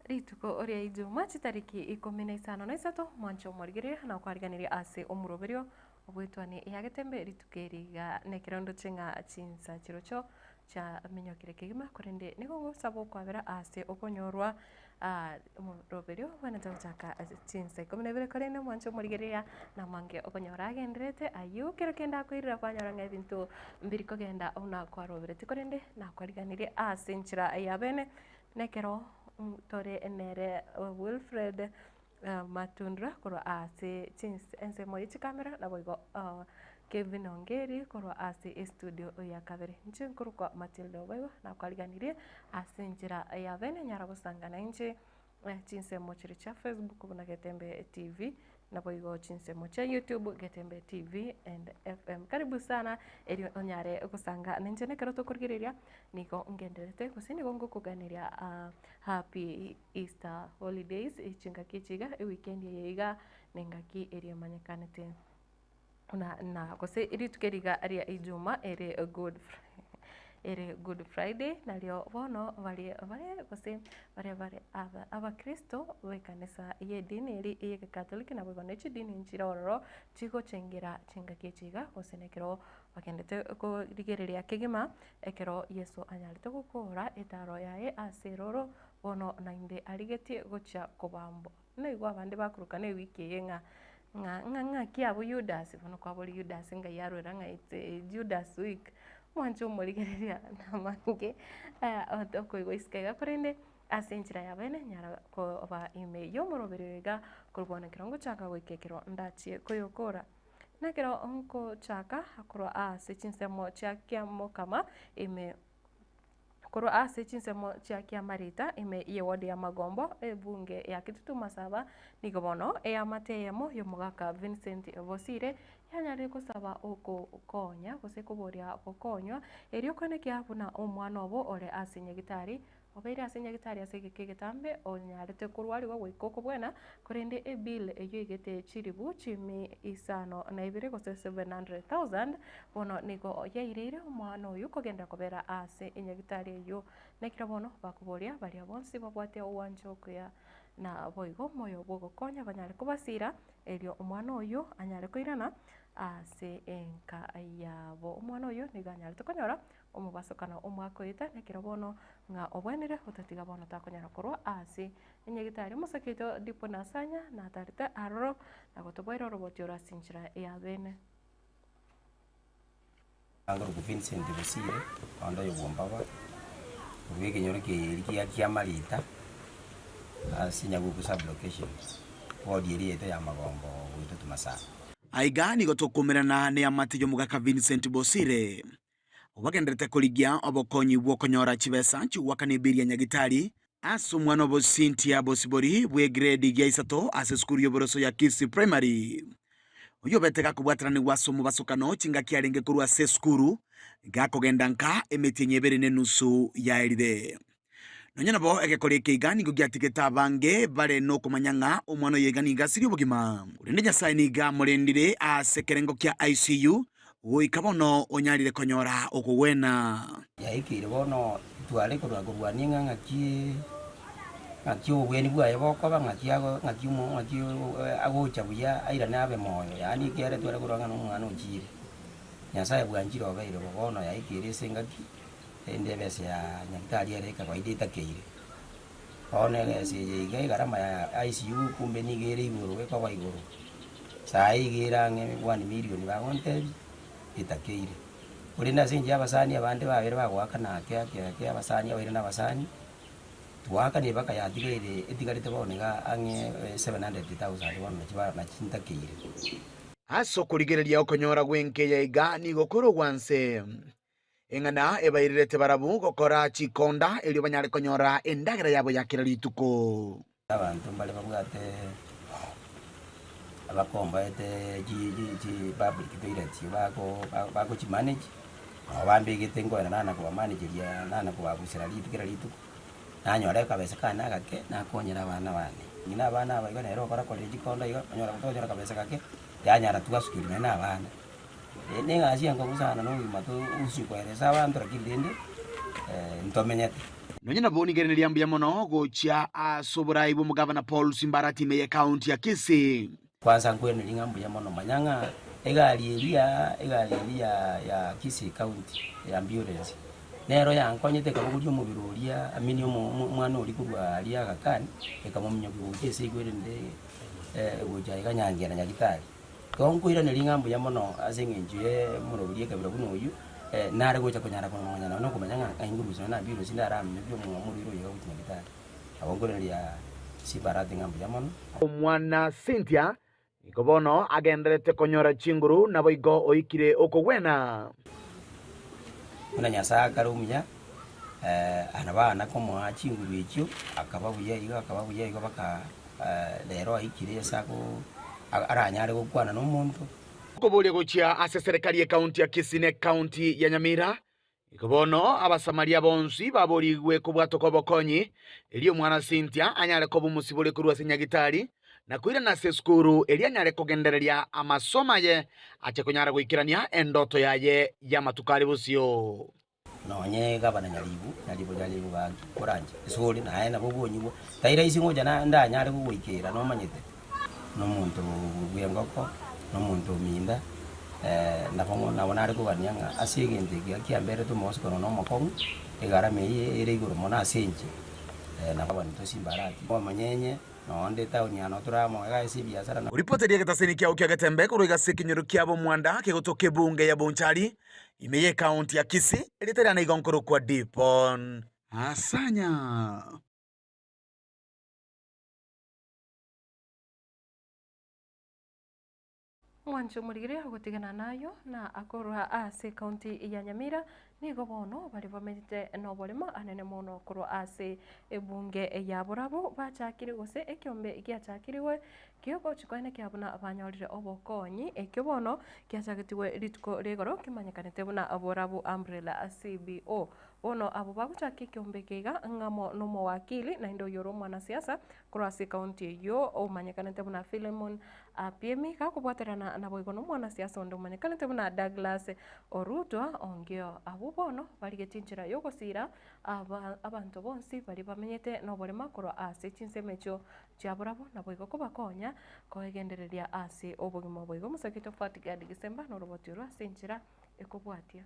Rituko ria Ijuma chitariki 13, mwanche omorigereria na okwariganiria ase omoroberio obwetwane ya Getembe rituko eri iga nekerondo ching'a chinsa chirochio chiaminyokire kegima korende nigo ngosaba okwabera ase okonyorwa omoroberio obwenerete gochaka ase chinsa 12 korende mwanche omorigereria namange okonyora agenderete ayio kero kende akoirera kwanyora ng'a ebinto mbiri kogenda buna kwaroberetie korende nakwariganirie ase enchera ya bene. Nekero tore nere Wilfred Matundura korwa ase ensemo ye chikamera naboigo Kevin Ongeri korwa ase estudio ya kabere. Inche nkorokwa Matilda Obaigwa nakwariganirie ase enchera ya bene nyara gosanga nainche chinsemo chiria chia Facebook buna Getembe TV. Naboigo chinsemo chia YouTube, Getembe TV and FM. Karibu sana erio onyare gosanga ninche nekero tokorigereria nigo ngenderete gose nigo ngokoganeria happy Easter holidays chingaki echi iga eweekend eye iga na engaki eria emanyekanete buna na gose rituko eri iga ria Ijumaa ere good ere good Friday nario bono baria bare gose baria bare aba abakristo b'ekanisa y'edini eria y'egekatoliki naboigo ne chidini nchire ororo chigochengera chingaki echi iga gose na ekero bagendete korigereria kegima ekero Yeso anyarete gokora etaro yaye ase eroro bono naende arigetie gochia kobambwa. Naigwa abande bakorokana ewiki eye ng'a ng'a ng'a ng'aki abwo Yudasi, bono kwaboria Yudasi ngai arwera ng'a it's a Judas week, mwanche omorigereria namange okoigwa isiko iga korende ase enchera ya bene nyara koba ime ya omoroberi oyo iga korwa bono ekero ngochaka goika ekero ndachie koyokora. Nekero nkochaka korwa ase chinsemo chia kiamokama ime. Korwa ase chinsemo chia Kiamarita, ime y'eward ya Magombo, ebunge ya Kitutu Masaba, nigo bono eamate eyemo y'omogaka Vincent Bosire yanyarire gosaba ogokonya gose koboria gokonywa erio koenekia buna omwana obo ore ase nyagitari obeire ase nyagitari ase egeka egetambe onyarete korwarigwa goika okobwena Korende ebill eyio igete chilifu chimi 52 gose 700,000 bono nigo yaireire omwana oyio kogenda kobera ase enyagitari eyio. Nekero bono bakoboria baria bonsi babwate ogwancha okuya na boigo omoyo bw'ogokonya banyare kobasira erio omwana oyio anyare koirana ase enka yabo. Omwana oyio nigo anyarete konyora omobasokano omwaka oeta nekero bono ng'a obwenire otatiga bono takonyara korwa ase Enyagitari omosake oito Dipo Nasanya natarete aroro na gotoboera oroboti oro ase enchera ya bene. Nkorokwa Vincent Bosire, onde oyo bwombaba, korwa ekenyoro kiaye gia Kiamarita, ase Nyaguku sub location, ward eria yaito ya Magombo goetwa Tumasaba. Aiga nigo tokomerana neamate y'omogaka Vincent Bosire, obagenderete korigia obokonyi bw'okonyora chibesa chi'ogoakana ebiri ya nyagitari ase omwana obo Cynthia Bosibori bw'egredi gia isato ase esukuru y'oboroso ya Kisii Primary. Oyio obete gakobwataranigwa ase omobasokano chingaki arenge korwa ase esukuru gakogenda nka emetienyi ebere na enusu yaerire. Nonya nabo egekora eke iga nigo giatigete abange bare nokomanya ng'a omwana oyo iga nigo asirie obogima. Korende Nyasae nigo amorendire ase ekerengo kia ICU goika bono onyarire konyora okogwena. Yaikeire bono tware korwa korwania ng'a ng'aki ng'aki obobweni bwaye bokoba, ng'aki ago ng'aki omo ng'aki agocha buya airane abe moyo, yaani ekiagera tware korora ng'a nomwana ochire. Nyasaye bwanchire obeire bo bono yaikeire ase engaki. Rende ebesa ya nyagetari ere ekawaida etakeire. Bono egesa eye iga egarama ya ICU kumbe nigo ere igoro ekoba igoro. Saii iga ere ang'e one million bagontebia, etakeire. Korende ase enchera abasani abande babere bagoakana ake ake ake abasani abaire na abasani, twaakanie mpaka yatigaire etigarete bono iga ang'e 700,000 bono nachi ba nachi ntakeire. Ase okorigereria okonyora gw'enka eye iga nigo kore ogwanse. Eng'ana ebairerete barabwo gokora chikonda, erio banyare konyora endagera yabo ya kera rituko. Abanto mbare babwate abakombaete chi chi chi public toilets bako bagochimanage, nabo bambegete nkoenda nana kobamanageria nana kobabusera rituko kera rituko, nanyora akabesa kane agake nakonyera abana bane. Ng'ina abana aba igo nere okorakorera chikonda igo, onyora tokonyora akabesa gake, yanyara twasukeria nonye na abana. Negasi enkong'u sana na obogima togochia koeresa abanto lakini rende Ntomenyete. Nonye nabo nigo ere mbuya mono gochia ase oborai bw'omogavana Paul Simbarati ime y'Ekaunti ya Kisii. Kwanza nkweneria ng'a mbuya mono, manya ng'a egari eria, egari eria ya ya Kisii County ya ambulance, nero yankonyete ekabogoria omobere oria, I mean omo omo omwana oria korwa aria Aga Khan, ekamominyokia gocha ase igwerende gocha iga Nyangira Nyagitari. Igo nkoiraneria ng'a mbuya mono ase eng'encho ye omoroberi ekabira buna oyio, nare gocha konyara kong'onya nonya nokomanya ng'a ng'ai ngorusia nonya na ambulance ndaramiokie omorwaire oyo iga gochia Nyagitari. Nabo nkoiraneria Simbarati ng'a mbuya mono. Omwana Cynthia nigo bono agendererete konyora chinguru, naboigo oikire okogwena. Buna Nyasae akare omuya, nabo komoa chinguru echio, akaba buya igo, akaba buya igo mpaka rero aikire ase ako aranyare gokwana na omonto. Okoboria gochia ase eserekari y'Ekaunti ya Kisii na Ekaunti ya Nyamira, Igo bono Abasamaria bonsi baborigwe kobwatoka obokonyi, erio omwana Cynthia anyare koba omosibore korwa ase nyagitari, na koirana ase esukuru, erio anyare kogendereria amasomo aye, ache konyara goikerania endoto yaye y'amatuko are bosio. Nonye gavana Nyaribo, Nyaribo Nyaribo gaki koranche esori naye nabo okonyigwa, tai rahisi ngocha na ndanyare gogoikera nomanyete, na omonto bw'engoko, na omonto ominda, nabo nabo nare kogania ng'a ase egento eke kiamberete omogosokano na omokong'u, egarama eye ere igoro mono ase inche, nabo abanto Simbarati, omonyenye. Noonde etaoni ya Noturamo iga ase ebiasara na. Ripoteria egetaseni kiao kia Getembe korwa iga ase ekenyoro kia Bomwanda kegotoka ebunge ya Bonchari ime y'ekaunti ya Kisii, erieta riane igo nkorokwa Dipon. Asanya. Mwanche omorigire ogotigana nayo na akorwa ase ekaunti ya Nyamira nigo bono baria bamenyete noboremo anene mono korwa ase ebunge ya Borabu bachakire gose ekiombe giachakirigwe kiogochi koenekia buna banyorire obokonyi ekio bono giachagetigwe rituko rigoro kemanyekanete buna Borabu Umbrella CBO. Bono abwo bagochaka ekiombe eke iga ng'amo nomowakili naende oyore omwanasiasa Korwa ase ekaunti eyio omanyekanete buna Philemon Apiemi gakobwaterana naboigo nomwanasiasa onde omanyekanete buna Douglas Orutwa Ongio. Abwo bono barigetie enchera yogosiira abanto bonsi baria bamenyete noborema korwa ase chinsemo echio chiaborabwo naboigo kobakonya koegendereria ase obogima obo. Igo omosake Tofauti Gad Gisemba noroboti orwo ase enchera ekobwatia.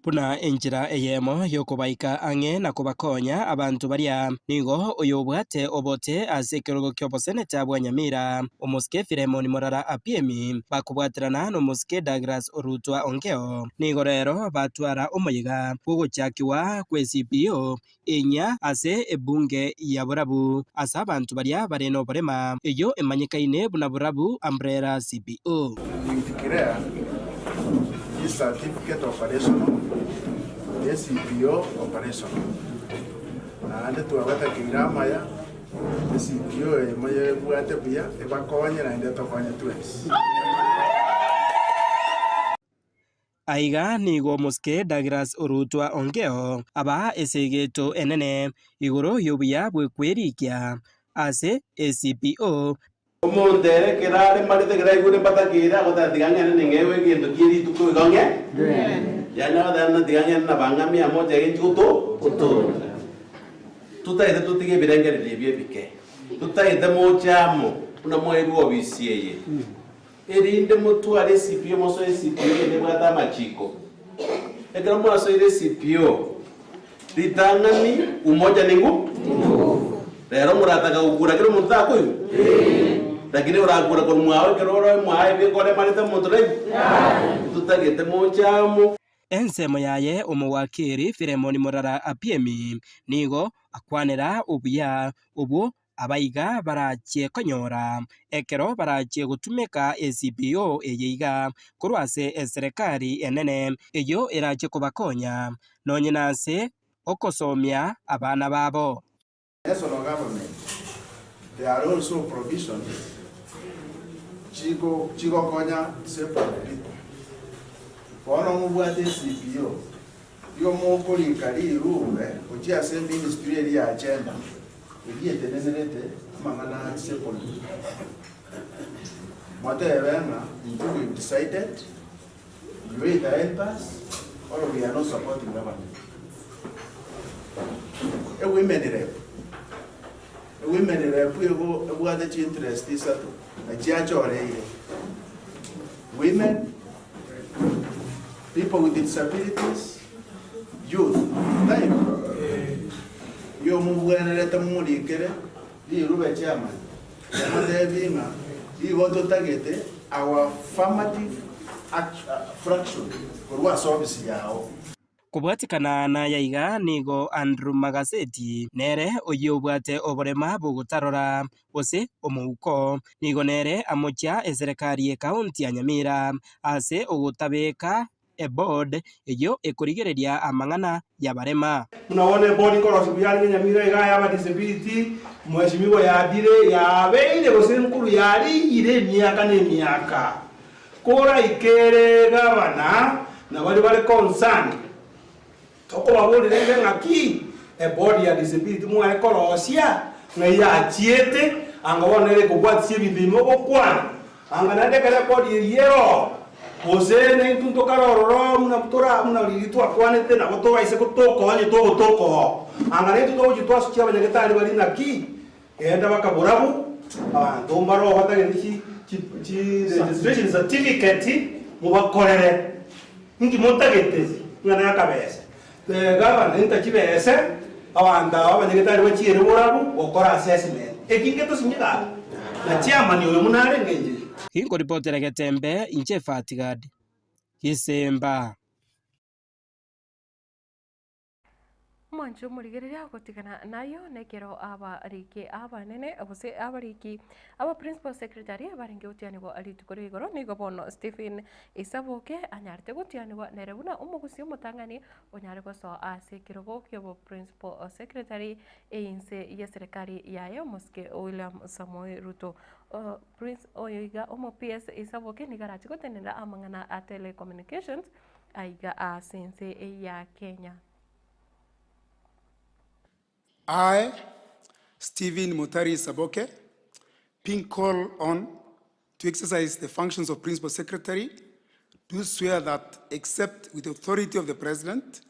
Buna enchera eyemo y'okobaika ang'e na kobakonya abanto baria, nigo oyobwate obote ase ekerogo ki'oboseneta bwa Nyamira, omosike Philemon Morara Apiemi, bakobwaterana nomosike Douglas Orutwa Ongeo, nigo rero batwara omoyega bw'ogochakigwa kwe CBO enyia ase ebunge ya Borabu ase abanto baria bare noborema, eyio emanyekaine buna Borabu Umbrella CBO. We declare this certificate operational, ACPO operational. Naende twabatakeire amaya, ACPO eye moyebwate buya, ebakonye naende etokonye twensi. Aiga nigo omosike Douglas Orutwa Ongeo abaa esegeto enene igoro y'obuya bw'ekwerikia ase ACPO. Omonto ere ekero are marete ekero aigure mbatakeire agoteba tiga ng'ende ning'ewe egento kie rituko igo ng'e yaani agoteba ng'a tiga ng'ende na bang'ami amo nchake inche goto gotooreka. Totagete totige ebirengererio ebi ebike, totagete moche amo buna mwairwe obisi eye. Erinde motware esipio, mosoe esipio eye nebwate amachiko. Ekero mwasoire esipio, ritang'ani umoja ni ngu? Rero morataka gokura kera omonto takoigwa? Lakini orakure korwa mwao ekero ore mwao ebikore emarete omonto naigwe? Totagete moche amo. Ensemo yaye omowakiri Filemoni Morara Apiemi nigo akwanera obuya obwo Abaiga barachie konyora ekero barachie gotumeka ECPO eye iga korwa ase eserekari enene eyio erachie kobakonya nonye nase okosomia abana babo. National government there are also provisions chigokonya disabled people. Bono mobwate ECPO igo mokorika rirube gochia ase ministry eria ya gender. Eria etenenerete amang'ana a Zebuluni, motebe ng'a intwe we've decided, you either help us or we are not supporting government. Ewomen rep, ewomen rep igo ebwate chiinterest isato, na chiachoreire, women, people with disabilities, youth, taibo? Igo mobwenerete momorikere rirube chairman, momotebie ng'a igo totagete our affirmative fraction korwa ase ofisi yao. Kobwatikana naya iga nigo Andrew Magaseti nere oyio obwate oborema bogotarora gose omouko, nigo nere amochia eserekari y'ekaunti ya Nyamira ase ogotabeka eboard eyio ekorigereria amang'ana y'abarema. Buna bono eboard nkorosigwa yarenge Nyamira iga y'aba disability, Mheshimiwa yadire yabeire gose nkuru yariyire emiaka na emiaka. Koraikere gavana na baria bare concerned, tokobaborera ere ng'aki eboard ya disability mware korosia ng'ai yachiete anga bono nere ekobwatisia ebinto ime ogokwana anga naende ekero eboard eria eroo gose naintwe ntokare ororo buna tora buna riria twakwanete nabo tobaise gotoka onye togotoka oo anga naintwe togochia twasukia abanyagetari baria ng'aki Genda bakaborabu, abanto mbaroo batagete chi chi chi registration certificate mobakorere. Inki motagete? Ng'a nakabesa. Gavana inta chibese, abanto aba abanyagetari bachiere borabu gokora assessment. Eki ngetosinye gaki? Na chairman oyo buna arenge inche. Ginkoripotera Getembe, inche Fatigad Gisemba. Omwancho omorigereria ogotigana nayio nekero abariki abanene gose abariki aba principal secretary barenge gotianigwa rituko ria igoro nigo bono Stephen Isaboke anyarete gotianigwa nere buna omogusi omotang'ani onyare gosoa ase ekerogo kiobo principal secretary einse yeserekari yaye omosike William Samoei Ruto. Prince oyo iga omo PS Isaboke nigo arache gotenenera amang'ana a telecommunications Aiga ase ense ya Kenya. I, Stephen Mutari Saboke, being called on to exercise the functions of Principal Secretary, do swear that except with the authority of the President,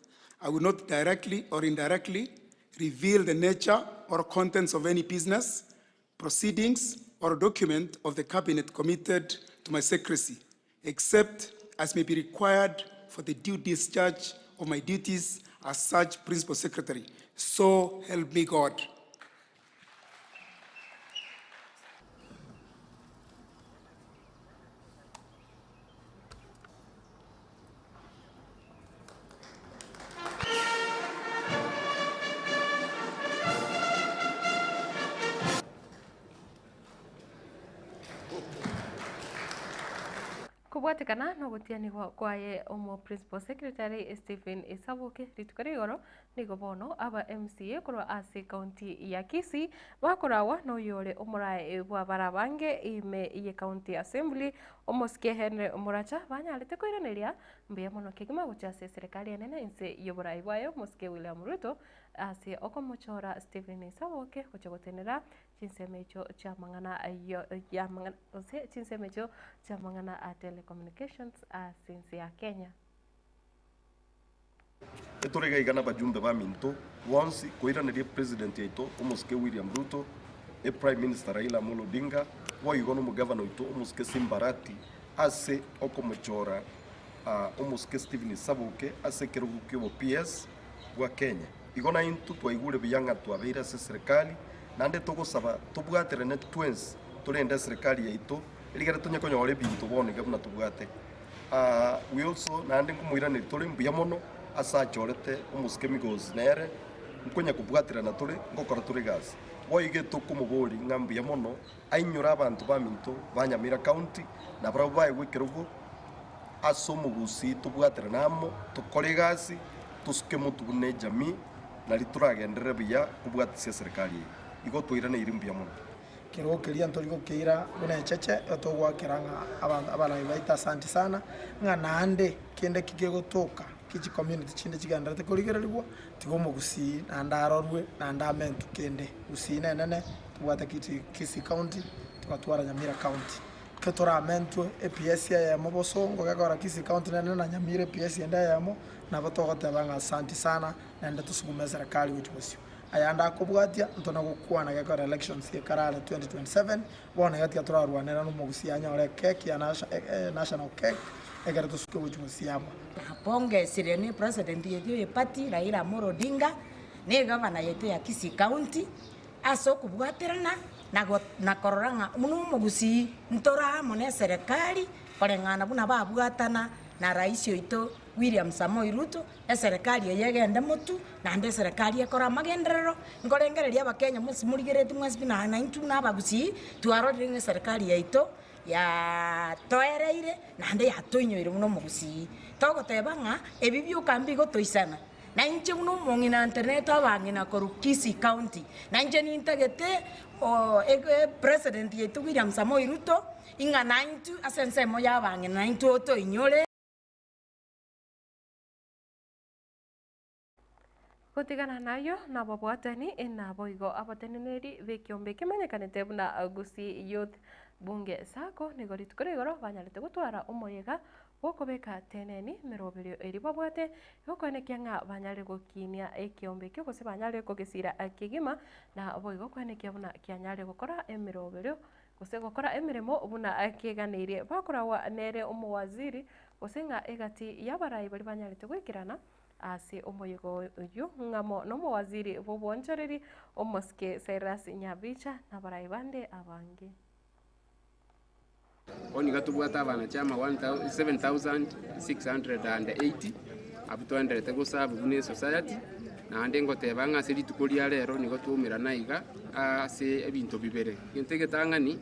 I will not directly or indirectly reveal the nature or contents of any business, proceedings, or document of the Cabinet committed to my secrecy, except as may be required for the due discharge of my duties as such Principal Secretary. So help me God. Kobwatekana nogotianigwa kwaye omo Principal Secretary Stephen Isaboke rituko ria igoro, nigo bono aba MCA korwa ase ecounty ya Kisii bakoragwa noyore omorae bw'abarabange ime ye County Assembly Omosike Henry Muracha banyarete koiraneria mbuya mono kegima gochia ase eserekari enene inse y'oborai bwaye Omosike William Ruto ase okomochora Stephen Isaboke gochia gotenera chinsemo echio chi'amang'ana ayio y'amang'ana gose chinsemo echio chi'amang'ana a telecommunications ase ense ya Kenya. Etore iga iga nabajumbe baminto bonsi koiraneria epresident yaito omosike William Ruto, eprime minister Raila Amolo Odinga, boigo nomogavana oito omosike Simba Arati ase okomochora omosike Stephen Sabuke ase ekerogo kiobo PS bwa Kenya. Igo naintwe twaigure buya ng'a twabeire ase eserekari, naende togosaba tobwaterane twensi torende eserekari yaito, erigere tonye konyora ebinto bono iga buna tobwate. We also naende nkomoiraneria tore mbuya mono ase achorete omosike Migosi nere nkonya kobwaterana tore ngokora tore egasi. Boigo etokomoboria ng'a mbuya mono ainyore abanto baminto ba Nyamira County nabarabwo baegwe ekerogo ase omogusii tobwaterane amo tokore egasi tosuke motwe buna ejamii nari toragenderere buya kobwatisia eserekari eye. Igo twairaneiri mbuya mono. Kerogo keria ntori gokeira buna echeche, igo togoakera ng'a abanto abarayi baito asanti sana, ng'a naende kende ki kegotoka ki chicommunity chinde chigendererete korigererigwa, tiga omogusii naende arorwe naende amentwe kende. Gusii nenene, tobwate Kisii County, togatwara Nyamira County. Ketoramentwe ePS eyemo bosongo gekogera Kisii County nene na Nyamira ePS ende eyemo, nabo togoteba ng'a asanti sana naende tosugume eserekari gochia bosio. Ayande akobwatia ntona gokwana gekogera elections gekarare 2027, bono iga tiga torarwanera na omogusii anyore ecake ya national cake ekero tosuke gochia bosio amo. Napongesire ne president yaito ye party Raila Amolo Odinga, na egavana yaito ya Kisii County, ase okobwaterana na go na korora ng'a buna omogusii ntore amo na eserekari koreng'ana buna babwatana na rais oito William Samoei Ruto, eserekari eye egende motwe, naende eserekari ekore amagenderero, nkorengereria abakenya mwensi morigereretie mwensi buna naintwe buna abagusii, twarorire ng'a eserekari yaito yatoereire naende yatoinyoire buna omogusii. Togoteba ng'a ebi bioka mbigotoisana. Na inche buna omong'ina ntenenete abang'ina korwa Kisii County, na inche nintagete president yaito William Samoei Ruto, ing'a naintwe ase ensemo ya abang'ina naintwe otoinyore. Gotigana nayio nababwatani, naboigo abateneneri b'ekiombe kemanyekanete buna Gusii Youth Bunge Sacco nigo rituko rigoro banyarete gotwara omoyega Gokobeka teneni emeroberio eria babwate, gokoenekia ng'a banyare gokinia ekeombe ekio gose banyare kogesira kegima, na boigo koenekia buna kianyare gokora emeroberio gose gokora emeremo buna keganeirie. Bakoragwa nere omowaziri gose ng'a egati y'abarai baria banyarete goikerana ase omoyega oyio ng'amo nomowaziri bw'obonchoreri omosike Cyrus Nyabicha na abarai bande abange. Bono iga tobwate abanachama 7680 abwo twaendererete goserve buna esociety, naende ngoteba ng'a ase rituko ria rero nigo twaumerana iga ase ebinto bibere. Egento egetang'ani,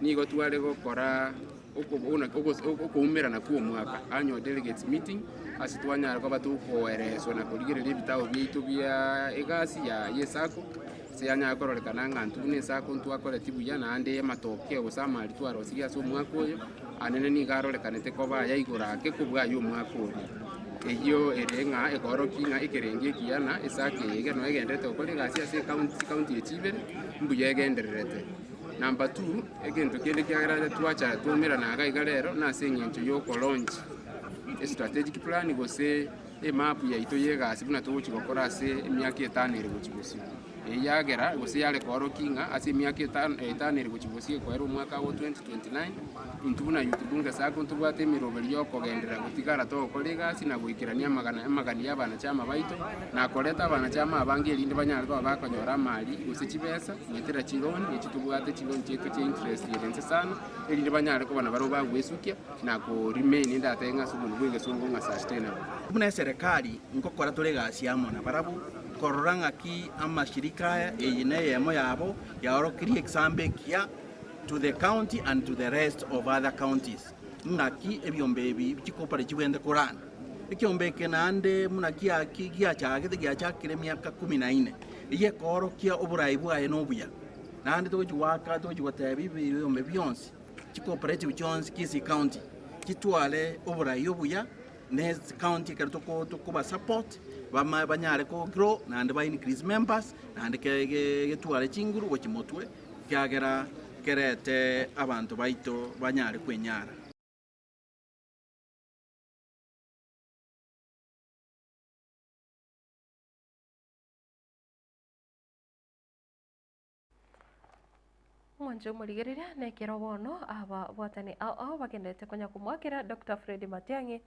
nigo tware gokora okoumerana kwa omwaka, annual delegates meeting, ase twanyara koba tokoereswa na korigereria ebitabo biaito bia egasi ya esacco. Ase yanyare kororekana ng'a intwe buna esako ntwakoreti buya, naende amatokeo gose amari twarosirie ase omwaka oyo, anene nigo arorekanete koba aya igoro ake kobua ay'omwaka oria. Eyio ere ng'a ekoorokia ng'a ekerengo ekiya na esako eye iga noo egendererete gokora egasi ase ecounty chicounty echi ibere, mbuya egendererete. Number two, egento kende kiagerete twacha twaumerana iga iga rero, nase eng'encho ya okolaunch estrategic plan gose. Emapu yaito y'egasi buna togochia gokora ase emiaka etano ere gochia bosio. Eyio yagera gose yare koorokia ng'a ase emiaka etano etano ere gochia bosio ekoera omwaka o 2029, intwe buna Youth Bunge Sacco ntobwate emeroberi y'okogenderera gotigara togokora egasi na goikerania amagana amagani y'abanachama baito na koreta abanachama abange erinde banyare koba bakonyora amari gose chibesa goetera chiloan echi tobwate chiloan chiaito chia interest ere inse sana erinde banyare koba nabarobwo bagwesukia. Na ko remain ndatebe ng'a ase obonto bw'egesongo ng'a sustainable. Buna eserekari ngokora tore egasi amo nabarabwo korora ng'aki amashirika aya, eye neyemo yabo yaorokirie example ekiya to the county and to the rest of other counties ng'aki ebiombe ebi chikooperative chibwenerete korana. Ekiombe eke naende buna giaki giachagete giachakire emiaka kumi na ine, eyio ekoorokia oborai bwaye nobuya. Naende togochi goaka togochi gotebia ebiombe bionsi. Chicooperative chionsi Kisii County chitware oborai obuya ne county ekero toko tokoba support bama banyare ko grow naende ba increase members naende ke ge getware chinguru gochia motwe ekiagera kerete abanto baito banyare kwenyara. Omwancho omorigereria nekero bono ababwatani ao ao bagenderete konya komoakera Doctor Fred Matiang'i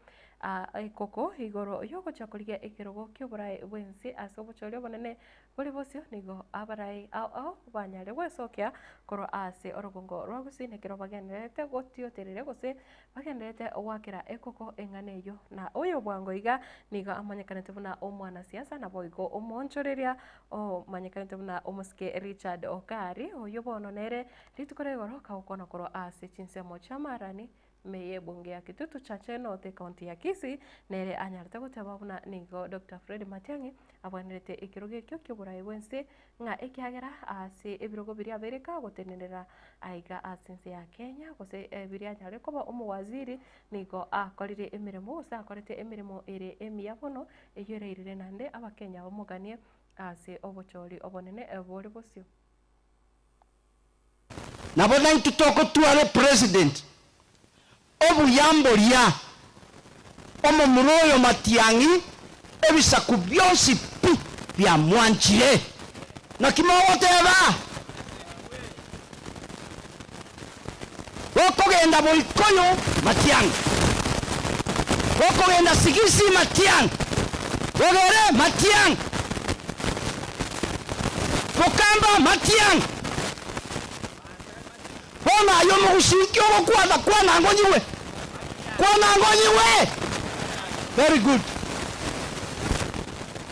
ekoko igoro yogocha korigia ekerogo kioborae bwense ase obochori obonene bore bosio nigo abarai ao ao banyare gwesokia korwa ase orogongo rwa Gusii nekero bagendererete gotiotereria gose bagendererete goakera ekoko eng'ana eyio na oyo bwango iga nigo amanyekanete buna omwanasiasa naboigo omoonchoreria Omanyekanete buna omosike Richard Okari, oyio bono nere rituko ria igoro kagokwana korwa ase chinsemo chi'amarani ime y'ebunge ya Kitutu Chache North ecounty ya Kisii, nere anyarete goteba buna nigo Doctor Fred Matiang'i abwenerete ekerogo ekio ki'oborai bw'ense ng'a ekiagera ase ebirogo biria abeire kagotenenera aiga ase ense ya Kenya gose biria anyare koba omowaziri nigo akorire emeremo gose akorete emeremo ere emiya mono Eyio erairire naende Abakenya bamoganie ase obochori obonene bore bosio. Nabo naintwe togotwara epresident. Obuya mboria, omomura oyo Matiang'i, ebisaku bionsi pi biamwanchire. Naki mogoteba? Gokogenda Boikoyo, Matiang'i, gokogenda Sigisi, Matiang'i, Bogere, Matiang'i, Bokamba, Matiang'i. Bono aye omogusii inki ogokwana? Kwana ngonyigwe, kwana ngonyigwe. Very good.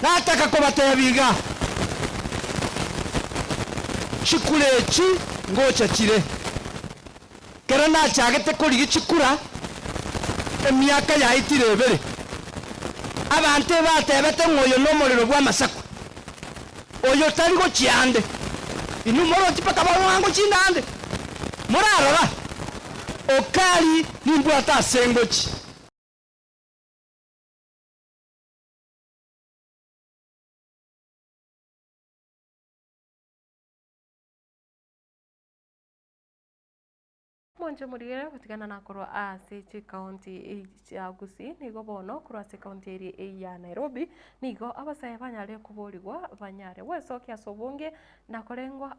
Nataka kobatebia iga, chikura echi ngocha chire. Kero nachagete korigia chikura emiaka yaetire ebere, abanto ebatebete ng'a oyo nomorero bw'amasaku, oyo tari gochia ande. Inwe moroche mpaka bono ng'a ngochinde ande? Morarora, Okari nimbwate ase ngochia. Mwanche morigere gotigana na korwa ase chikaunti chia Gusii nigo bono korwa ase ekaunti eri ya Nairobi nigo abasae banyare koborigwa banyare gwesokia ase obonge na korengwa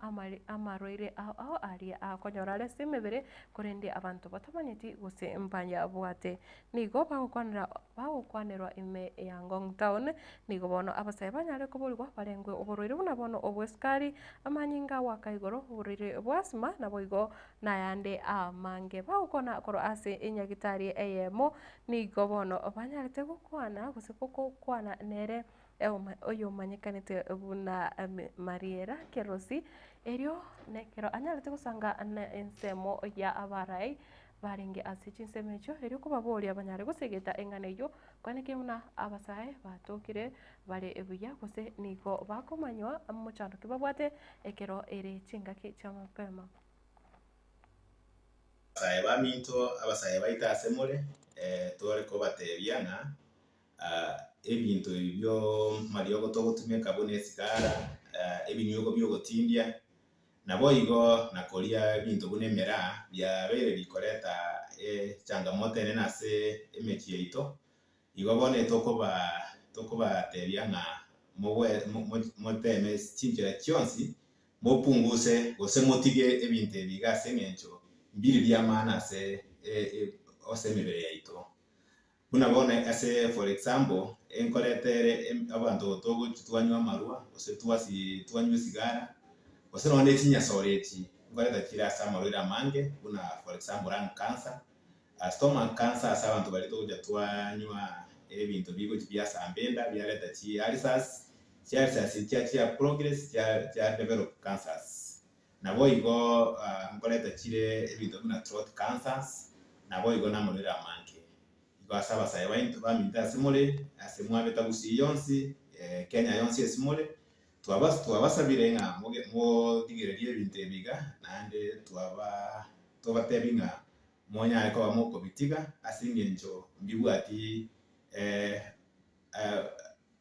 amarwaire ao ao aria akonyora are ase emebere korende abanto batamanyeti gose mbayabwate. Nigo bagokwanera bagokwanerwa ime ya Ngong Town nigo bono abasae banyare koborigwa barengwe oborwaire buna bono obw'esukari, amanyinga agoaka igoro, oborwaire bwa asthma naboigo nayande amange. Bagokwana korwa ase enyagitari eyemo, nigo bono banyarete gokwana gose gokwana nere oyomanyekanete buna Mariera Kerosi, erio nekero anyarete gosanga na ensemo ya abarai barenge ase chinsemo echio, erio kobaboria banyare gosegeta eng'ana eyio, kwaneke buna abasae batokire bare buya gose nigo bakomanywa mochando ki babwate ekero ere chingaki chia mapema. Abasae baminto, abasae baito ase more, tore kobatebia ng'a ebinto ebi bi'amariogo togotumeka buna esigara, ebinywegwa bi'ogotindia, naboigo na koria ebinto buna emeraa, biabeire bikoreta echangamoto enene ase emechie yaito. Igo bono tokoba tokobatebia ng'a mogoe moteme chinchera chionsi, mopunguse gose motige ebinto ebi iga ase eng'encho mbiri bi'amaana ase ase emebere yaito. Buna bono ase for example, enkorete ere abanto togochi twanywa amarwa, gose twasi twanywa esigara, gose nonye ne chinyasore echi, nkoreta chire ase amarwaire amange buna for example lung cancer, Stomach cancer ase abanto baria togocha twanywa ebinto bigochi biasamba enda biareta chi ulcers, chi ulcers echi chia chia progress chia chia develop cancers. Naboigo nkoreta chire ebinto buna throat cancers, naboigo na amarwaire amange. Igo ase abasae baito baminto ase more, ase mwabete Gusii yonsi, Kenya yonsi ase more, twaba twabasabire ng'a moge motigererie ebinto ebi iga, naende twaba tobatebi ng'a Monyare koba mokobitiga ase engencho mbibwati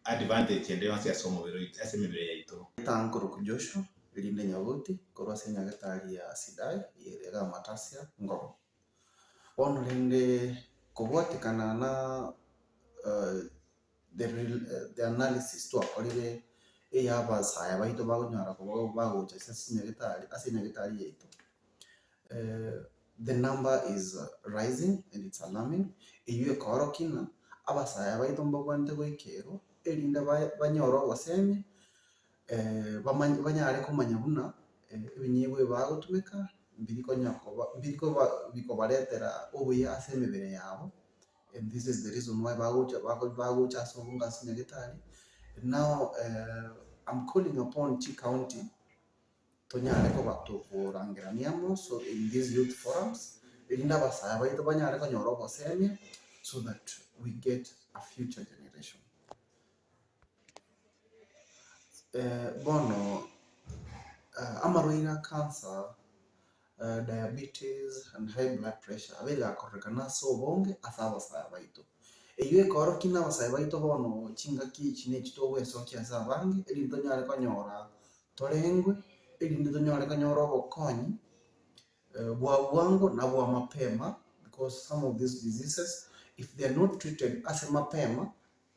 advantage ende yonsi ase omobere oito, ase emebere yaito. Tankoroku Joshua, erinde Nyabuti, korwa ase enyagetari ya Sidai ere iga Matasia, Ngong. Bono rende kobwatekana na the analysis twakorire eya abasae baito bakonyara koba bagocha ase chinyagetari ase enyagetari yaito, the number is rising and it's alarming, eywo ekoorokia ng'a abasae baito mbabwenerete goikerwa erinde banyore obosemia bamanye banyare komanya buna ebinyigwa ebi bagotumeka mbiri konya koba mbiri koba bikobaretera obuya ase emebere yabo. And this is the reason why bagocha bako bagocha ase obonge ase nyagetari. Now I'm calling upon chicounty tonyare koba tokorangerania amo so in these youth forums, erinde abasae baito banyare konyora obosemia so that we get a future generation. Bono amarwaire a cancer, diabetes and high blood pressure abeire gakorekana ase obonge ase abasae baito. Eywo ekoorokia ng'a abasae baito bono chingaki echi na echi togwesokia ase abange erinde tonyare konyora torengwe, erinde tonyare konyora obokonyi bwa bwango na bwa mapema. because some of these diseases if they are not treated ase mapema,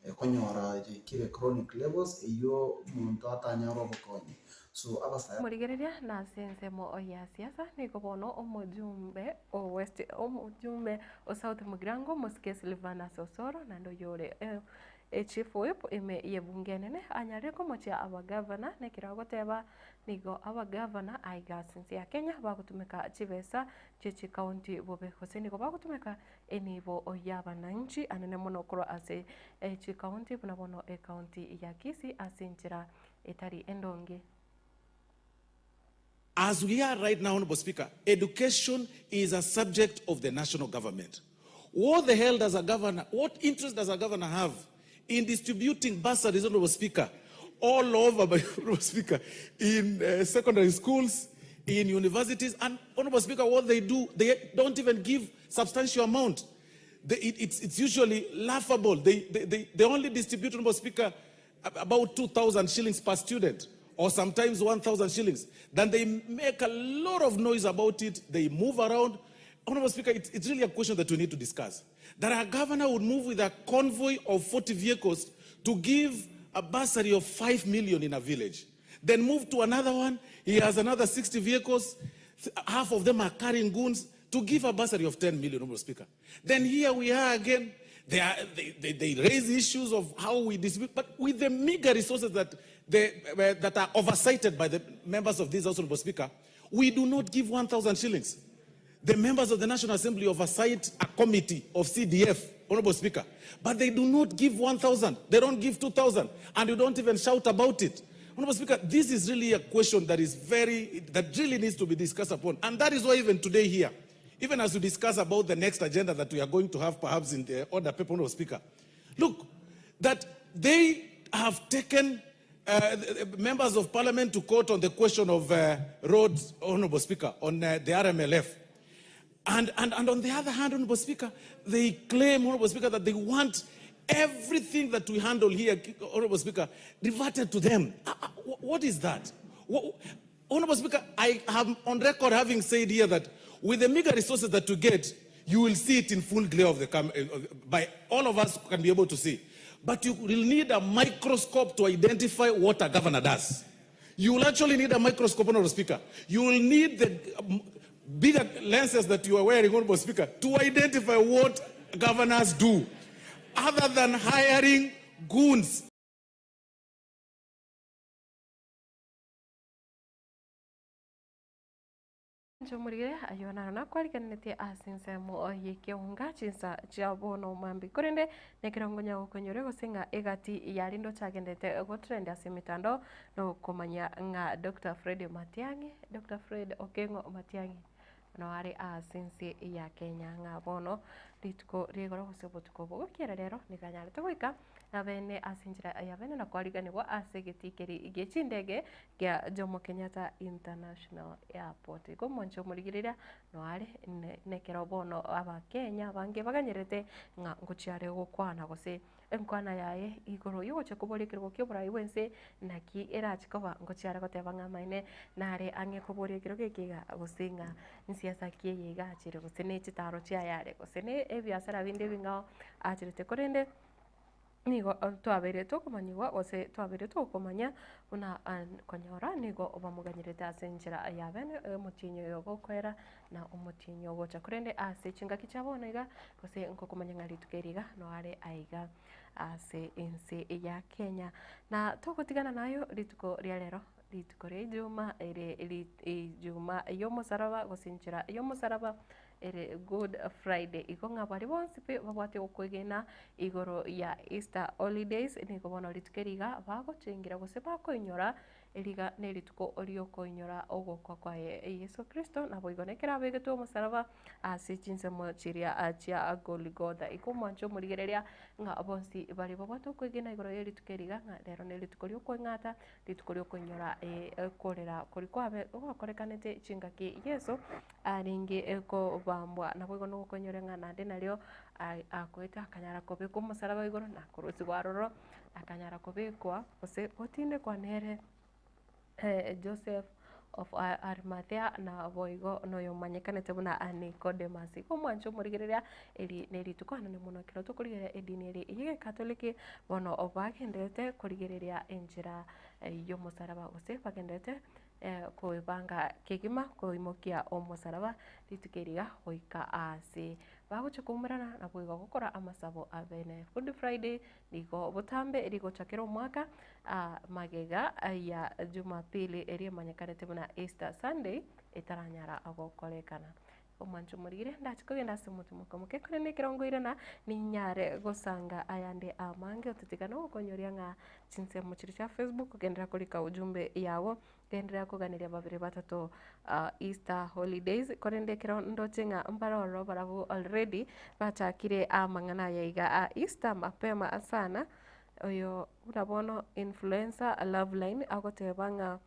ekonyora yaikire chronic levels eywo omonto atanyare obokonyi. So abasae. Morigereria nase ensemo ya siasa nigo bono omojumbe o West omojumbe o South Mugirango Omosike Silvanus Osoro naende oyore Chief Whip ime y'ebunge enene anyarire komochia abagavana nekero agoteba nigo abagavana aiga ase ense ya Kenya bagotumeka chibesa chie chikaunti bobe gose nigo bagotumeka enibo y'abananchi anene mono korwa ase chikaunti buna bono ekaunti ya Kisii ase enchera etari endonge. As we are right now, Honorable Speaker, education is a subject of the national government. What the hell does a governor, what interest does a governor have in distributing bursaries, Honorable Speaker, all over, by Honorable Speaker, in uh, secondary schools, in universities, and Honorable Speaker, what they do, they don't even give substantial amount. They, it, it's, it's usually laughable. They, they, they, they only distribute, Honorable Speaker, about 2,000 shillings per student or sometimes 1,000 shillings. Then they make a lot of noise about it. They move around. Honorable Speaker, it's, it's really a question that we need to discuss. That our governor would move with a convoy of 40 vehicles to give a bursary of 5 million in a village. Then move to another one. He has another 60 vehicles. Half of them are carrying goons to give a bursary of 10 million, Honorable Speaker. Then here we are again. They, are, they, they, they raise issues of how we distribute, but with the meager resources that, they, uh, that are oversighted by the members of this House, Honorable Speaker, we do not give 1,000 shillings. The members of the National Assembly oversight a committee of CDF, Honorable Speaker, but they do not give 1,000. They don't give 2,000, and you don't even shout about it. Honorable Speaker, this is really a question that is very, that really needs to be discussed upon. And that is why even today here, even as we discuss about the next agenda that we are going to have perhaps in the order paper, Honorable Speaker, look, that they have taken uh, members of parliament to court on the question of uh, roads, Honorable Speaker, on uh, the RMLF. And, and, and on the other hand, Honorable Speaker, they claim, Honorable Speaker, that they want everything that we handle here, Honorable Speaker, reverted to them. Uh, uh, what is that? What, Honorable Speaker, I am on record having said here that with the meager resources that you get, you will see it in full glare of the cam- uh, by all of us can be able to see. But you will need a microscope to identify what a governor does. You will actually need a microscope, Honorable Speaker. You will need the bigger lenses that you are wearing, Honorable Speaker, to identify what governors do, other than hiring goons. Inche omorigere ayio naro nakwarigereretie ase ensemo y'ekeunga chinsa chia bono mambia. Korende nekero nkonya gokonyora gose ng'a egati ya rinde ochagendete gotrend ase emetandao nokomanya ng'a Doctor Fred Matiang'i, Doctor Fred Okengo Matiang'i noo are ase ense ya Kenya ng'a bono rituko rigoro gose obotuko obo gokiera rero nigo anyarete goika Abene ase enchera y'abene na kwariganigwa ase egetii keria gie chindege gia Jomo Kenyatta International Airport. Igo omonche omorigereria noare nekero bono abakenya abange baganyerete ng'a ngochia are gokwana gose enkwana yaye igoro yogochia koboria ekerogo kia oborai bwense naki erache koba ngochia are goteba ng'a amaene nare ang'e koboria ekerogo eke iga gose ng'a nsiasa ki eye iga achire gose ne chitaro chiaye are gose ne ebiasara binde ebing'ao acherete korende. Nigo twabeire tokomanyigwa gose twabeire tokomanya buna konyora nigo bamoganyerete ase enchera ya bene omotienyi oyo gokoera na omotienyi ogocha. Korende ase chingaki chia bono iga gose ngokomanya ng'a rituko eri iga no are aiga ase ense ya Kenya. Na togotigana nayo rituko ria rero, rituko ria ijuma ere ijuma y'omosaraba gose enchera y'omosaraba Ere Good Friday. Igo ng'a baria bonsi pi babwate okwegena igoro ya Easter holidays nigo bono rituko eri iga bagochengera gose bakoinyora eriga nerituko riokoinyora ogokwa kwaye Yeso Kristo naboigo nekero abegetwe omosaraba ase chinsemo chiria chia Goligotha. Igo omwanche omorigereria ng'a bonsi baria babwate okwegena igoro ye rituko eri iga ng'a rero nerituko riokoeng'ata rituko riokoinyora okorera koria kwabe gwakorekanete chingaki Yeso arenge kobambwa. Naboigo nogokonyora ng'a naende nario akoete akanyara kobekwa omosaraba igoro na korusigwa aroro akanyara kobekwa gose gotindekwa nere Joseph. of Arimathea na boigo noyomanyekanete buna Nicodemus. Igo omwanche omorigereria eri nerituko anene mono ekero tokorigereria edini eri y'egekatoliki bono bagendererete korigereria enchera y'omosaraba gose bagendererete koebanga kegima koimokia omosaraba rituko eri iga goika aase bagochia koumerana naboigo gokora amasabo abene. Good Friday nigo botambe rigocha kera omwaka magega ya Jumapili eria emanyekanete buna Easter Sunday etaranyara gokorekana. Omwancho omorigire ndache kogenda ase omotimoko omoke korende ekero nkoirana ninyare gosanga ayande amange ototigane ogokonyoria ng'a chinsemo chiria chia Facebook genderera korika ujumbe yago genderera koganeria babere batato Easter holidays korende ekero ndoche ng'a mbare ororo barabwo already bachakire amang'ana aya iga a Easter mapema sana, oyo buna bono influencer Loveline agoteba ng'a.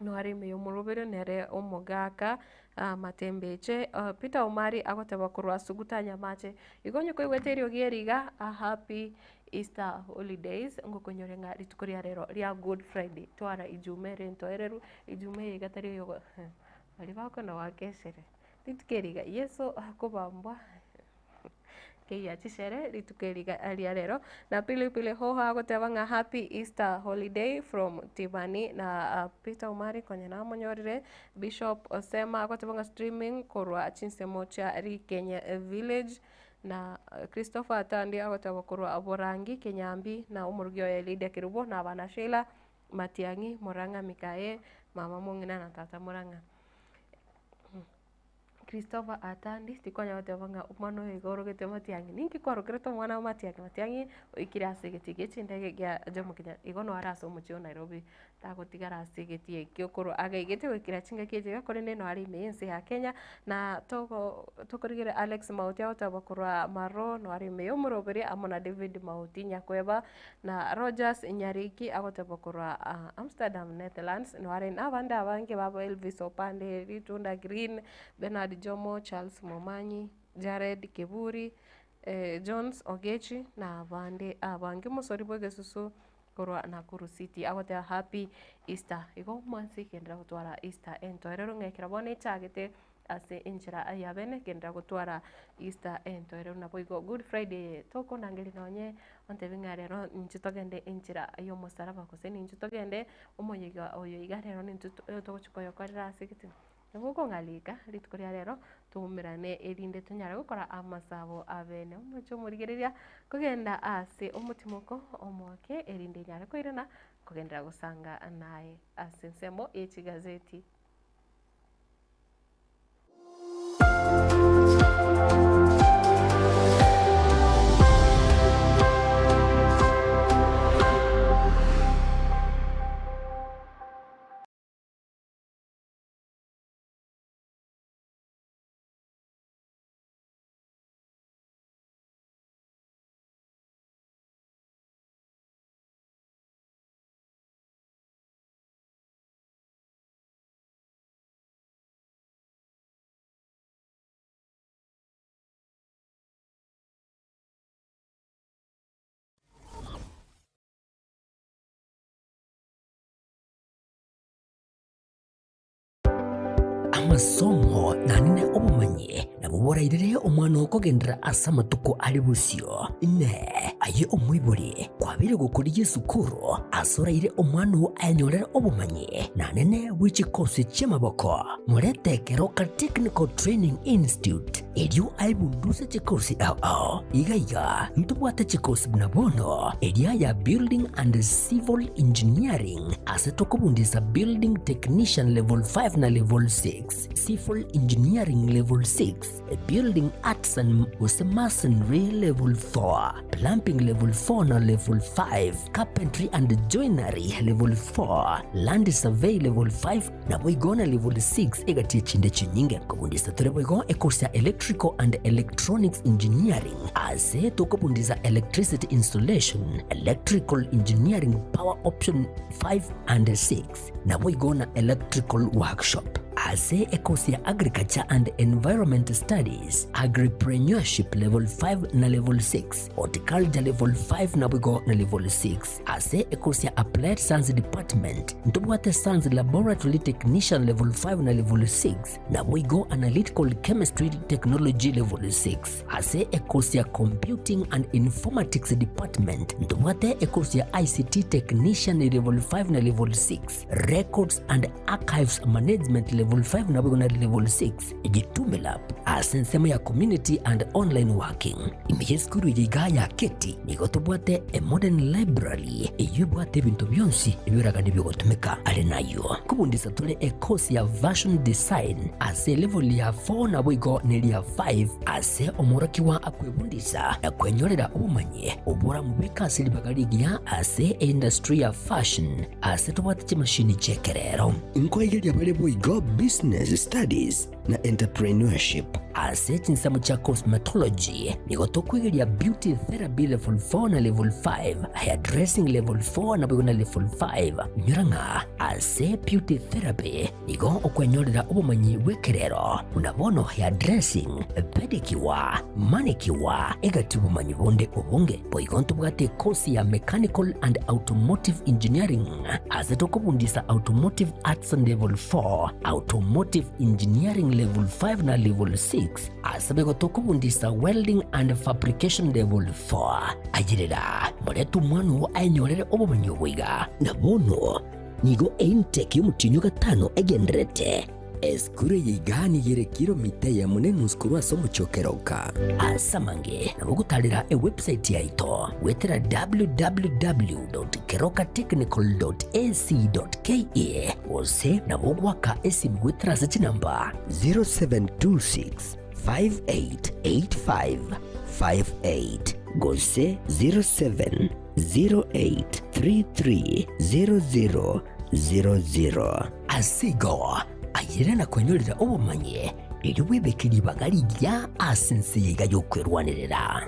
Noare ime y'omorobere nere omogaka amatembeche Peter Omari agoteba korwa Suguta Nyamache, igo onye koigwete eriogi eri iga a happy Easter holidays ngokonyore ng'a rituko ria rero ria good Friday twara ijuma ere entoereru, ijuma eye iga tari eyogo baria bakogenda goaka eshere, rituko eri iga Yeso akobambwa. Keyia chishere rituko eri ria rero. Na Pilipili Hoho agoteba ng'a happy Easter holiday from Tibani na Peter Omari konya namonyorire. Bishop Osema agoteba ng'a streaming korwa chinsemo chia Rikenye village. Na Christopher Atandi agoteba korwa Borangi Kenyambi na omorugi oye Lydia Kerubo na abana Sheila Matiang'i Murang'a Mikaye mama mong'ina na tata Murang'a. Christopher Atandi, tikonyara goteba ng'a omwana oyo iga orogete Matiang'i, ninki kwarokerete omwana Matiang'i? Matiang'i oikire ase egetii gie chindege gia Jomo Kenyatta, igo noo are ase omochie o Nairobi, tagotigara ase egetii ekio korwa agaigete goikera chingaki echi iga korende noo are ime ya ense ya Kenya, na togo tokorigereria Alex Mauti agoteba korwa Maroo noo are ime ya omoroberi amo na David Mauti Nyakweba, na Rogers Nyariki agoteba korwa Amsterdam Netherlands noo are na abande abange babo Elvis Opande, Ritunda Green, Bernard Jomo, Charles Momanyi, Jared Kiburi, Jones Ogechi na abande abange. Omosori bwa egesusu korwa Nakuru City agoteba happy Easter. Igo mwansi genderera gotwara Easter entoereru ng'a ekero bono echagete Ase enchera ya bene genderera gotwara Easter entoereru naboigo Good Friday eye tokonangeria nonye ontebie ng'a rero ninche togende enchera y'omosaraba gose ninche togende omoyega oyo iga rero nintwe togochia koyokorera ase gete. Nabo okong'alika rituko ria rero toumerane erinde tonyare gokora amasabo abene. Omochie omorigereria kogenda ase omotimoko omoke erinde nyare koirana kogenderera gosanga naye ase ensemo ye chigazeti. Amasomo naende obomanyi nabwo borairere omwana oo kogenderera ase amatuko are bosio. Inee! Aye omoibori, kwabeire gokorigia esukuru ase oraire omwana oo ayenyorere obomanyi naende bwe chikosi chi'amaboko? Morete Keroka Technical Training Institute erio aebunduse chikosi ao ao. Iga iga ntobwate chikosi buna bono eria ya Building and Civil Engineering ase tokobundisa Building Technician Level 5 na Level 6, Civil Engineering Level 6, Building Arts and gose Masonry Level 4, Plumbing Level 4 na Level 5, Carpentry and Joinery Level 4, Land Survey Level 5, Naboigo na level 6 egati echinde chinyinge. Nkobundisa tore boigo ecourse ya Electrical and Electronics Engineering ase tokobundisa Electricity Installation, Electrical Engineering Power Option 5 and 6 naboigo na Electrical Workshop. Ase ekosi ya Agriculture and Environment Studies, Agripreneurship Level 5 na Level 6, Horticulture Level 5 naboigo na Level 6. Ase ekosi ya Applied Science Department, ntobwate Science Laboratory Technician Level 5 na Level 6, naboigo Analytical Chemistry Technology Level 6. Ase ekosi ya Computing and Informatics Department, ntobwate ekosi ya ICT Technician Level 5 na Level 6, Records and Archives Management Level 5 naboigo na Level 6, Jitume Lab ase ensemo ya Community and Online Working. Ime y'esukuru eye igaa ya Keti nigo tobwate a modern library eyio ebwate ebinto bionsi ebioraganie biogotumeka. Are nayio kobundisa tore ecourse ya Fashion Design ase elevel ya 4 naboigo neria 5 ase omworokigwa akwebundisa na kwenyorera obomanyi oboramobeke ase ribaga rigiya ase eindustry ya fashion ase tobwate chimashini chi'ekerero. Nkoigeria bare boigo Business Studies na Entrepreneurship. Ase chinsemo chia Cosmetology, nigo tokoigeria Beauty Therapy Level 4 na Level 5, Hairdressing Level 4 naboigo na Level 5. Inyora ng'a ase Beauty Therapy nigo okwenyorera obomanyi bw'ekerero buna bono hairdressing, pedicure, manicure, egati obomanyi bonde obonge. Boigo ntobwate ekosi ya Mechanical and Automotive Engineering ase tokobundisa Automotive Arts Level 4, Automotive Engineering Level 5 na Level 6, ase boigo tokobundisa Welding and Fabrication Level 4. Ayerera, morete omwana oo aenyorere obomanyi obo iga. Na bono nigo eintake y'omotienyi o gatano egendererete. Esukuru eye igaa nigo ere kilomita eyemo na enusu korwa ase omochie o Keroka. Ase amange nabo ogotarera ewebsite yaito goetera www.kerokatechnical.ac.ke gose nabo ogoaka esimi goetera ase chinamba 0726 5885 58 gose 0708 3300 00. Ase igo, ayere na kwenyorera obomanyi, erio bwebeke ribaga rigiya ase ense eye iga y'okwerwanerera.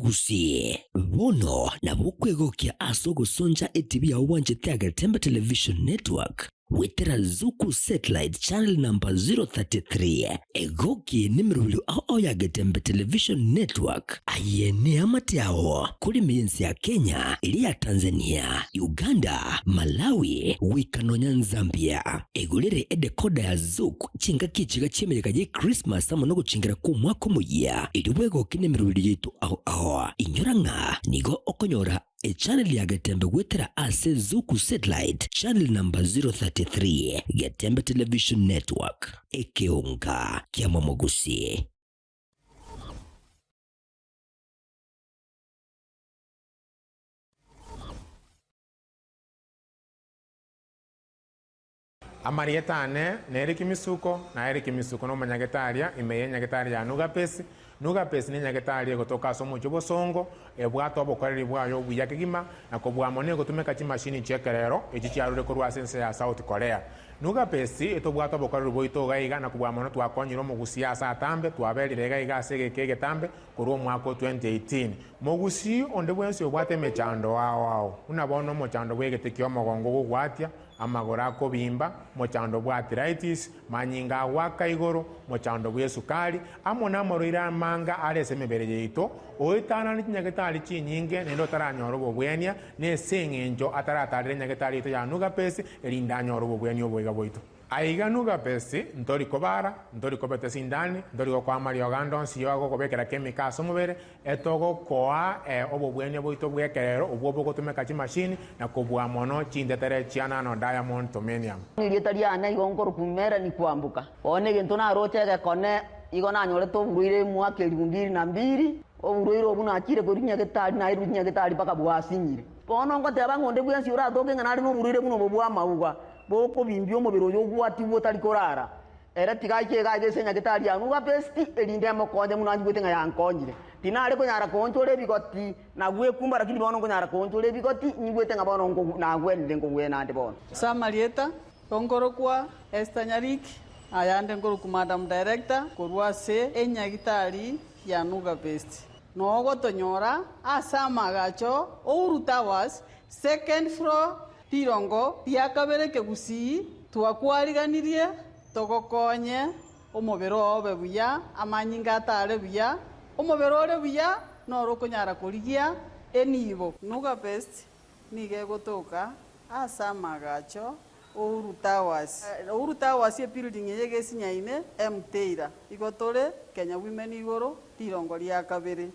Gusii, bono nabo okwegokia ase ogosoncha etibi yao bwanchete Agetembe Television Network goetera Zuku Satellite Channel number 033. Egoki nemerobio ao ao ya Agetembe Television Network. Aye neamate ao kore ime y'ense ya Kenya, eria ya Tanzania, Uganda, Malawi, goika nonya Zambia. Egorere edecoder ya Zuku Chingaki echiga chi'emeyega ye Krismasi amo nogochengera kw'omwaka omoyia, erio bwegoke nemeroberio yaito ao ao. Inyora ng'a nigo okonyora echannel ya Getembe goetera ase Zuku Satellite channel number 033, Getembe Television Network, ekeonga kia Momogusi. Amarieta ane nere Kimisuko, na ere Kimisuko nomonyagetaria ime y'enyagetaria ya Nugapesi. Nugapesi nenyagetaria egotoka ase omochie obosongo, ebwate obokoreri bwaye obuya kegima, na kobua mono egotumeka chimashini chi'ekerero echi chiarure korwa ase ense ya South Korea. Nugapesi etobwate obokoreri bwaito iga iga na kobua mono twakonyire omogusii ase atambe, twaberire iga iga ase egeka egetambe korwa omwaka o 2018. Mogusii onde bwensi obwate emechando ao ao, buna bono omochando bw'egete ki'omogongo ogogwatia, amagoro akobimba, mochando bw'arthritis, manyinga agoaka igoro, mochando bw'esukari, amo namarwaire amanga are ase emebere yaito, oetanane chinyagetari chinyinge naende otaranyora obobwenia, nese eng'encho ataratarera enyagetari yaito ya Nugapesi, erinde anyore obobwenia oboiga bwaito. Aiga Nugapesi, ntori kobara, ntori kobeta esindani, ntori gokoa amariogo ande onsi y'ogokobekera chemical ase omobere, Etogokoa obobwenia bwaito bw'ekerero obwo bogotumeka chimashini na kobua mono chintetere chia nano diamond tomenium. Erieta riane igo nkorokwa Melanie Kwamboka. Bono egento naroche egekone, igo nanyorete oborwaire emwaka elifu mbili na mbili, oborwaire obwo nachire korwa nyagetari nairwe nyagetari mpaka bwasinyire. Bono ngoteba ng'a onde bwensi oratoke ng'a nare noborwaire buna obo bw'amauga, bokobimbia omobere oyo ogwatigwe otari korara, Ere tiga aiche iga aiga ase enyagetari ya Nugapesti, erinde emokonye buna anjigwete ng'a yankonyire. Tinare konyara koonchora ebigoti na gwekumba, lakini bono nkonyara koonchora ebigoti, nyigwete ng'a bono nagwenire nkogwena ande bono. Ase amarieta, onkorokwa Esther Nyariki, Ayande nkorokwa Madam Director korwa ase enyagitari ya Nuga Best. Noo ogotonyora ase amaagacho Uhuru Towers, second floor, rirongo ria kabere Kegusii. Twakwariganirie togokonye omobere oo obe buya, amanyinga atare buya. Omobere ore buya noro okonyara korigia enibo. Nuga Best nigo egotoka ase amaagacho Uhuru Towers. Uhuru Towers ebuilding eye egesinyaine Mteira. Igo tore Kenya Women igoro rirongo ria kabere.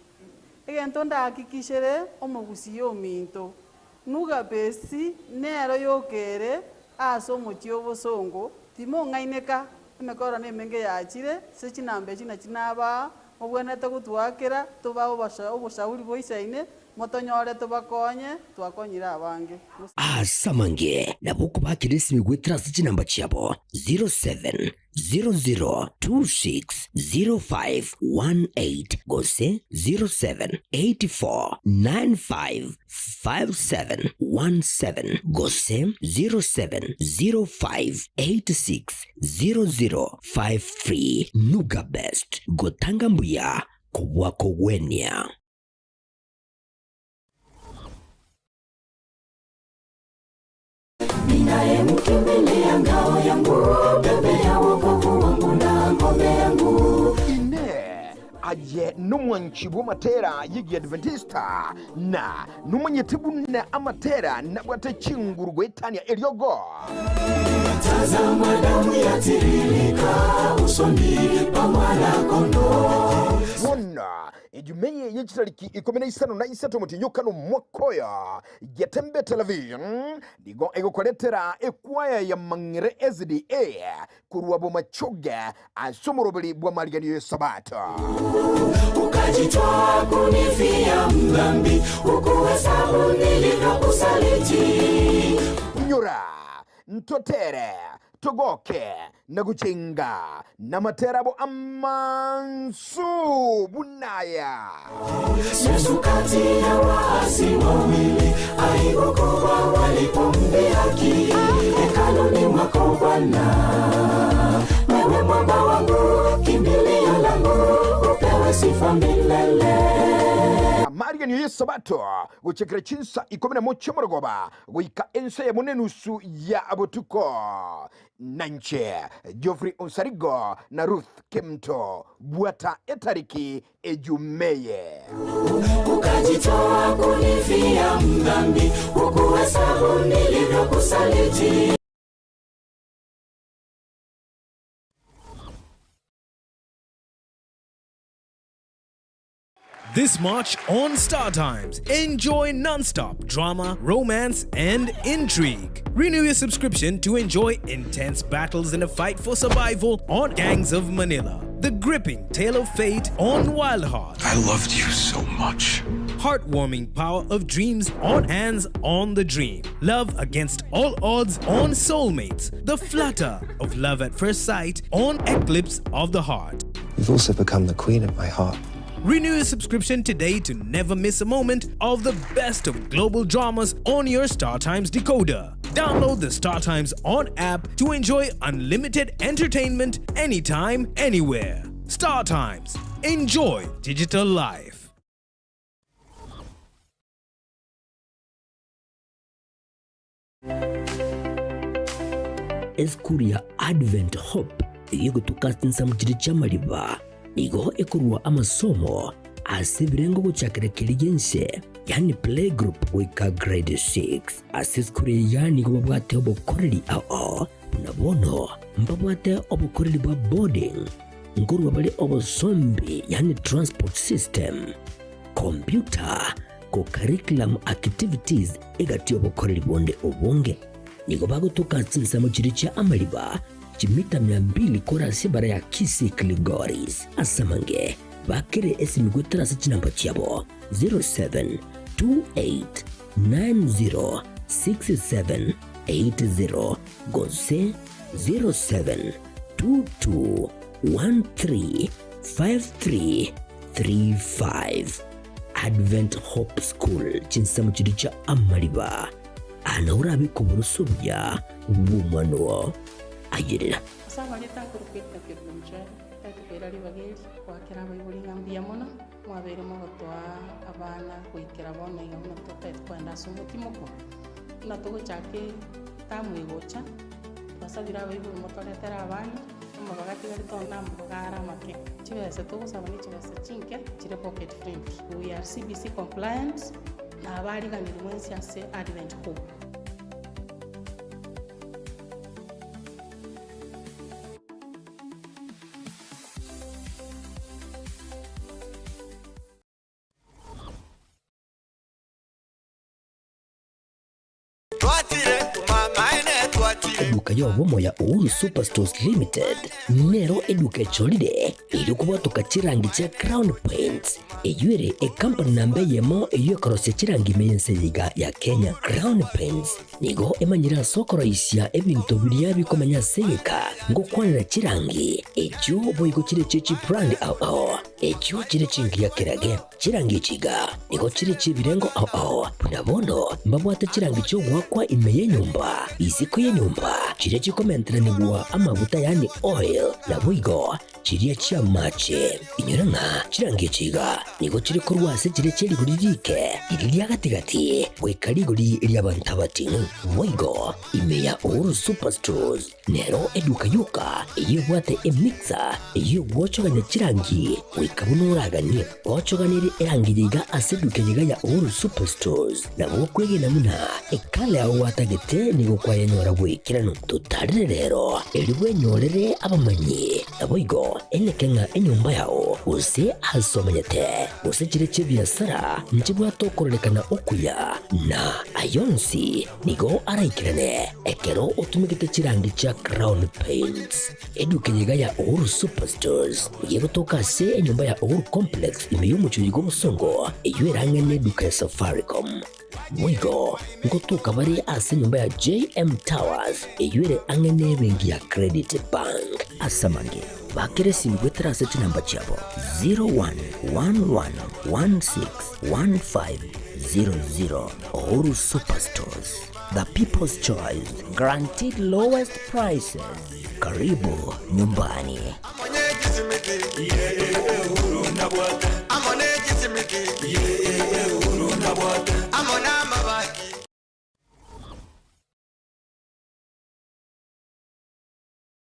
Egento ndahakikishere omogusii ominto, Nuga Best nero yokere ase omochie obosongo, timong'aineka, emekoro nemenge yachire, ase chinamba echi nachi nabaa, mobwenerete gotwakera, tobae oboshauri boisaine, Motonyore tobakonye, twakonyire abange. Ase amange nabo okobakera esimi goetera ase chinamba chiabo 0700260518 gose 0784955717 gose 0705860053. Nuga Best, gotanga mbuya kobua kogwenia. Ninayemkimbilia ngao yangu, pembe ya wokovu wangu na ngome yangu. Inee! Aye nomwanchi bw'amatera y'Egiadventista, na nomanyete buna amatera nabwate chinguru goetania eriogo? Tazama damu yatiririka usoni pa mwana-kondoo. Bono Ejumaa eye ye chitariki 13 omotienyi o kane omwaka oyo, Getembe Television nigo egokoretera ekwaya ya Mang'ere SDA korwa Bomachoge ase omoroberi bw'amariganio y'Esabato. Ukajitoa kunifia mdhambi, hukuhesabu nilivyokusaliti. Inyora, ntotere, togoke, na gochenga namatera abo amansu buna aya. Yesu kati ya waasi wawili, aibu kubwa walipomdhihaki. Hekaluni mwako Bwana, wewe mwamba wangu, kimbilio langu, upewe sifa milele. Amariganio y'Esabato gochakera chinsa ikomi na mocha morogoba goika ensa eyemo nenusu ya botuko. Na inche, Geoffrey Onsarigo na Ruth Kemto, bwata etariki ejuma eye. Ukajitoa kunifia mdhambi, hukuhesabu nilivyokusaliti. This March on Star Times, enjoy non-stop drama, romance, and intrigue. Renew your subscription to enjoy intense battles in a fight for survival on Gangs of Manila. The gripping tale of fate on Wild Heart. I loved you so much. Heartwarming power of dreams on Hands on the Dream. Love against all odds on Soulmates. The flutter of love at first sight on Eclipse of the Heart. You've also become the queen of my heart. Renew your subscription today to never miss a moment of the best of global dramas on your StarTimes decoder. Download the StarTimes On app to enjoy unlimited entertainment anytime, anywhere. StarTimes. Enjoy digital life. Esukuru ya Advent Hope eyio egotuka ase chinsemo chiria chi'amariba nigo ekorua amasomo ase ebirengo gochakera keria gi'ense yaani playgroup goika grade 6. Ase esukuru eye iga nigo babwate obokoreri ao buna bono mbabwate obokoreri bwa boarding, nkorua bare obosombi yaani transport system, computer, Co-curriculum activities egati y'obokoreri bonde obonge. Nigo bagotoka chinsemo chiria chia amariba chimita mia mbili korwa ase ebara ya Kisii Kilgoris. Ase amange bakere esimi goetera ase chinamba chiabo 0728906780 gose 0722135335. Advent Hope School chinsemo chiria chia amariba, aa nao orabe koborosia obuya bw'omwana oo. Ayerera. Ase amarieta nkorokwa Edna Kerubo Muchari, tari koira ribaga eri goakera abaibori ng'a mbuya mono, mwabeire mogotoa abana goikera bono iga buna totagete kogenda ase omotimoko. Buna togochaka etamu egocha, twasabire abaibori motoretere abana, amabaga atigarete onde namabaga are amake. Chibesa togosaba ne chibesa chinke chire pocket friendly. We are CBC compliant, na abariganiri mwensi ase Advent Hope. Eduka y'obomo ya Uhuru Superstores Limited nero eduka echorire erio kobwatoka chirangi chia Crown Paints eyio ere ekampani namba eyemo eyio ekorosia chirangi ime y'ense eye iga ya Kenya. Crown Paints Nigo emanyire ase okoroisia ebinto biria bikomenya ase egeka, ngokwanera chirangi, echio boigo chire chie chibrand ao ao, echio chire chingiya kerage. Chirangi echi iga nigo chire chi'ebirengo ao ao, buna bono mbabwate chirangi chi'ogoakwa ime y'enyomba, isiko y'enyomba, chiria chikomenteranigwa amaguta yaani oil, naboigo Chiria chi'amache. Inyora ng'a chirangi echi iga nigo chire korwa ase chiria chie rigori riike, riria ria gati-gati, goika rigori ri'abanto abating'u. Boigo, ime ya Uhuru Superstores nero eduka yoka eyio ebwate emixer eyio egwochogania chirangi goika buna oraganie. Gochoganeria erangi eye iga ase eduka eye iga ya Uhuru Superstores nabo okwegena buna ekala yao gwatagete nigo kwayenyora bw'ekeranu. Totarere rero, erio bwenyorere abamanyi, naboigo eneke ng'a enyomba yao, gose aase omenyete, gose chire chi'ebiasara nchibwate okororekana okuya, na ay'onsi nigo araikerane ekero otumegete chirangi chia Crown Paints. Eduka eye iga ya Uhuru Superstores nigo egotoka ase enyomba ya Uhuru Complex ime y'omochie oyo bw'obosongo, eyio erang'ane eduka ya Safaricom. Boigo ngotoka bare ase enyomba ya JM Towers eyio ere ang'e n'ebenki ya Credit Bank. Ase amange, bakera esimi goetera ase chinamba chiabo 0111161500. Uhuru Superstores, the people's choice, guaranteed lowest prices. Karibu nyumbani.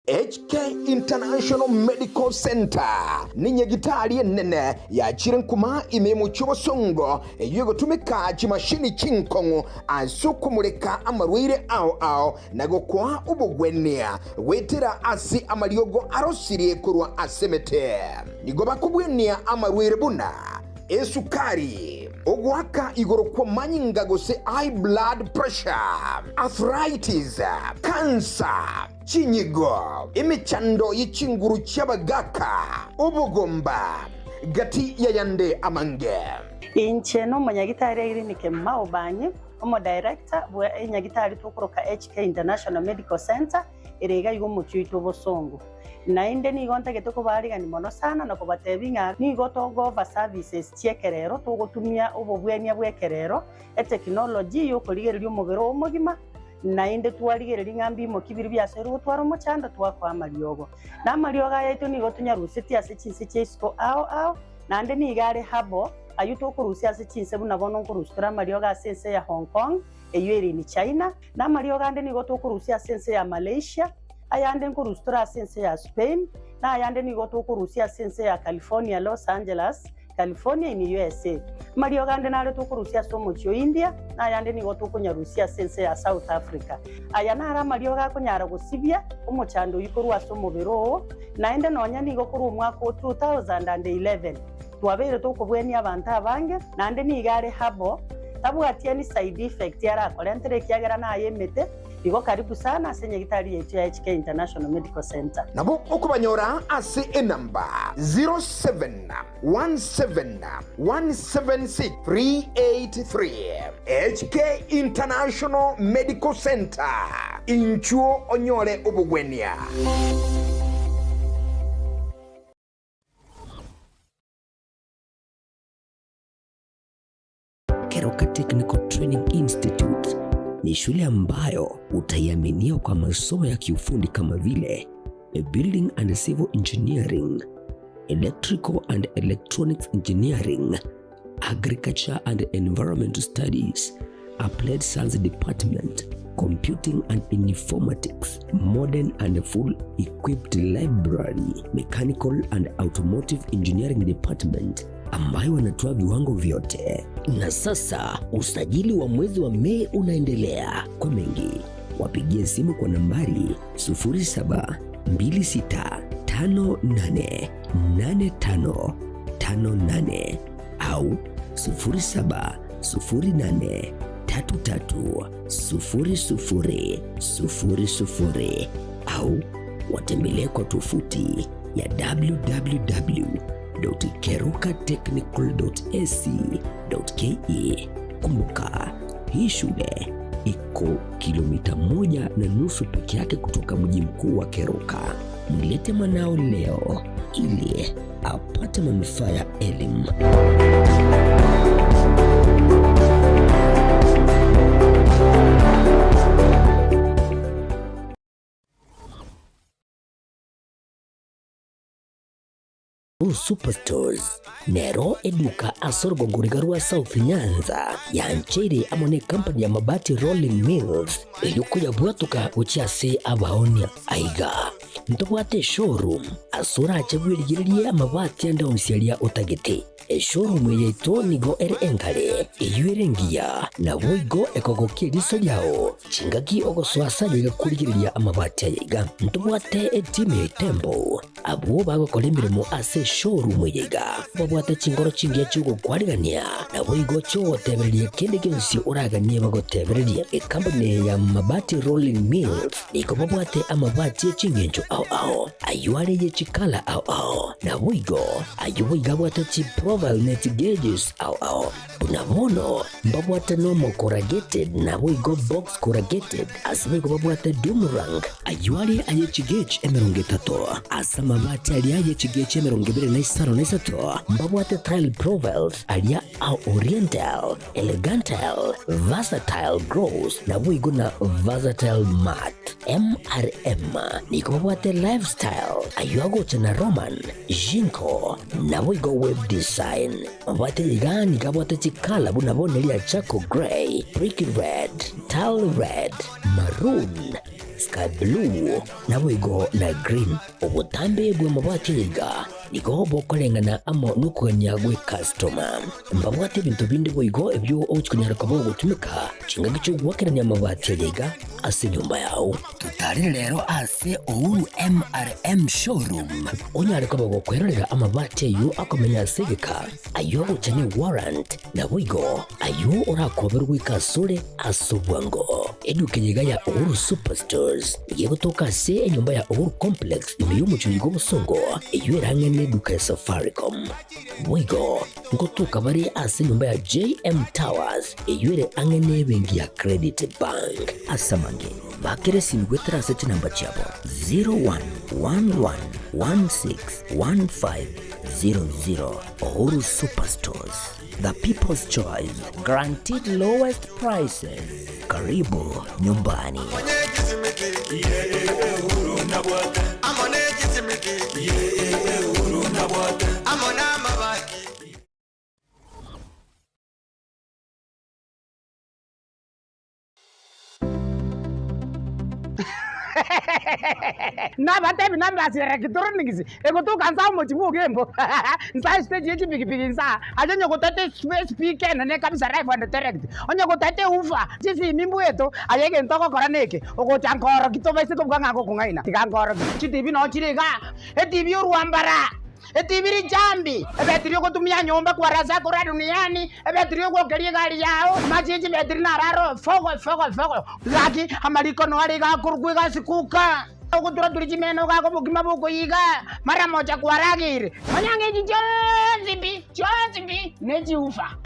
HK International Medical Centre nenyagitari enene yachire nkuma ime y'omochie obosongo eyio egotumeka chimashini chinkong'u ase okomureka amarwaire ao ao na gokoa obogwenia goetera ase amariogo arosirie korwa ase emete. Nigo bakobwenia amarwaire buna esukari, ogoaka igoro kw'amanyinga gose high blood pressure, arthritis, cancer, chinyigo, emechando ye chinguru chi'abagaaka, obogomba, gati y'ayande amange. Inche nomonyagitari Irene Kemuma Obanyi, Omodirector bwe enyagitari tokoroka HK International Medical Centre ere iga iga omochie oito obosongo. Naende nigo ntagete kobaarigania mono sana na kobatebia ng'a nigo togo-offer services chi'ekerero togotumia obobwenia bw'ekerero, etechnology y'okorigereria omobere oo omogima, naende twarigereria ng'a mbimoki biria biasoire gotwara omochando twakoa amariogo. Na amariogo aya aito nigo tonyarusetie ase chinse chia isiko ao ao, naende nigo are herbal, Ayio tokorusia ase chinse buna bono nkorusia tore amariogo ase ense ya Hong Kong, eyio ere in China, na amariogo ande nigo tokorusia ase ense ya Malaysia, ayande nkorusia tore ase ense ya Spain, na ayande nigo tokorusia ase ense ya California, Los Angeles, California in USA. Amariogo ande nare tokorusia ase omochie o India, na ayande nigo tokonyarusia ase ense ya South Africa. Aya naro amariogo akonyara gosibia omochando oyio korwa ase omobere oo, naende nonya nigo korwa omwaka o 2011. Twabeire tokobwenia abanto abange, naende nigo are herbal, tabwati any side effect arakorentere ekiagera naye emete, igo karibu sana ase nyagitari yaito ya HK International Medical Centre. Nabo okobanyora ase enamba 0717176383. HK International Medical Centre, inchuo onyore obogwenia. Keroka Technical Training Institute. Ni shule ambayo utaiaminia kwa masomo ya kiufundi kama vile Building and Civil Engineering, Electrical and Electronics Engineering, Agriculture and Environmental Studies, Applied Science Department, Computing and Informatics, Modern and Full Equipped Library, Mechanical and Automotive Engineering Department ambayo wanatoa viwango vyote. Na sasa usajili wa mwezi wa Mei unaendelea. Kwa mengi wapigie simu kwa nambari 0726588558 au 0708330000 au watembelee kwa tovuti ya www.kerukatechnical.ac.ke. Kumbuka, hii shule iko kilomita 1.5 peke yake kutoka mji mkuu wa Keroka. Mlete mwanao leo ili apate manufaa ya elimu. Superstores nero eduka ase orogongo riga rwa South Nyanza yancheire amo ne company ya Mabati Rolling Mills erio koyabwatoka gochia ase abaonia. Aiga ntobwate eshowroom ase orache bwerigererie amabati ande onsi aria otagete. Eshowroom eye yaito nigo ere enkare, eyio ere engiya, naboigo ekogokia eriso riao chingaki ogosoa ase aye iga korigereria amabati aya iga. Ntobwate etimu ya Itembo Abwo bagokora emeremo ase eshowroom eye iga babwate chinkoro chingiya chi'ogokwarigania, naboigo chi'ogotebereria kende gionsi oraganie bagotebererie. Ekampuni eye ya Mabati Rolling Mills nigo babwate amabati e chingencho ao ao, ayio are ye chikala ao ao, naboigo ayio boigo abwate chiprofile ne chigauges ao ao. Buna bono mbabwate normal corrugated naboigo box corrugated, ase boigo babwate doomerang. Ayio are aye chigauge 30, ase amabati aria aye chigauge 25 mbabwate tile profiles aria a oriental, elegantile, versatile gloss naboigo na versatile matte. MRM nigo babwate lifestyle, ayio agocha na Roman, Jinko, naboigo web design. Mabwate iga nigo abwate chikala buna bono eria charcoal grey, brick red, tile red, maroon, sky blue, naboigo na green. Obotambe bw'amabati aya iga nigo bokoreng'ana amo nokogania gw'ekastoma. Mbabwate ebinto binde boigo ebio ogochia konyara koba ogotumeka chingaki chi'ogoakerania amabati aya iga ase enyomba yao. Totarire rero ase Uhuru MRM Showroom onyare koba gokwerorera amabati ayio akomenya ase egeka, ayio agocha ne warrant, naboigo ayio orakoberwe goika asore ase obwango. Eduka eye iga ya Uhuru Superstores nigo egotoka ase enyomba ya Uhuru Complex ime y'omochie oiga obosongo eyio erang'e neduka ya Safaricom. Boigo ngotoka bare ase enyomba ya JM Towers eyio ere ang'e nebenki ya Credit Bank. Ase amange, bakera esimi goetera ase chinamba chiabo 0111161500. Uhuru Superstores, the people's choice, guaranteed lowest prices. Karibu nyumbani. Nabatebi nambasi ya electronics egotoka nsa omochie bwa Ogembo nsa estage ye chipikipiki nsa aye onye gotete espeaker enene kabisa live and direct onye gotete ewoofer chisimi mbweto aye egento ogokora neke ogocha nkoroki tobaise kobuga ng'a ngokong'aina tiga nkoroki chitibi noo chire igaa etibi orwambara. Etibi richambi, ebetiri ogotumia nyomba kwarasa korwa duniani, ebetiri ogwokeria egari yao, amache ye chibetiri naro aro fogo fogo fogo. Gaki amariko noare iga akorokwa egasi kuka, ogotura-turia chimeno gaka obokima bokoyiga, mara mocha kwarageire. Manya ng'a echi chionsi pi, chionsi pi, nechiufa.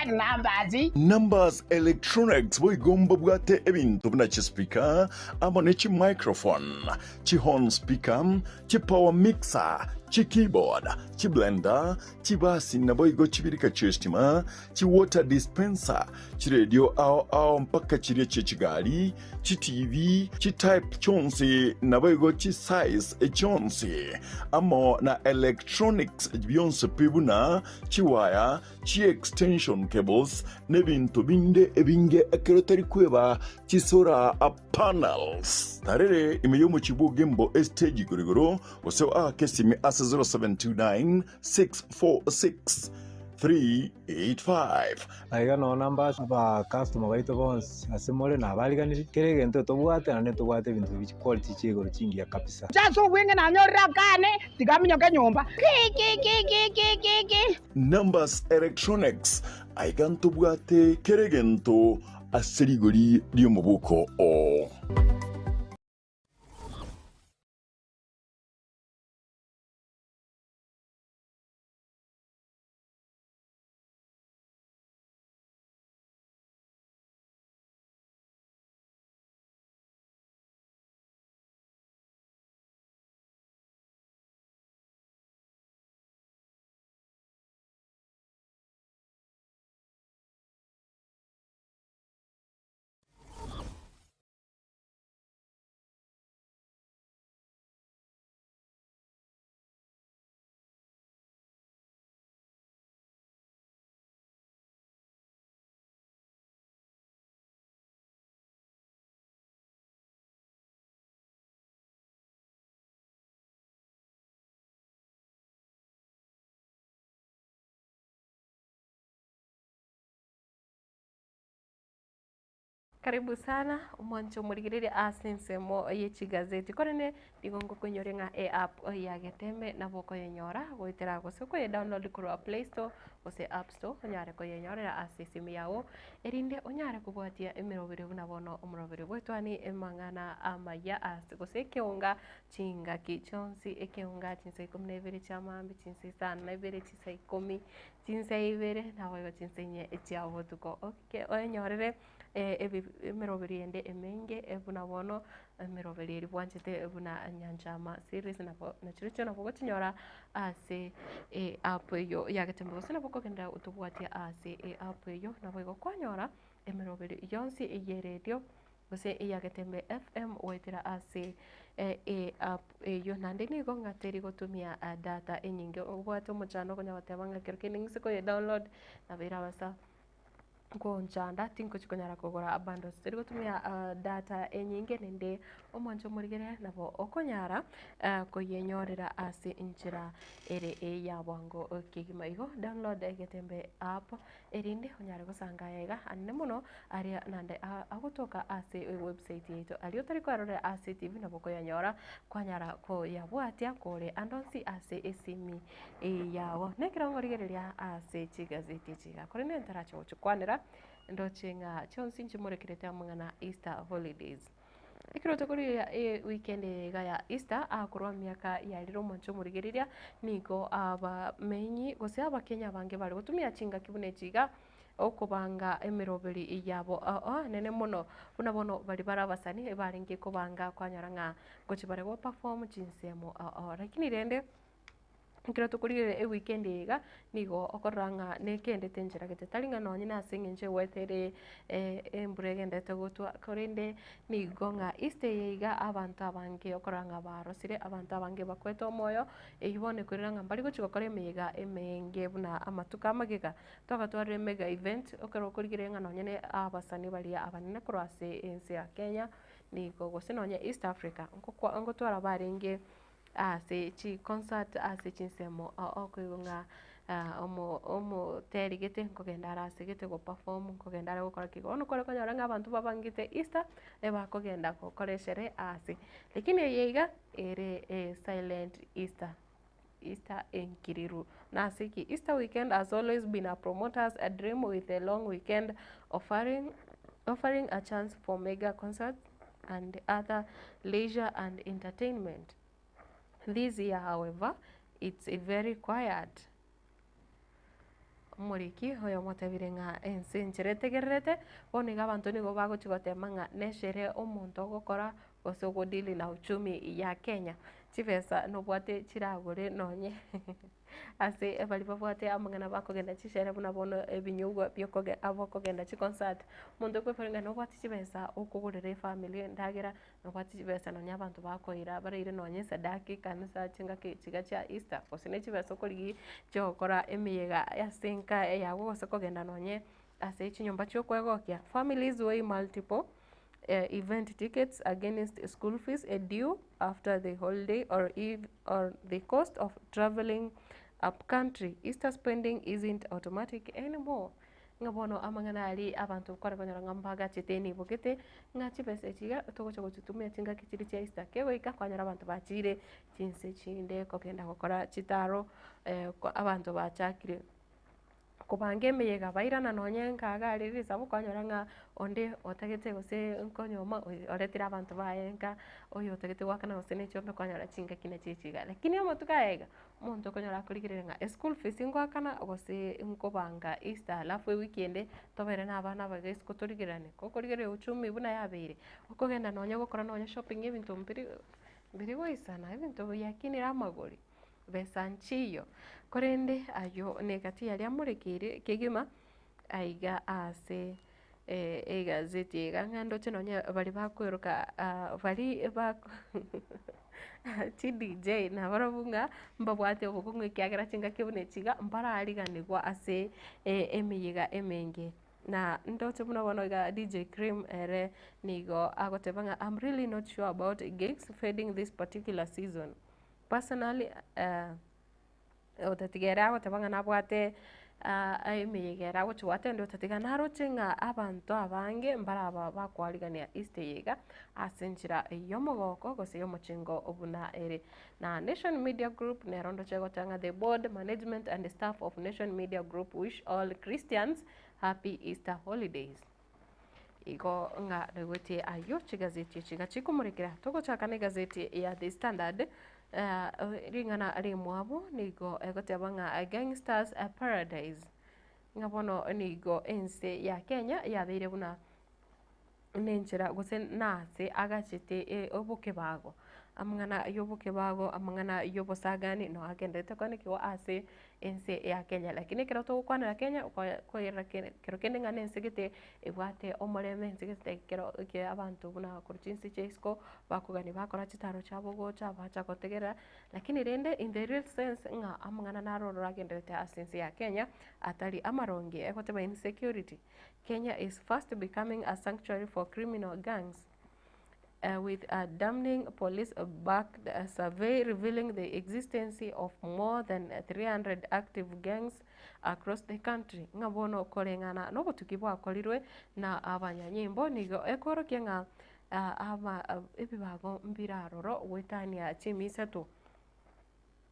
Numbers. Numbers Electronics boigo mbabwate ebinto buna chispeaker amo ne chimicrophone, chihorn speaker, Chipower mixer, Chikeyboard, chiblender, chibasi naboigo chibirika chi'estima, chiwater dispenser, chiredio ao ao mpaka chiria chie chigari, chiTV, chitype chionsi naboigo chisize chionsi, amo na electronics bionsi pi buna chiwaya, chiextension cables, nebinto binde ebinge ekero tari kweba chisora panels. Tarere ime y'omochie bw'Ogembo estage igoro igoro, gose oake esimi ase 0729 646 385. Aiga nonya namba abacustomer baito bonsi ase more nabariganirie, kera egento tobwate naende ntobwate ebinto bi chiquality chia igoro chingiya kabisa. Inche ase obweng'e nanyorire akane, tiga aminyoke nyomba. Ki-ki-ki-ki-ki-ki. Numbers Electronics, aiga ntobwate kera egento ase rigori ri'omobuko oo. Karibu sana omwancho omorigereria ase ensemo ye chigazeti korende nigo ngokoinyoria ng'a eapp ya Getembe nabo okoyenyora goetera gose okoye download korwa play store gose app store onyare koyenyorera ase esimi yago erinde onyare kobwatia emeroberi buna bono omoroberi bwetwani amang'ana amaya ase gose ekeonga chingaki chionsi ekeonga chinsa ikomi na ibere chia maambia chinsa isano na ibere chinsa ikomi chinsa ibere naboigo chinsa inye chia botuko. Oke oenyorere emeroberi ende emenge buna bono emeroberi eria bwanchete buna Nyanchama series nabo nachirochio nabo ogochinyora ase eapp eywo ya Getembe gose nabo okogenda otobwatie ase eapp eywo naboigo kwanyora emeroberi yonsi eye eredio gose eya Getembe FM goetera ase eapp eywo. Naende nigo ng'a teri gotumia data enyinge obwate omochando okonya goteba ng'a ekero kende ng'ise koye download nabo erabasa Ngonchanda tingochi konyara kogora bundles teri gotumia data enyinge naende omwancho omorigere nabo okonyara koyenyorera ase enchera ere eya bwango kegima. Igo download Getembe app erinde onyare gosanga aya iga anene mono aria naende agotoka ase ewebsite yaito aria otari kwerorera ase etibi nabo okoyanyora kwanyara koyabwatia kore ande onsi ase esimi. Yago nekero nkorigereria ase chigazeti echi iga, korende ntarache gochikwanera, ndoche ng'a chionsi nchimorekerete amang'ana Easter holidays. Ekero tokorigereria eweekend eye iga ya Easter, akorwa emiaka yarire omwancho omorigereria, nigo abamenyi gose abakenya abange bare gotumia chingaki buna echi iga, okobanga emeroberi yabo oo enene mono, buna bono baria bare abasani ebarenge kobanga kwanyora ng'a ngochi bare go perform chinsemo oo. Lakini rende. Ekero tokorigereria eweekend eye iga, nigo okorora ng'a nekendete enchera gete, tari ng'a nonye na ase eng'encho egwete ere embura egenderete gotwa, korende nigo ng'a Easter eye iga abanto abange okorora ng'a barosire, abanto abange bakwete omoyo, eywo bono ekorera ng'a mbari gochi gokora emeyega emenge buna amatuko amagega. Twagatwarire mega event, ekero okorigereria ng'a nonye na abasani baria abanene korwa ase ense ya Kenya, nigo gose nonye East Africa, ngokwa ngotwara barenge. Ase chiconcert ase chinsemo okoigwa ng'a omo omoteri gete nkogenda are ase gete go perform nkogenda are gokora ki. Bono kore konyora ng'a abanto babangete Easter, ebakogenda gokora esherehe ase. Lakini eye iga, ere esilent Easter, Easter enkiriru. Nase ki? Easter weekend has always been a promoter's dream with a long weekend offering offering a chance for mega concerts and other leisure and entertainment. This year however, it's very quiet. Omoriki oyomo otebire ng'a ense enchera etegererete, bono iga abanto nigo bagochi gotema ng'a neshere omonto ogokora gose ogodeal na uchumi ya Kenya. Chibesa nobwate chiragore nonye ase baria babwate amang'ana bakogenda chishere buna bono ebinyugwa biokoge abokogenda chiconcert, omonto okoiborwa ng'a nobwate chibesa okogorera efamiri endagera, nobwate chibesa nonye abanto bakoira baraire nonye esadaka ekanisa chingaki chiga chia Easter, gose ne chibesa okorigia chiogokora emeyega ase enka yago gose kogenda nonye ase chinyomba chiokwegokia. Families weigh multiple event tickets against school fees due after the holiday or if or the cost of travelling up country. Easter spending isn't automatic anymore. Ng'a bono amang'ana aria abanto kware konyora ng'a mbagachete enibo gete, ng'a chibesa echi iga togocha gochitumia chingaki chiria chia Easter. Kegoika kwanyora abanto bachire chinse chinde kogenda gokora chitaro, abanto bachakire kobanga emeyega bairana nonye nka iga aria risabu kwanyora ng'a onde otagete gose nkonyoma oretire abanto baye nka, oyo otagete goakana gose ne chiombe kwanyora chingaki nachio echi iga. Lakini amatuko aya iga, omonto okonyora akorigereria ng'a eschool fees ngoakana gose nkobanga Easter alafu ewiki ende tobere na abana abake isiko torigereranie, gokorigereria uchumi buna yabeire, okogenda nonye gokora nonye shopping ebinto mbiri mbiri goisana, ebinto biakinire amagori. Besa nchiyo, korende ayio negati yaria amorekeire kegima aiga ase egazeti eye iga ng'a ndoche nonye baria bakoiroka baria ba chi DJ nabarabwo ng'a mbabwate obokong'u ekiagera chingaki buna echi iga mbarariganigwa ase emeyega emenge. Na ndoche buna bono iga DJ Cream ere nigo agoteba ng'a I'm really not sure about gigs fading this particular season. Personally otatiga ere agoteba ng'a nabwate emeyega ere agochi goatenda otatiga naroche ng'a abanto abange mbaraba bakoarigania Easter eye iga ase enchera y'omogoko gose y'omochengo buna ere. Na Nation Media Group nero ndoche egoteba ng'a the board, management and staff of Nation Media Group wish all Christians happy Easter holidays. Igo ng'a naigwete ayio chigazeti echi iga chikomorekera. Togochaka na egazeti ya The Standard, ring'ana rimwabo nigo egoteba ng'a Gangsters Paradise, ng'a bono nigo ense ya Kenya yabeire buna nenchera gose nase agachete obokebago. Amang'ana ya obokebago, amang'ana ya obosagani no agenderete koanekigwa ase ense ya Kenya. Lakini ekero togokwanera Kenya, koyerera kero kende ng'a nense gete ebwate omorembe, ense gete ekero eke abanto buna korwa chinse chia isiko bakogania bakora chitaro chiabo gocha bacha gotegerera, lakini rende in the real sense ng'a amang'ana naro ororo agenderete ase ense ya Kenya atari amaronge, egoteba insecurity, Kenya is fast becoming a sanctuary for criminal gangs. With a damning police-backed survey revealing the existence of more than 300 active gangs across the country, ng'a bono koreng'ana nobotuki bwakorirwe na abanyanyimbo nigo ekoorokia ng'a aba ebibago mbire aroro goetania chimisato.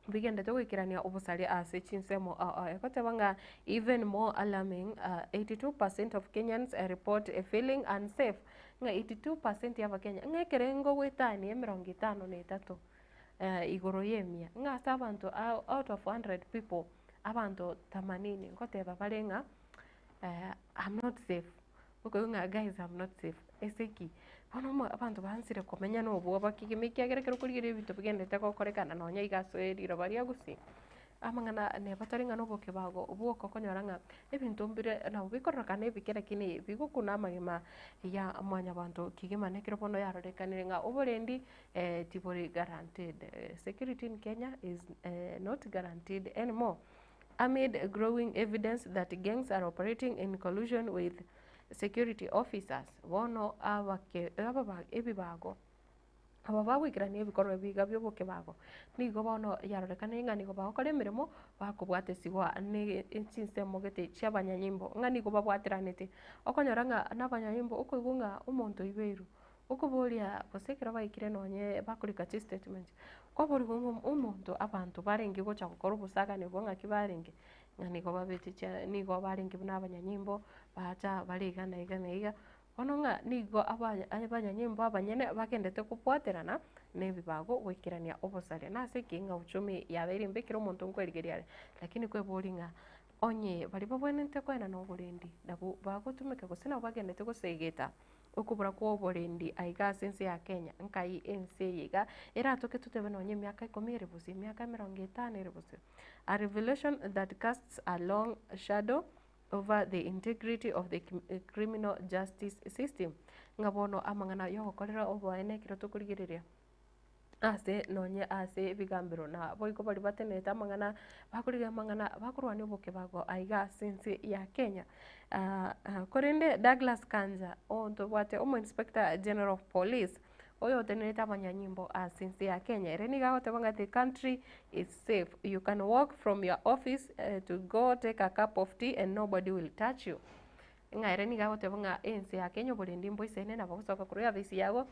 Bigenderete goikerania obosaria ase chinsemo ao ao. Egoteba ng'a even more alarming, 82 percent of Kenyans report feeling unsafe, ng'a 82 percent y'abakenya ng'a ekerengo goetania emerongo etano na etato igoro y'emia, ng'a ase abanto out of 100 people, abanto themanini ngoteba bare ng'a I'm not safe. Okoigwa ng'a guys I'm not safe, ase ki? Bono omo abanto baansire komenya na obwoba kegima ekiagera ekero okorigereria ebinto bigenderete gokorekana nonya iga ase riroba ria gusii, amang'ana neba tari ng'a na obokebago bwoka okonyora ng'a ebinto mbire nabo bikororekana ebike lakini bigokuna amagima ya mwanyabanto kegima na ekero bono yarorekanire ng'a oborendi tibori guaranteed, security in Kenya is not guaranteed anymore. Amid growing evidence that gangs are operating in collusion with security officers, bono abake ababa ebibago aba bagoikerania ebikorwa ebi iga bia obokebago, nigo bono yarorekanire ng'a nigo bagokora emeremo bakobwatesigwa ne chinsemo gete chi'abanyanyimbo, ng'a nigo babwateranete. Okonyora ng'a nabanyanyimbo okoigwa ng'a omonto oibeirwe, Okoboria gose ekero baikire nonye bakorika chistatement, kwaborigwe ng'a omonto abanto barenge gocha gokora obosagani obwo ng'aki barenge, ng'a nigo babete chia nigo barenge buna abanyanyimbo, bacha bare iga na iga na iga, bono ng'a nigo abanya abanyanyimbo abanyene bagendete kobwaterana na ebibago goikerania obosaria. Nase ki? Ng'a uchumi yabeire embe ekero omonto nkwerigeria are, lakini kweboria ng'a onye baria babwenerete koenana oborendi nabwo bagotumeka gose nabwo bagendete gosegeta. Okobora kwa oborendi aiga ase ense ya Kenya, nkai ense eye iga eratoke totebe nonye emiaka ikomi ere bosio, emiaka emerongo etano ere bosio. A revelation that casts a long shadow over the integrity of the criminal justice system. Ng'a bono amang'ana yogokorera oboene ekero tokorigereria ase nonye ase ebigambero na boigo baria batenerete amang'ana bakorigia amang'ana bakorwania obokebago aiga ase ense ya Kenya. Korende Douglas Kanja ontobwate omo inspector general of police oyo otenerete abanyanyimbo ase ense ya Kenya ere nigo agoteba ng'a the country is safe you can walk from your office to go take a cup of tea and nobody will touch you. Ng'a ere nigo agoteba ng'a ense ya Kenya oborendi mboisaine nabo ogosoka korwa eofisi yago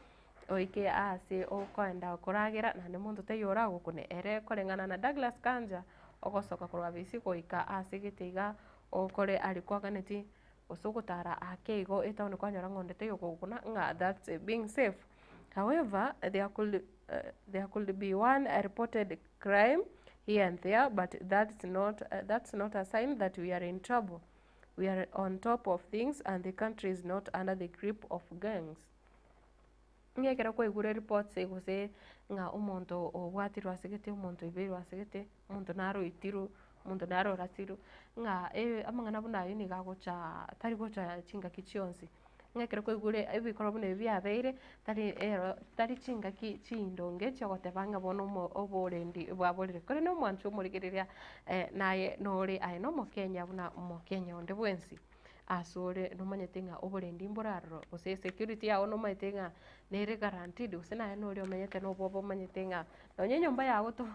oike ase okoenda koragera naende monto taiyo oragokune. Ere koreng'ana na Douglas Kanja ogosoka korwa ofisi goika ase gete iga okore aria kwaganeti gose ogotara ake igo etown kwanyora ng'a onde taiyo okogokuna ng'a that's being safe. However, there could there could be one reported crime here and there but that's not that's not a sign that we are in trouble. We are on top of things and the country is not under the grip of gangs. Ng'a ekero kwaigure reports gose ng'a omonto obwatirwe asegete, omonto oibeirwe asegete, omonto naro oitirwe, omonto naro orasirwe, ng'a amang'ana buna aywo nigo agocha tari gocha chingaki chionsi. Ng'a ekero kwaigure ebikorwa buna ebi biabeire, tari ero tari chingaki chindonge chiogoteba ng'a bono omo oborendi bwaborire. Korende omwancho omorigereria naye nore aye na omokenya buna omokenya onde bwensi, asore nomanyete ng'a oborendi mbore aroro, gose esecurity yago nomanyete ng'a nere guaranteed, gose naye nore omenyete na obwoba omanyete ng'a nonye enyomba yago to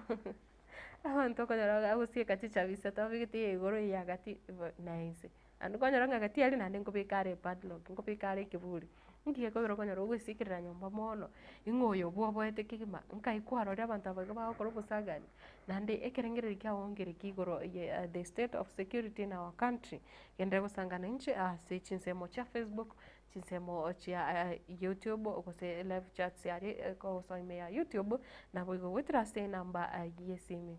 abanto okonyora bagosieka chichabisa tabegete eya igoro eya gati na inse. Naende okonyora ng'a gati aria naende nkobeka are epadlock, nkobeka are ekeburi, nki gekogera okonyora ogoesikerera nyomba mono, ing'o oyo bwoboete kegima, nkai kwarorire abanto aba iga bagokora obosagani, naende ekerengererio kiago nkere ki igoro ye the state of security in our country, genderera gosangana inche ase chinsemo chia facebook, chinsemo chia youtube gose live chats aria ekogosoa ime ya youtube, naboigo goetera ase enamba ya esimi.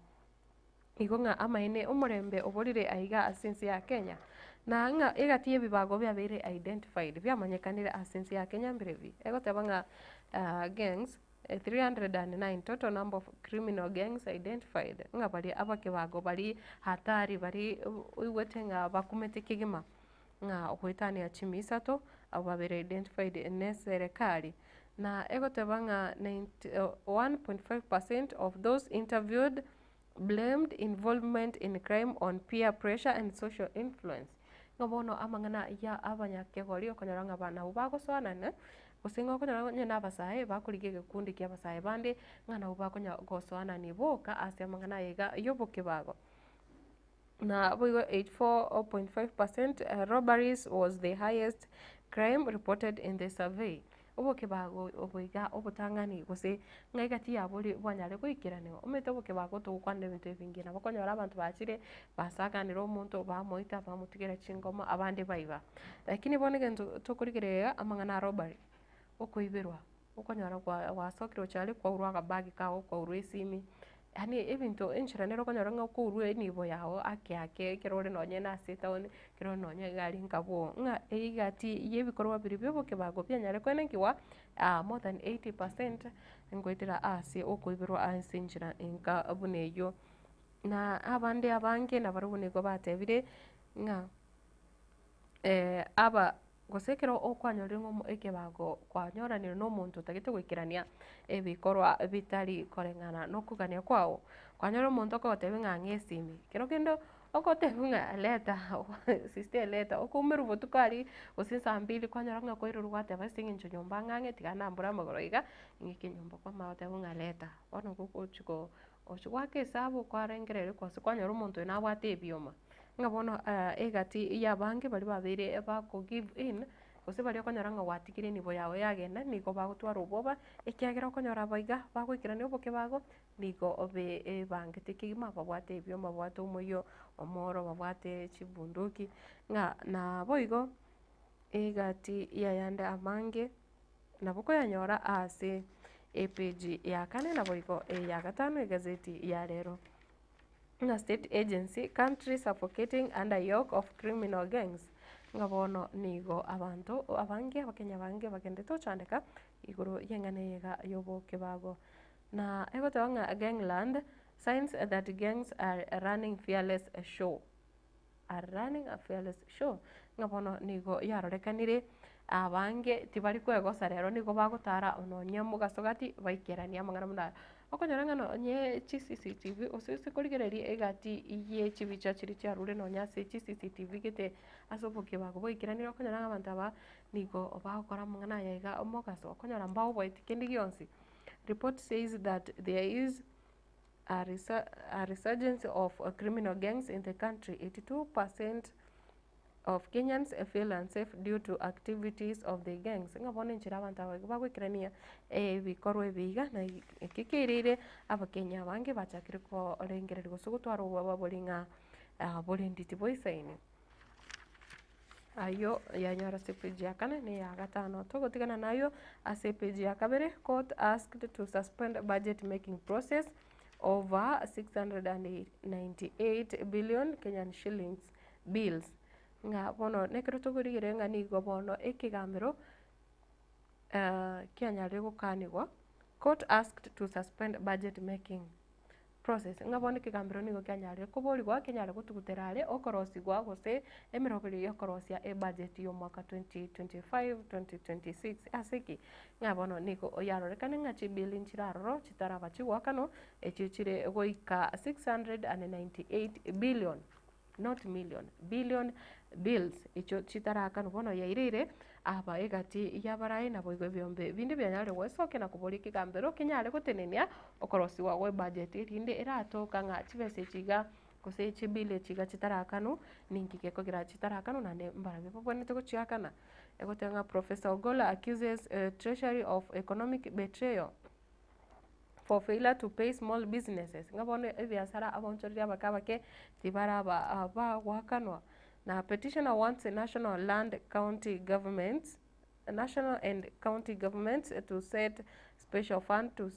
Igo ng'a amaene omorembe oborire aiga ase ense ya Kenya, na ng'a egati y'ebibago biabeire identified, biamanyekanire ase ense ya Kenya mbirebi. Egoteba ng'a gangs 309 total number of criminal gangs identified, ng'a baria abakebago baria hatari baria oigwete ng'a bakumete kegima, ng'a goetania chimi isato, abwo babeire identified ne eserekari. Na egoteba ng'a 91.5 percent of those interviewed blamed involvement in crime on peer pressure and social influence. Ng'a bono amang'ana ya abanyakegori okonyora ng'a ba nabwo bagosoanana, gose ng'a okonyora onye na abasae bakorigia egekundi kia abasae bande, ng'a nabwo bakonya gosoanani boka ase amang'ana aya iga ya obokebago. Na boigo 84.5 percent robberies was the highest crime reported in the survey. Obokebago obo iga obotang'ani gose ng'a egati yabo ore bwanyare goikeraniwa, omanyete obokebago togokwanera ebinto ebinge, nabo okonyora abanto bachire basaganire omonto bamoita bamotigera chingoma abande baiba. Lakini bono egento tokorigereria amang'ana a robbery, okoiberwa, okonyora kwa gwasokire gochia aria kwaurwa akabag kago kwaurwa esimi, yaani ebinto enchera nere okonyora ng'a okourwa enibo yago ake ake ekero ore nonye na ase etown, ekero ore nonye iga aria nka bwogo, ng'a egati ya ebikorwa biria bia obokebago bianyare koenekiwa more than 80 percent ngoetera ase okoiberwa ase enchera enka buna eywo. Na abande abange nabarobwo nigo batebire ng'a aba gose ekero okwanyorire ng'a omo ekebago kwanyoranire na omonto otagete goikerania ebikorwa bitari koreng'ana na okogania kwago, kwanyora omonto okogotebia ng'a ng'a esimi, kero kende ogotebiwa ng'a leta sister leta, okoumerwa botuko aria gose saa mbili kwanyora ng'a kwairurwa gwateba ase eng'encho nyomba ng'ang'e tiga nambure amagoro iga, ng'ike nyomba kwamanya goteba ng'a leta, bono gogochi ko gochi goaka esabu kwarengereria gose kwanyora omonto oyo nabwate ebioma, ng'a bono egati ya abange baria babeire bako give in, gose baria okonyora ng'a gwatigire enibo yago yagenda, nigo bagotwara obwoba, ekiagera okonyora aba iga bagoikerania obokebago, nigo be ebangete kegima babwate ebioma babwate omoyio omoro, babwate chibunduki, ng'a naboigo egati yayande amange nabo okoyanyora ase epage ya kane naboigo eya gatano egazeti ya rero. Ng'a state agency country suffocating under yoke of criminal gangs. Ng'a bono nigo abanto abange, abakenya abange bagendete gochandeka igoro y'eng'ana eye iga y'obokebago. Na egoteba ng'a gangland, signs that gangs are running fearless show, are running a fearless show, ng'a bono nigo yarorekanire abange tibari kwegosa rero nigo bagotara nonye mogaso gati baikeranie amang'ana buna aya. Okonyora ng'a nonye chi CCTV gose ase korigereria egati ye chibicha chiria chiarure nonye ase chi CCTV gete ase obokebago boikeranire okonyora ng'a abanto aba nigo bagokora amang'ana aya iga omogaso okonyora mbaoboeti kende gionsi. Report says that there is a a resurgence of criminal gangs in the country, 82% of Kenyans feel unsafe due to activities of the gangs. Ng'a bono enchera abanto aba bagoikerania ebikorwa ebi iga na eki keirire abakenya abange bachakire korengereria gose gotwara obwoba bori ng'a borendi tiboisaini. Ayio yanyora ase epage ya kane na eya gatano. Togotigana nayio ase epage ya kabere, court asked to suspend budget making process over 698 billion Kenyan shillings bills. Ng'a bono nekero tokorigereria ng'a nigo bono ekegambero kianyarire gokanigwa, court asked to suspend budget making process. Ng'a bono ekegambero nigo kianyarire koborigwa kenyare gotugutera are okorosigwa gose emeroberio ya okorosia ebudget ya omwaka 2025 2026. Ase ki? Ng'a bono nigo yarorekane ng'a chibill nchire aroro chitaraba chigoakanwa echio chire goika 698 billion. not million, billion bills echio chitarakanwa bono yaireire aba egati y'abarai naboigo ebiombe binde bianyare goesokia na koboria ekegambero kenyare gotenenia okorosiwa gwe budget erinde eratoka ng'a chibesa echi iga gose chibill echi iga chitarakanwa ninki gekogera chitarakanwa naende mbarabwo babwenerete gochiakana. Egoteba ng'a Professor Ogolla accuses treasury of economic betrayal. for failure to pay small businesses, ng'a bono ebiasara abaonchoreria abake abake tibaraba bagoakanwa. Na petitioner wants national land county governments, national and county governments to set special fund to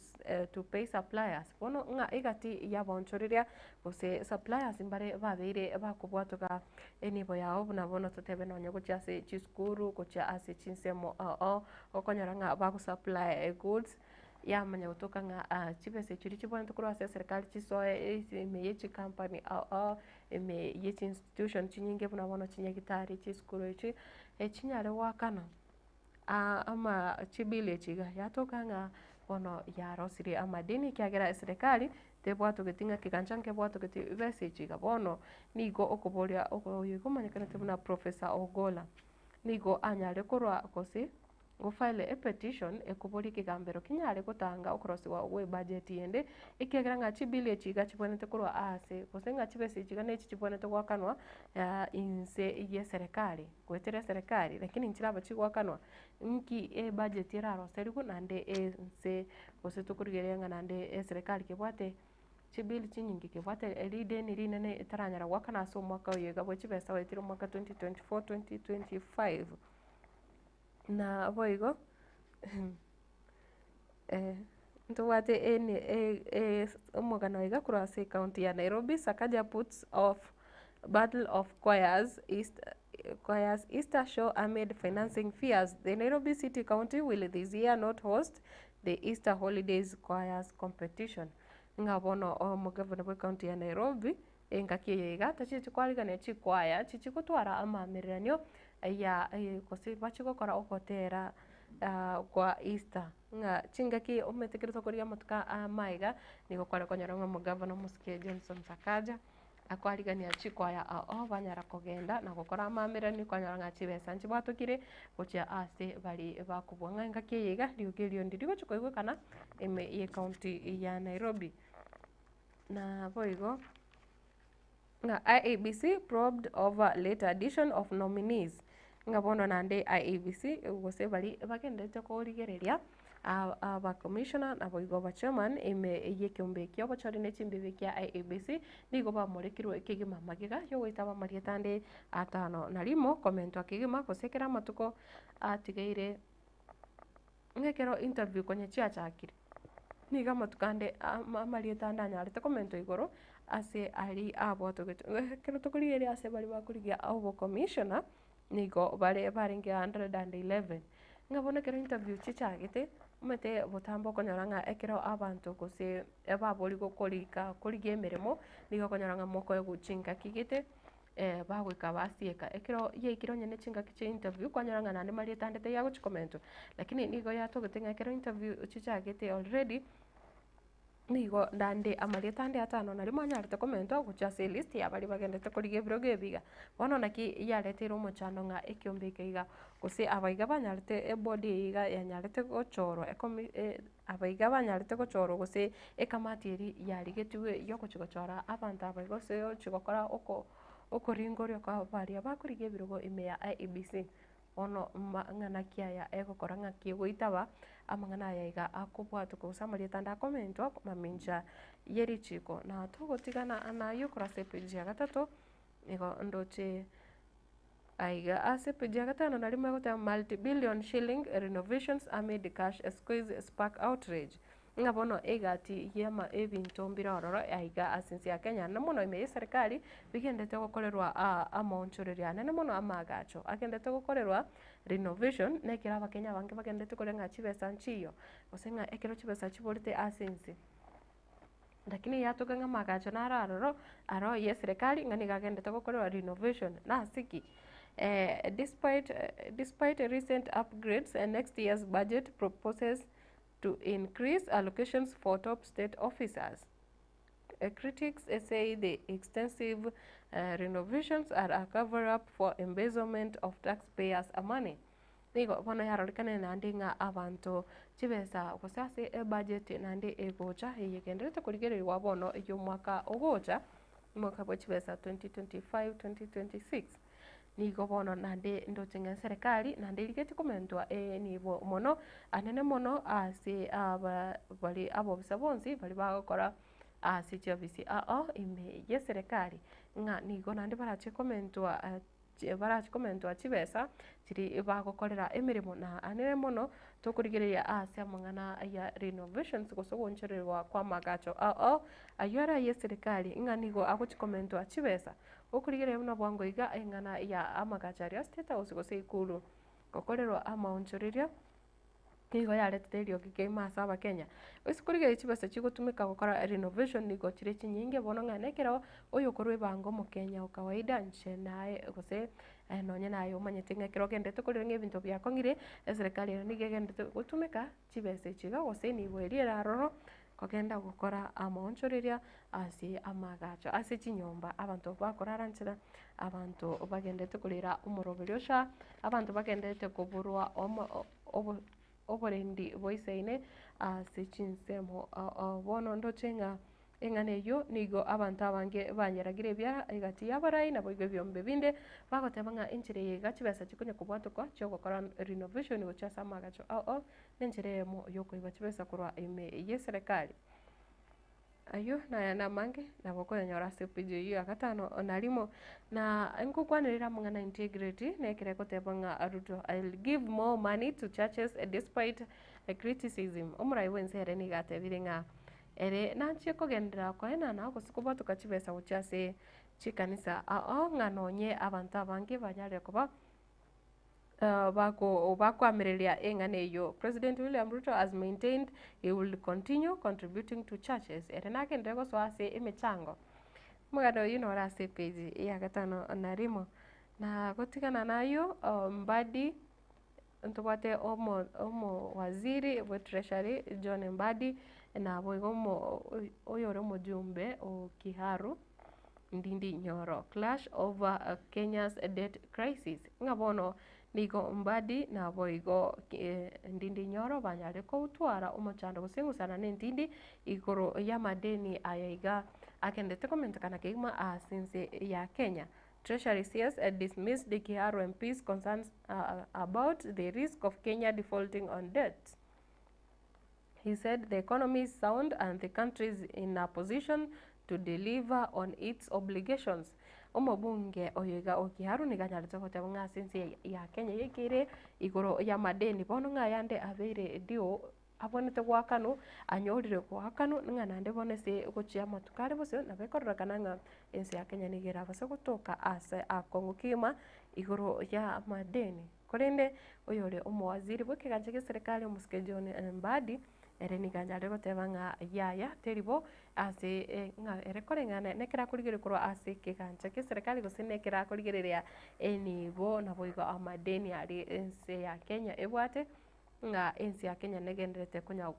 to pay suppliers. Bono ng'a egati ya abaonchoreria gose suppliers mbare babeire bakobwatoka enibo yao buna bono totebe nonye gochia ase chisukuru, gochia ase chinsemo ao ao, okonyora ng'a bagosupply goods. Yamanya gotoka ng'a chibesa echi chiria chibwenerete korwa ase eserekari chisoe ime ye chikampani ao ao, ime ye chi institution chinyinge buna bono chinyagitari, chisukuru echi, echinyare goakana ama chibill echi iga, yatoka ng'a bono yarosirie amadeni ekiagera eserekari tebwatogeti ng'a kegancha nkebwatogeti besa echi iga. Bono nigo okoboria oyo iga omanyekanete buna Professor Ogolla, nigo anyare korwa gose. Gofile epetition ekoboria ekegambero kenyare gotanga okorosigwa gwe ebudget ende, ekiagera ng'a chibill echi iga chibwenerete korwa aase gose ng'a chibesa echi iga nechi chibwenerete goakanwa inse ye eserekari goetera eserekari lakini nchiraba chigoakanwa, nki ebudget eraroserigwe naende ense gose tokorigereria ng'a naende eserekari kebwate chibill chinyinge kebwate rideni rinene etaranyara goakana ase omwaka oyo iga bwe chibesa oetire omwaka 2024 2025. Na boigo ntobwate omogano iga korwa ase ecounty ya Nairobi, Sakaja puts off battle of choirs choirs Easter show amid financing fears. The Nairobi City County will this year not host the Easter holidays choirs competition. Ng'a bono omogavana bwe county ya Nairobi Engaki eye iga tachieti kwarigania chikwaya chichie gotwara amaamereranio ya gose bachie gokora ogotera kwa Easter. Ng'a chingaki omanyete ekero tokorigia amatuko amaiga, nigo kware konyora ng'a omogavana omosike Johnson Sakaja, akwarigania chikwaya ao banyara kogenda na gokora amaamereranio kwanyora ng'a chibesa nchibwatokire gochia ase baria bakobua. Ng'a engaki eye iga riogi erio ndirigochia koigwekana ime ye ecounty ya Nairobi. Naboigo ng'a IEBC probed over late addition of nominees, ng'a bono naende IEBC gose baria bagenderete korigereria aba commissioner naboigo aba chairman ime y'ekeombe ekio obochori ne chimbibe kia IEBC, nigo bamorekirwe kegima magega yogoitaba amarieta ande atano na rimo komentwa kegima gose ekero amatuko atigaire ng'a ekero interview konya chiachakire. Nigo amatuko ande amarieta ande anyarete komentwa igoro ase aria abwatogetwe. Ekero tokorigereria ase baria bakorigia obocommissioner. Nigo bare barenge 111. Ng'a bono ekero interview chichagete, omanyete botambe okonyora ng'a ekero abanto gose baborigwe korika korigia emeremo, nigo okonyora ng'a mokoegwa chingaki gete bagoika basieka. Ekero yaikire onye ne chingaki chia interview, kwanyora ng'a naende marieta ande taiyo agochi komentwa. Lakini nigo yatogete ng'a ekero interview chichagete already, Nigo naende amarieta ande atano nario mwanyarete komentwa gochia ase elist ya baria bagendete korigia ebirogo ebi iga. Bono naki yareteire omochando ng'a ekiombe eke iga, gose aba iga banyarete ebody eye iga yanyarete gochorwa ekomi aba iga banyarete gochorwa gose ekamati eria yarigetigwe yogochia gochora abanto aba iga gose yogochia gokora oko okoringoria kwa baria bakorigia ebirogo ime ya IEBC. Bono amang'ana ki aya egokora ng'aki egoitaba, amang'ana aya iga akobwatwa gose amarieta ande akomentwa mamincha ye richiko. Na togotigana nayio korwa ase epage ya gatato, nigo ndoche aiga ase epage ya gatano nario egoteba multi billion shilling renovations amid cash squeeze spark outrage. Ng'a bono egati y'ama ebinto mbire ororo aiga ase ense ya Kenya, na mono ime y'eserekari, bigendete gokorerwa aa amaonchoreria anene mono amaagacho agendete gokorerwa renovation, na ekero abakenya abange bagendete koria ng'a chibesa nchiyo, gose ng'a ekero chibesa chiborete ase ense. Lakini yatoka ng'a amaagacho naro aroro, aro ya eserekari ng'a nigo agendete gokorerwa renovation, nase ki? Despite despite recent upgrades, next year's budget proposes to increase allocations for top state officers. Critics say the extensive renovations are a cover-up for embezzlement of taxpayers' money. Nigo bono yarorekanire naende ng'a abanto chibesa gose ase ebudget naende egocha eyegendererete korigererigwa bono ey'omwaka ogocha, omwaka bwa chibesa 2025 2026. Nigo bono naende ndoche ng'a eserekari naende erigetie komentwa enibo mono, anene mono ase aba baria abobisa bonsi baria bagokora ase chiofisi ao ime y'eserekari, ng'a nigo naende barache komentwa barache komentwa chibesa chiria bagokorera emeremo na anene mono tokorigereria ase amang'ana ya renovations gose ogoonchorerwa kwa amagacho ao ao, aywo are ay'eserekari ng'a nigo agochi komentwa chibesa. Okorigereria buna bwango iga eng'ana ya amagacho aria State House gose Ikulu gokorerwa amaonchoreria nigo yaretete eriogi kegima ase abakenya. Ase korigereria chibesa chigotumeka gokora renovation nigo chire chinyinge bono ng'a nekero oyokorwa ebango omokenya o kawaida inche naye gose nonye naye omanyete ng'a ekero ogendete korera ng'a ebinto biakong'ire, eserekari ero nigo egendete gotumeka chibesa echi iga gose enibo eria ere aroro Kogenda gokora amaonchoreria ase amaagacho ase chinyomba, abanto bakorara nchera, abanto bagenderete korera omoroberi ocha, abanto bagenderete koborwa omo obo oborendi boisaine ase chinsemo ao ao. Bono ndoche ng'a eng'ana eyio nigo abanto abange banyeragire ebiara egati y'abarai naboigo ebiombe binde, bagoteba ng'a enchera eye iga chibesa chikonya kobwatokwa chiogokora renovation gochia ase amaagacho ao ao. Nenchera eyemo y'okoiba chibesa korwa ime y'eserekari. Ayio nayande amange nabo okoyanyora ase epage eyio ya gatano na rimo. Na nkokwanerera amang'ana integrity na ekero egoteba ng'a Ruto I'll give more money to churches despite criticism. Omorai bwense ere nigo atebire ng'a ere nachie kogenderera koenana gose kobwatoka chibesa gochia ase chikanisa ao ng'a nonye abanto abange banyarire koba. Bakoamereria eng'ana eyio. President William Ruto has maintained he will continue contributing to churches. Ere nagenderere gosoa ase emechango. Omoganda oyio nore ase epage ya gatano na rimo. Na gotigana nayio Mbadi ntobwate omo omowaziri bwe treasury John Mbadi naboigo omo oyore omojumbe o Kiharu. Ndindi Nyoro, Clash over Kenya's debt crisis, ng'a bono nigo Mbadi naboigo Ndindi Nyoro banyare kotwara omochando gose eng'usana na entindi igoro y'amadeni aya iga agendete komentekana kegima ase ense ya Kenya. Treasury CS dismissed Kiharu MP's concerns about the risk of Kenya defaulting on debt. He said the economy is sound and the country is in a position to deliver on its obligations. Omobunge oyo iga o Kiharu nigo anyarete goteba ng'a ase ense ya Kenya yaikeire igoro y'amadeni bono ng'a ayande abeire due. Abwenerete goakanwa, anyorire goakanwa, ng'a naende bono ase gochia amatuko are bosio, nabo ekororekana ng'a ense ya Kenya nigo erabase gotoka ase akong'u kegima igoro ya amadeni. Korende oyore omowaziri bwa ekegancha gia eserekari omosike John Mbadi, ere nigo anyare goteba ng'a yaya teri bo ase ng'a ere koreng'ana na ekero akorigereria korwa ase ekegancha kia eserekari gose na ekero akorigereria enibo naboigo amadeni aria ense ya Kenya ebwate. ng'a ense ya Kenya negendererete konya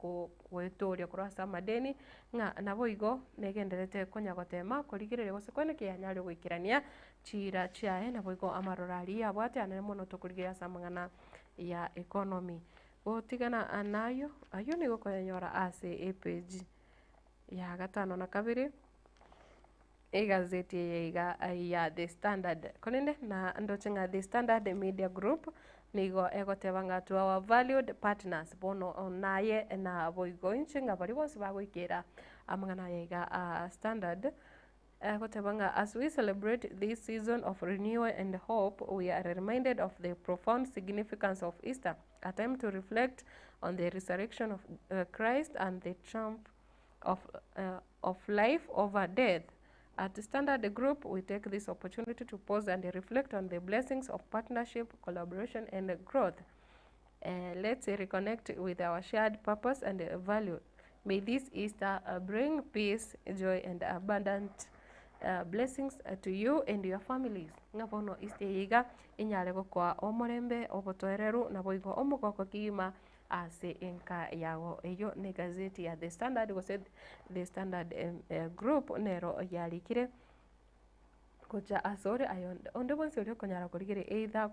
goetoria korwa ase amadeni, ng'a naboigo negendererete konya gotema korigereria gose koenekia yanyare goikerania chiira chiaye naboigo amaroro aria yabwate anene mono tokorigereria ase amang'ana ya economy. Gotigana nayio, ayio nigo okoyanyora ase epage ya gatano na kabere. Egazeti eye iga ya The Standard. Korende na ndoche ng'a The Standard Media Group nigo egoteba ng'a to our valued partners bono naye naboigo inche ng'a baria bonsi bagoikera amang'ana aya iga a Standard egoteba ng'a as we celebrate this season of renewal and hope we are reminded of the profound significance of Easter, a time to reflect on the resurrection of Christ and the triumph of, of life over death. At Standard Group, we take this opportunity to pause and reflect on the blessings of partnership, collaboration, and growth. Let's reconnect with our shared purpose and value. May this Easter bring peace, joy, and abundant blessings to you and your families. Ng'a bono Easter eye iga enyare gokoa omorembe, obotoereru, naboigo omogoko kegima Ase enka yago. Eyio negazeti ya The Standard gose The Standard Group nero yarikire gocha asore aye onde bwensi oria okonyara korigereria either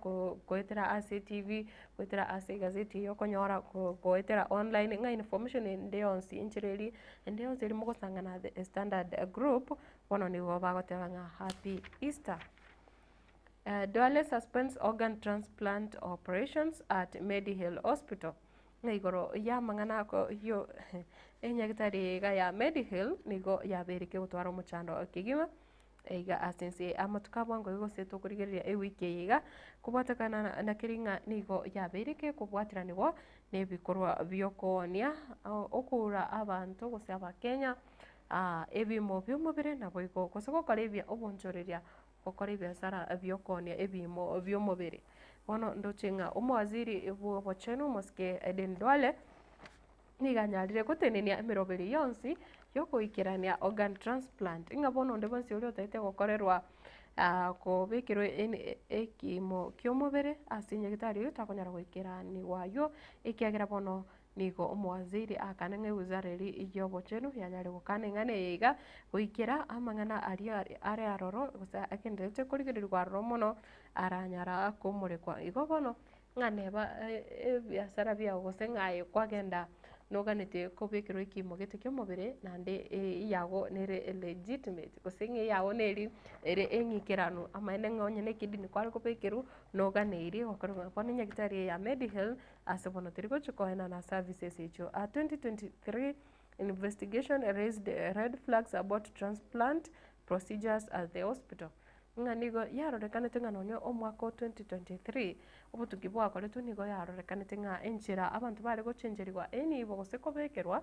goetera ase etibi, goetera ase egazeti eye okonyora goetera online ng'a information ende yonsi enchera eria ende yonsi eria mogosangana The Standard Group, bono nigo bagoteba ng'a happy Easter. Duale suspends organ transplant operations at Mediheal Hospital. Ng'a igoro y'amang'ana ako yo enyagitari eye iga ya Mediheal nigo yabeire kegotwara omochando kegima iga ase ense amatuko abwango iga gose tokorigereria ewiki eye iga kobwatekana na keri ng'a nigo yabeire kekobwateranigwa na ebikorwa biokoonia okoura abanto gose abakenya ebimo biomobere naboigo gose gokora ebia obonchoreria gokora ebiasara bi'okoonia ebiimo bi'omobere. Bono ndoche ng'a omowaziri bw'obochenu omosike Aden Duale nigo anyarire gotenenia emeroberi yonsi y'ogoikerania organ transplant, ng'a bono onde bwensi oria otagete gokorerwa kobekerwa ekiimo ki'omobere ase nyagetari oyio takonyara goikeraniwa aywo ekiagera bono Nigo omowaziri aakane ng'a ewizara eria y'obochenu yanyare gokana eng'ana eye iga, goikera amang'ana aria are aroro gose agendererete korigererigwa aroro mono aranyara komorekwa. Igo bono ng'a neba ebiasara biago gose ng'a aye kwagenda noganetie kobekerwa ekiimo gete ki'omobere naende eyago nere legitimate gose ng'a eyago neri ere eng'ikeranu amaene ng'a onye na ekidney kware kobekerwa noganeirie gokorerwa. Bono enyagitari eye ya Mediheal Ase bono teri gochia koenana services echio. A 2023 investigation raised red flags about transplant procedures at the hospital. Ng'a nigo yarorekanete ng'a nonye omwaka o 2023 obotuki bwakoretwe nigo yarorekanete ng'a enchera abanto bare gochencherigwa enibo gose kobekerwa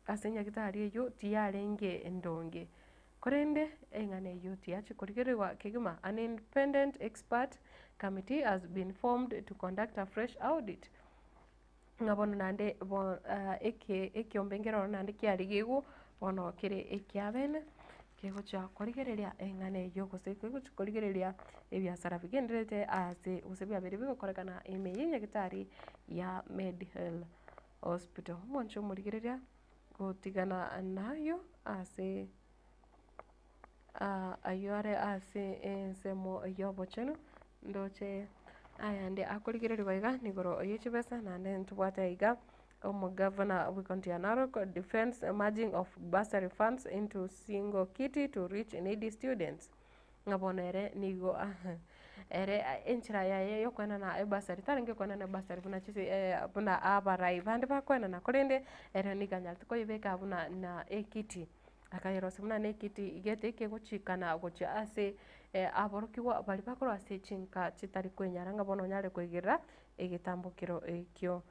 ase nyagitari eyio tiyarenge endonge. Korende eng'ana eyio tiyachia korigererigwa kegima. An independent expert committee has been formed to conduct a fresh audit. Ng'a bono naende bo eke ekiombe nkere ororo naende kiarigigwe bono kere ekiabene kegochia korigereria eng'ana eyio gose kegochia korigereria ebiasara bigendererete ase gose biabeire bigokorekana ime ye nyagetari ya Mediheal Hospital. Omwancho omorigereria. Gotigana nayio ase ayio are ase ensemo y'obochenu, ndoche ayande akorigererigwa iga nigoro ye chibesa naende ntobwate iga omogavana bw'ecounty ya Narok defends merging of bursary funds into single kitty to reach needy students. Ng'a bono ere nigo ere enchera yaye yokoenana ebasari tarenge koenana ebasari buna chise buna abarai bande bakoenana korende ere nigo anyarete koyebeka buna na ekiti, akayerosia buna na ekiti gete kegochikana gochia ase aborokigwa baria bakorwa ase chinka chitari kwenyara ng'a bono onyare koigerera egetambokero ekio.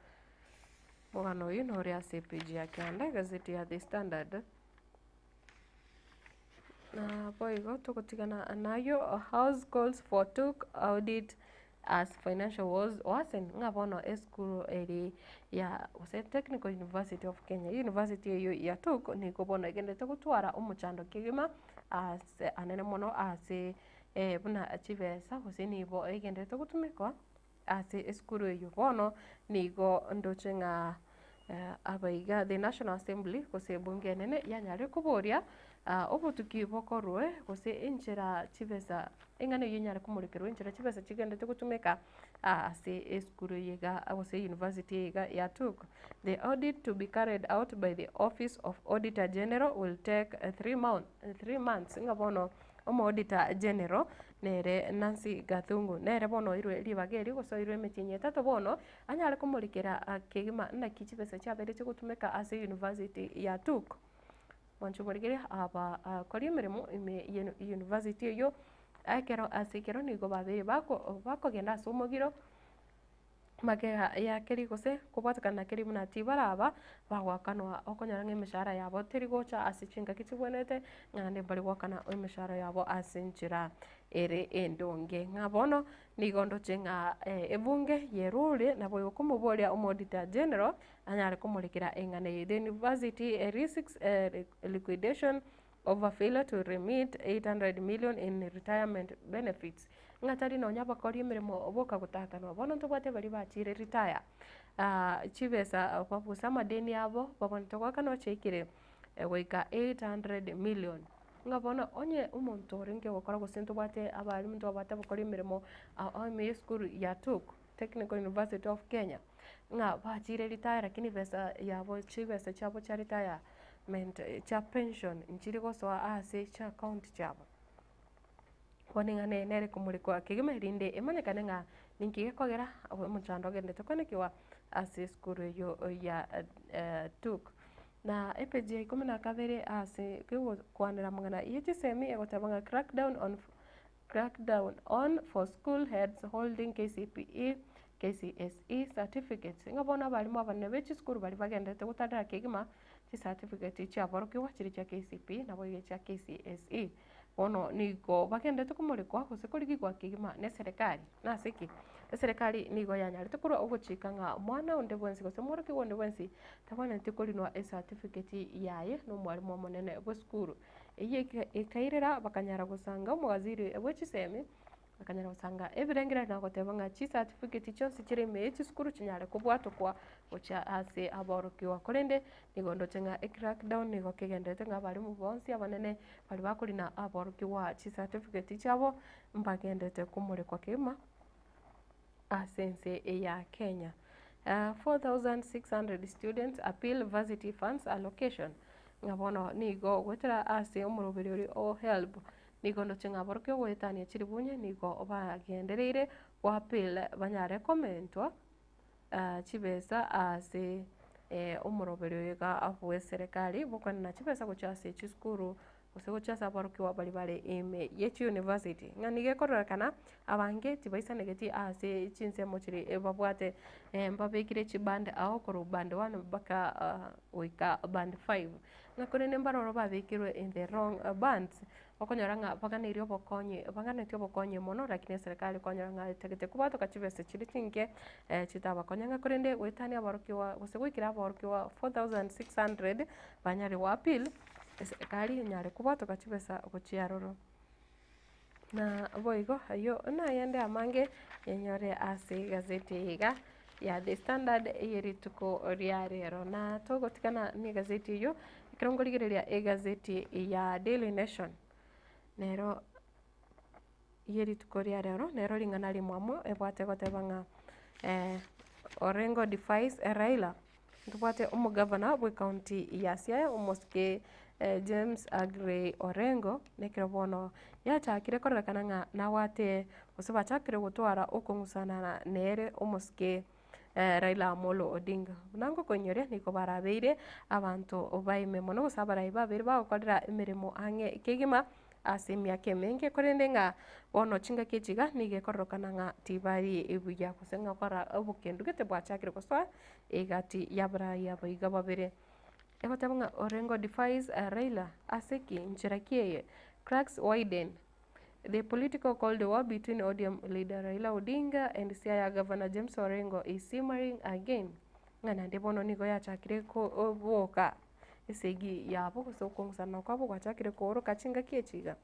Omogano oyio nore ase epeji ya kianda egazeti ya The Standard. Na boigo togotigana nayo House calls for TUK audit as financial woes worsen ng'a bono esukuru eri ya gose Technical University of Kenya, university eyio ya TUK nigo bono egenderete gotwara omochando kegima ase anene mono ase buna chibesa gose nigo egenderete gotumekwa ase esukuru eyio. Bono nigo ndoche ng'a abaiga the National Assembly gose ebunge enene yanyarire koboria obotuki bokorwe gose enchera chibesa eng'ana eyio enyare komorekerwa enchera chibesa chigenderete gotumeka ase esukuru eye iga gose university eye iga ya TUK. The audit to be carried out by the office of auditor general will take 3 months ng'a bono omo auditor general nere Nancy Gathungu nere bono oirwe ribaga eri gose oirwe emetienyi etato bono anyare komorekera kegima naki chibesa chiabeire chigotumeka ase university ya TUK. Mwanche omorigereria aba akori emeremo ime ye university eyio ekero ase ekero nigo babeire bako bakogenda ase omogiro magega ya keri gose kobwatekana na keri buna tibaraba bagoakanwa okonyora ng'a emeshahara yabo teri gocha ase chingaki chibwenerete naende mbari goakana emeshahara yabo ase enchera ere endonge. Ng'a bono nigo ndoche ng'a ebunge yerure nabo egokomoboria omo auditor general anyare komorekera eng'ana eye. The university risks liquidation over failure to remit 800 million in retirement benefits. Ng'a tari nonya abakori emeremo boka gotakanwa bono ntobwate baria bachire retire chibesa gose amadeni abo babwenerete goakanwa chiaikire goika 800 million. Ng'a bono onye omonto orenge gokora gose ntobwate abarimu ntobwate abakori emeremo ime esukuru ya TUK, Technical University of Kenya, ng'a bachire retire lakini besa yabo chibesa chiabo chia retirement chia pension nchiri gosoa ase chiaccount chiabo. Bono eng'ana eye nere komorekwa kegima erinde emanyekane ng'a ninki gekogera omochando ogenderete koenekiwa ase esukuru eywo ya TUK. Na epeji ya ikomi na kabere ase kegokwanera amang'ana ya chisemi egoteba ng'a crackdown on for school heads holding KCPE, KCSE certificates. Ng'a bono abarimu abanene be chisukuru baria bagenderete gotarera kegima chicertificate chiaborokigwa chiri chia KCPE nabo iga chia KCSE. Bono nigo bagenderete komorekwa gose korigigwa kegima na eserekari. Nase ki? Eserekari nigo yanyarete korwa ogochika ng'a omwana onde bwensi gose omworokigwa onde bwensi tabwenereti korinwa ecertificate yaye na omwarimu omonene bwa esukuru. Eywo ekairera bakanyara gosanga omowaziri bwa chisemi bakanyara gosanga ebirengererio na goteba ng'a chicertificate chionsi chire ime ya chisukuru chinyare kobwatokwa gochia ase aborokigwa. Korende nigo ndoche ng'a ecrackdown nigo kegenderete ng'a abarimu bonsi abanene baria bakorina aborokigwa chicertificate chiabo mbagenderete komorekwa kegima ase ense ya Kenya. 4600 students appeal varsity funds allocation. Ng'a bono nigo goetera ase omoroberi oria o HELB nigo ndoche ng'a aborokigwa goetania chiribunye nigo bagendereire go appeal banyare komentwa chibesa ase omoroberi oyo iga bwa eserekari bokoenana chibesa gochia ase chisukuru gose gochia ase aborokigwa baria bare ime ye chiuniversity. Ng'a nigo ekororekana abange tibaisanegeti ase chinsemo chiria babwate mbabekire chiband ao korwa band one mpaka goika band five. Ng'a korende mbaroro babekirwe in the wrong bands, okonyora ng'a baganeirie obokonyi baganetie obokonyi mono lakini eserekari okonyora ng'a etagete kobwatoka chibesa chiria chinke chitabakonya ng'a korende goetania aborokigwa gose goikera aborokigwa 4600 banyare go appeal eserekari enyare kobwatoka chibesa gochia aroro. Na boigo aywo nayende amange enyore ase egazeti eye iga ya The Standard eye rituko ria rero. Na togotigana na egazeti eywo, ekero nkorigereria egazeti ya Daily Nation, nero ye rituko ria rero, nero ring'ana rimwamu ebwate goteba ng'a Orengo defies Raila. Ntobwate omogavana bwe county ya Siaya omosike James Aggrey Orengo, nekero bono yachakire kororekana ng'a nabwate gose bachakire gotwara okong'usanana nere omosike Raila Amolo Odinga. Buna ngokoinyoria nigo barabeire abanto baime mono gose abarai babere bagokorera emeremo ang'e kegima. ase emiaka emenge korende ng'a bono chingaki echi iga nigo ekororokana ng'a tibari buya gose ng'a kora obokendu gete bwachakire gosoa egati y'abarai aba iga babere. Egoteba ng'a Orengo defies Raila ase ki? Nchera ki eye? Cracks widen The political cold war between ODM leader Raila Odinga and Siaya Governor James Orengo is simmering again. Ng'a naende bono nigo yachakire koboka esegi yabo gose okong'usana kwabo gwachakire kooroka chingaki echi iga.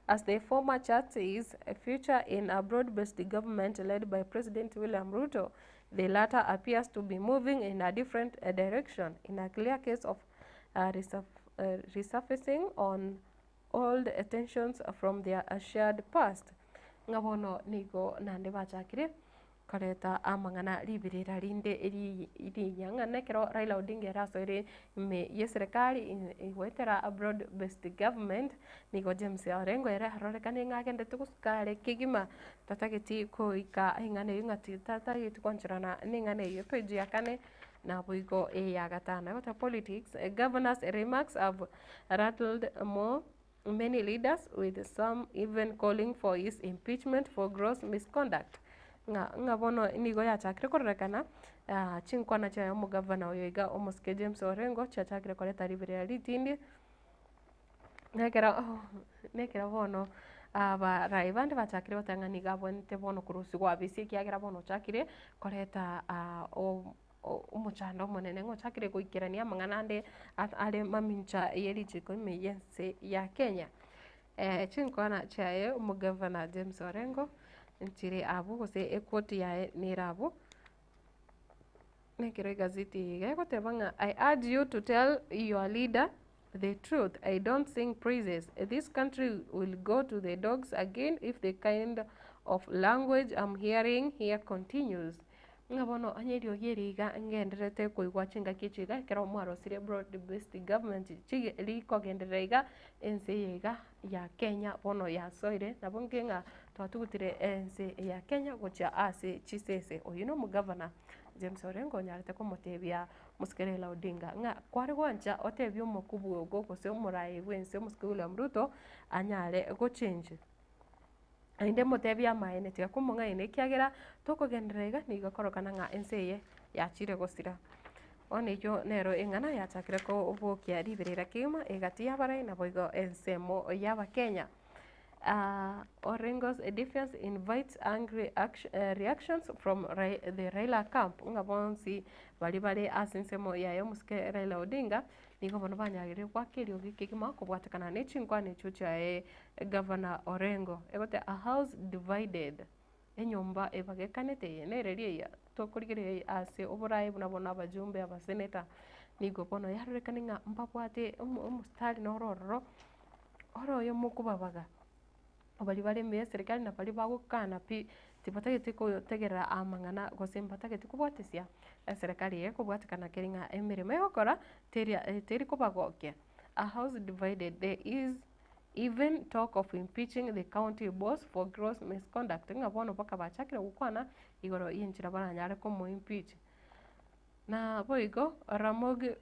As the former charts his future in a broad-based government led by President William Ruto, the latter appears to be moving in a different direction in a clear case of resurfacing on old tensions from their shared past. Ng'a bono nigo naende bachakire koreta amang'ana riberera rinde riria ng'a nekero Raila Odinga ere asoire ime y'eserekari goetera broad based government, nigo James Orengo ere arorekane ng'a agendete gosuka are kegima tatageti goika eng'ana eywo ng'a tatageti goancherana na eng'ana eywo. Epage ya kane naboigo eya gatano. Egoteba politics, governors remarks have rattled more many leaders with some even calling for his impeachment for gross misconduct. Ng'a ng'a bono nigo yachakire kororekana chinkwana chiaye omogavana oyo iga omosike James Orengo chiachakire koreta riberera ritindi, nekero nekero bono abarai bande bachakire goteba ng'a nigo abwenerete bono korusigwa abisi ekiagera bono ochakire koreta omochando omonene ng'a ochakire goikerania amang'ana ande are mamincha ye richiko ime y'ense ya Kenya. Chinkwana chiaye omogavana James Orengo nchire abwo gose equote yaye nere abwo, nekero egazeti eye iga egoteba ng'a I urge you to tell your leader the truth, I don't sing praises, this country will go to the dogs again if the kind of language I'm hearing here continues. Ng'a bono onye eriogi eri iga ngendererete koigwa chingaki echi iga ekero mwarosirie broad based government chige rikogenderera iga ense eye iga ya Kenya bono yasoire nabo nge ng'a twatugutire ense ya Kenya gochia ase chisese. Oyio na omogavana James Orengo onyarete komotebia Mosike Raila Odinga ng'a kware gwancha otebie omokubwa ogo gose omoraai bwa ense Omosike William Ruto anyare gochange. Naende motebie amaene, tiga komong'aina, ekiagera tokogenderera iga nigo ekorokana ng'a ense eye yachire gosira. Bono eyio nero eng'ana yachakire kobokia riberera kegima egati y'abarai naboigo ensemo y'abakenya. Orengo's defense invites angry reactions from the Raila camp, ng'a bonsi baria bare ase ensemo yaye omosike Raila Odinga, Nigo bono banyarire goaka eriogi kegima kobwatekana ne chinkwana echio chiaye Gavana Orengo. Egote a house divided, enyomba ebagekanete eye nere riaiya tokorigereria ase oboraai buna bono abajumbe, abaseneta, nigo bono yarorekane ng'a mbabwate omostari noro ororo, ore oyomo okobabaga. Baria bare ime y'eserekari na baria bagokana pi, tibatageti kotegerera amang'ana gose mbatageti kobwatesia eserekari eye ekobwatekana keri ng'a emeremo egokora teri teri kobagokia. A house divided, there is even talk of impeaching the county boss for gross misconduct ng'a bono mpaka bachakire gokwana igoro y'enchera baranyare komo impeach. Naboigo Ramogi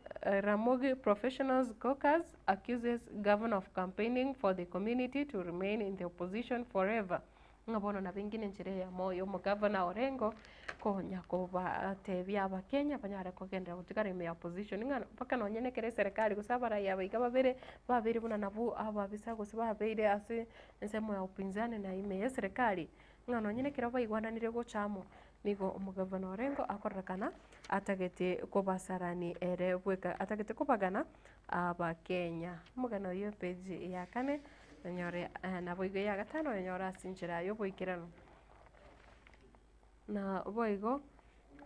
Ramogi Professionals Caucus accuses governor of campaigning for the community to remain in the opposition forever. Ng'a bono nabo engine enchera eyemo ya omogavana Orengo konya kobatebia abakenya banyare kogenderera gotigara ime ya opposition ng'a mpaka nonye na ekero eserekari gose abarai aba iga babere babeire buna nabwo ababisa gose babeire ase ensemo ya upinzani na ime ya eserekari ng'a nonye na ekero baigwananire gocha amo Nigo omogavana Orengo akororekana atagete kobasarani ere bweka atagete kobagana Abakenya. Omogano oyio epage ya kane onyore naboigo eya gatano onyore ase enchera y'oboikeranu. Na boigo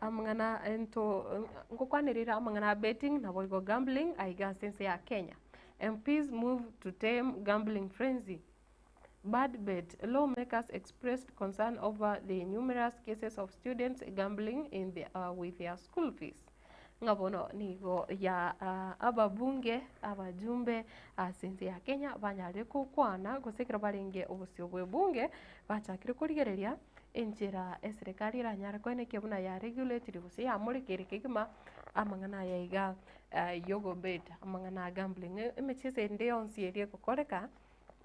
amang'ana into ngokwanerire amang'ana a betting naboigo gambling aiga ase ense ya Kenya. MPs move to tame gambling frenzy. Bad bet, lawmakers expressed concern over the numerous cases of students gambling in the, with their school fees. Ng'a bono nigo ya ababunge, abajumbe ase ense ya Kenya banyarire gokwana gose ekero barenge obosio bwa ebunge bachakire korigereria enchera eserekari eranyare koenekia buna ya regulatire gose yamorekeire kegima amang'ana aya iga yogobet, amang'ana a gambling, emechieso ende yonsi eria egokoreka.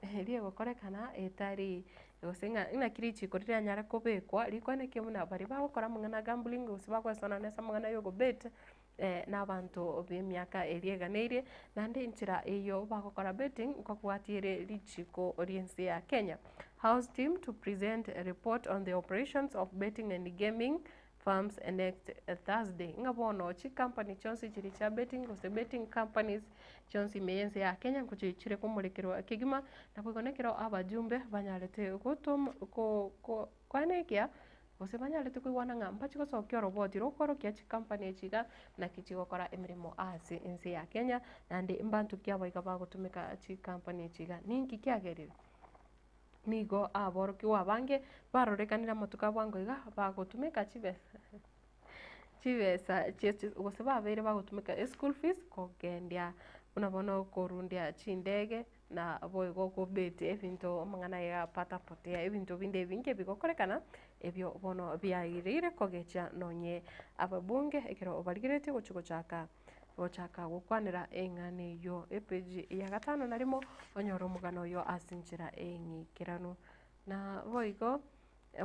Eria egokorekana etari gose ng'a naki richiko riranyare kobekwa rikwaneke buna baria bagokora amang'ana a gambling gose bagoesana ase amang'ana ya ogobet na abanto ba emiaka eria eganeirie, naende enchera eyio bagokora betting nkobwatia ere richiko ria ense ya Kenya. House team to present a report on the operations of betting and gaming firms next Thursday. Ng'a bono chicompany chionsi chiria chia betting gose betting companies chionsi ime y'ense ya Kenya ngochia chire komorekerwa kegima, naboigo nekero abajumbe banyarete gotom ko ko koenekia gose banyarete koigwana ng'a mbachi gosokia oroboti rokorokia chicompany echi iga naki chigokora emeremo ase ense ya Kenya, naende mbanto ki aba iga bagotumeka chicompany echi iga, ninki kiagerire? Nigo aborokigwa abange barorekanire amatuko a bwango iga bagotumeka chibesa chibesa chie gose babeire bagotumeka eschool fees kogendia buna bono korundia chindege na boigo kobeti ebinto amang'ana ya patapotea ebinto binde ebinge bigokorekana ebio bono biairire kogechia nonye ababunge ekero barigereretie gochia gochaka. Gochaka gokwanera eng'ana eyio epeji ya gatano na rimo, onyore omogano oyo ase enchera eng'ikeranu. Na boigo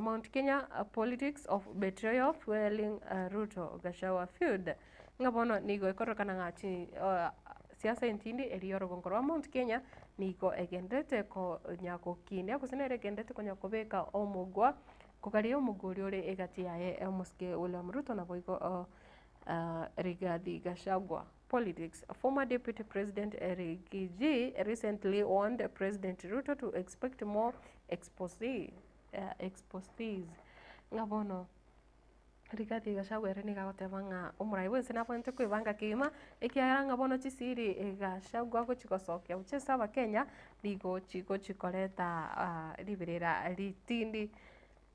Mount Kenya politics of betrayal fueling Ruto Gachagua feud, ng'a bono nigo ekororekana ng'a chi siasa entindi eria y'orogongo rwa Mount Kenya nigo egenderete konya gokinia gose nere egenderete konya kobeka omogwa kogaria omogwa oria ore egati yaye omosike William Ruto naboigo Rigathi Gachagua. Politics Former Deputy President Riggy recently warned President Ruto to expect more expose, exposes. Ng'a bono Rigathi Gachagua ere nigo agoteba ng'a omorai bwense nabwenerete kwebanga kegima ekiagera ng'a bono chisiri Gachagua agochi gosokia gochia ase abakenya nigo chigochi koreta riberera ritindi.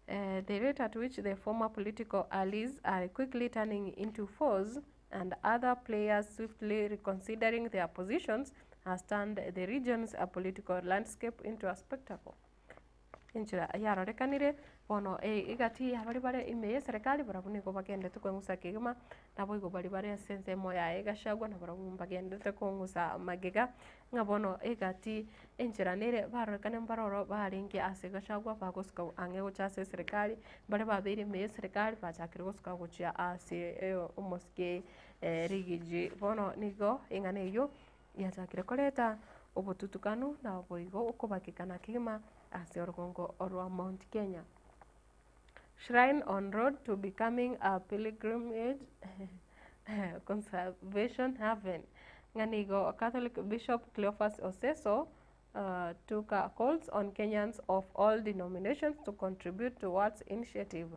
The rate at which the former political allies are quickly turning into foes and other players swiftly reconsidering their positions has turned the region's political landscape into a spectacle. Enchera yarorekanire bono egati ya baria bare ime y'eserekari barabwo nigo bagenderete kweng'usa kegima, naboigo baria bare ase ensemo yaye Gachagua nabarabwo mbagenderete kong'usa magega. Ng'a bono egati enchera nere barorekane mbaroro barenge ase Gachagua bagosuka ang'e gocha ase eserekari, baria babeire ime y'eserekari bachakire gosuka gochia ase omosike Rigiji. Bono nigo eng'ana eyio yachakire koreta obotutukanu na boigo okobakekana kegima ase orogongo rwa Mount Kenya. Shrine on road to becoming a pilgrimage conservation haven. Ng'a nigo Catholic Bishop Cleophas Oseso Tuka calls on Kenyans of all denominations to contribute towards initiative.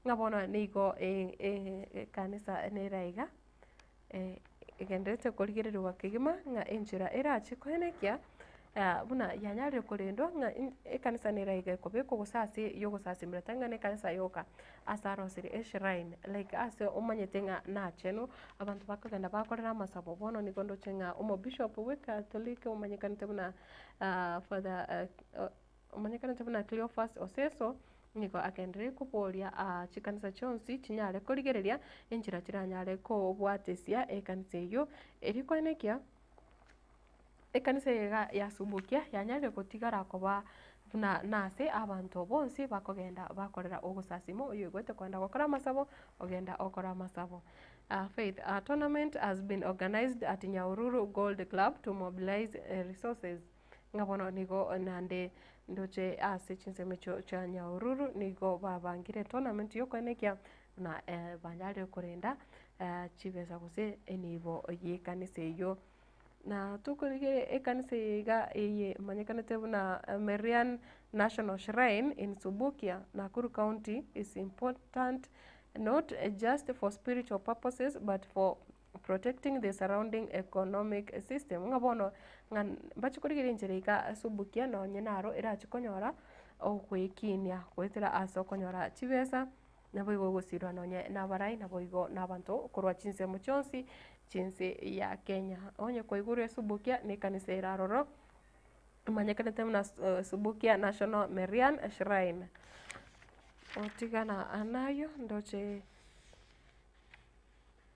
Ng'a bono nigo ekanisa nere iga egendererete korigererigwa kegima ng'a enchera erache koenekia buna yanyarire korendwa ng'a ekanisa nere iga ekobekwa gose ase yogosasimera tari ng'a nekanisa yoka, ase arosirie eshrine like ase omanyete ng'a nachenu, abanto bakogenda bakorera amasabo bono nigo ndoche ng'a omobishop bwe catholic omanyekanete buna father omanyekanete buna Cleophas Oseso, Nigo agenderere koboria chikanisa chionsi chinyare korigereria enchera chiranyare kobwatesia ekanisa eyio, erio koenekia ekanisa eye iga yasubukia yanyarire gotigara koba buna nase abanto bonsi bakogenda bakorera ogosasima, oyoigwete kogenda gokora amasabo ogenda okora amasabo. Faith, A tournament has been organized at Nyahururu Gold Club to mobilize resources. Ng'a bono nigo naende ndoche ase chinsemo echio chia Nyahururu nigo babangire etournament yokoenekia buna banyarire korenda chibesa gose enibo y'ekanisa eyio. Na tokorigereria ekanisa eye iga eye emanyekanete buna Marian National Shrine in Subukia, Nakuru County is important not just for spiritual purposes but for protecting the surrounding economic system, ng'a bono ng'a mbache korigereria enchera iga ase obokia nonye naro erache konyora ogoekinia goetera ase okonyora chibesa, naboigo ogosirwa nonye na abarai naboigo na abanto korwa chinsemo chionsi chiense ya Kenya. Onye kwaigure Subukia na ekanisa ere aroro, emanyekanete buna Subukia National Marian Shrine. Otigana nayo ndoche.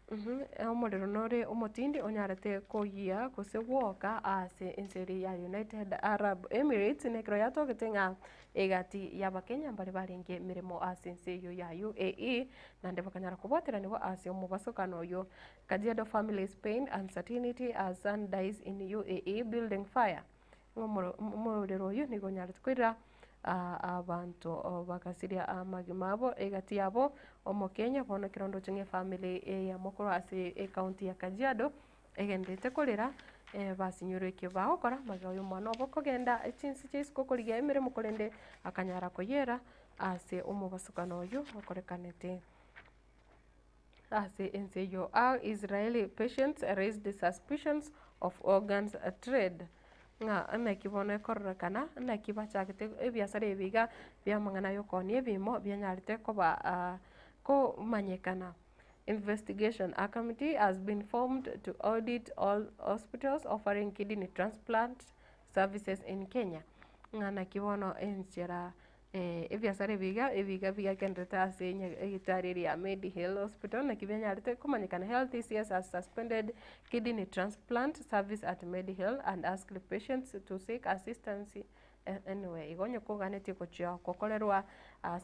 Omorero nore omotindi onyarete koyia gose gwoka ase ense eria ya United Arab Emirates nekero yatogete ng'a egati y'Abakenya mbare barenge emeremo ase ense eyio ya UAE naende bakanyara kobwateranigwa ase omobasokano oyio. Kajiado families pain uncertainty as son dies in UAE building fire. Ng'a omorero oyio nigo onyarete koira abanto bagasiria amagima abo egati yabo omokenya bono ekero ndoche ng'a efamiri eyemo korwa ase ecounty ya Kajiado egendererete korera basinyorwe ekio bagokora magega ya omwana obo kogenda chinse chia isiko korigia emeremo korende akanyara koyera ase omobasokano oyio okorekanete ase ense eyio. How Israeli patients raised suspicions of organs trade ng'a naki bono ekororekana, naki bachagete ebiasara ebi iga bi'amang'ana y'okoonia ebimo bianyarete koba komanyekana. Investigation, A committee has been formed to audit all hospitals offering kidney transplant services in Kenya. Ng'a naki bono enchera ebiasara ebi iga, ebi iga biagenderete ase egitari eria ya Mediheal Hospital naki bianyarete komanyekana Health CS has suspended kidney transplant service at Mediheal and asked patients to seek assistance anyway. Igo onye koganetie gochia gokorerwa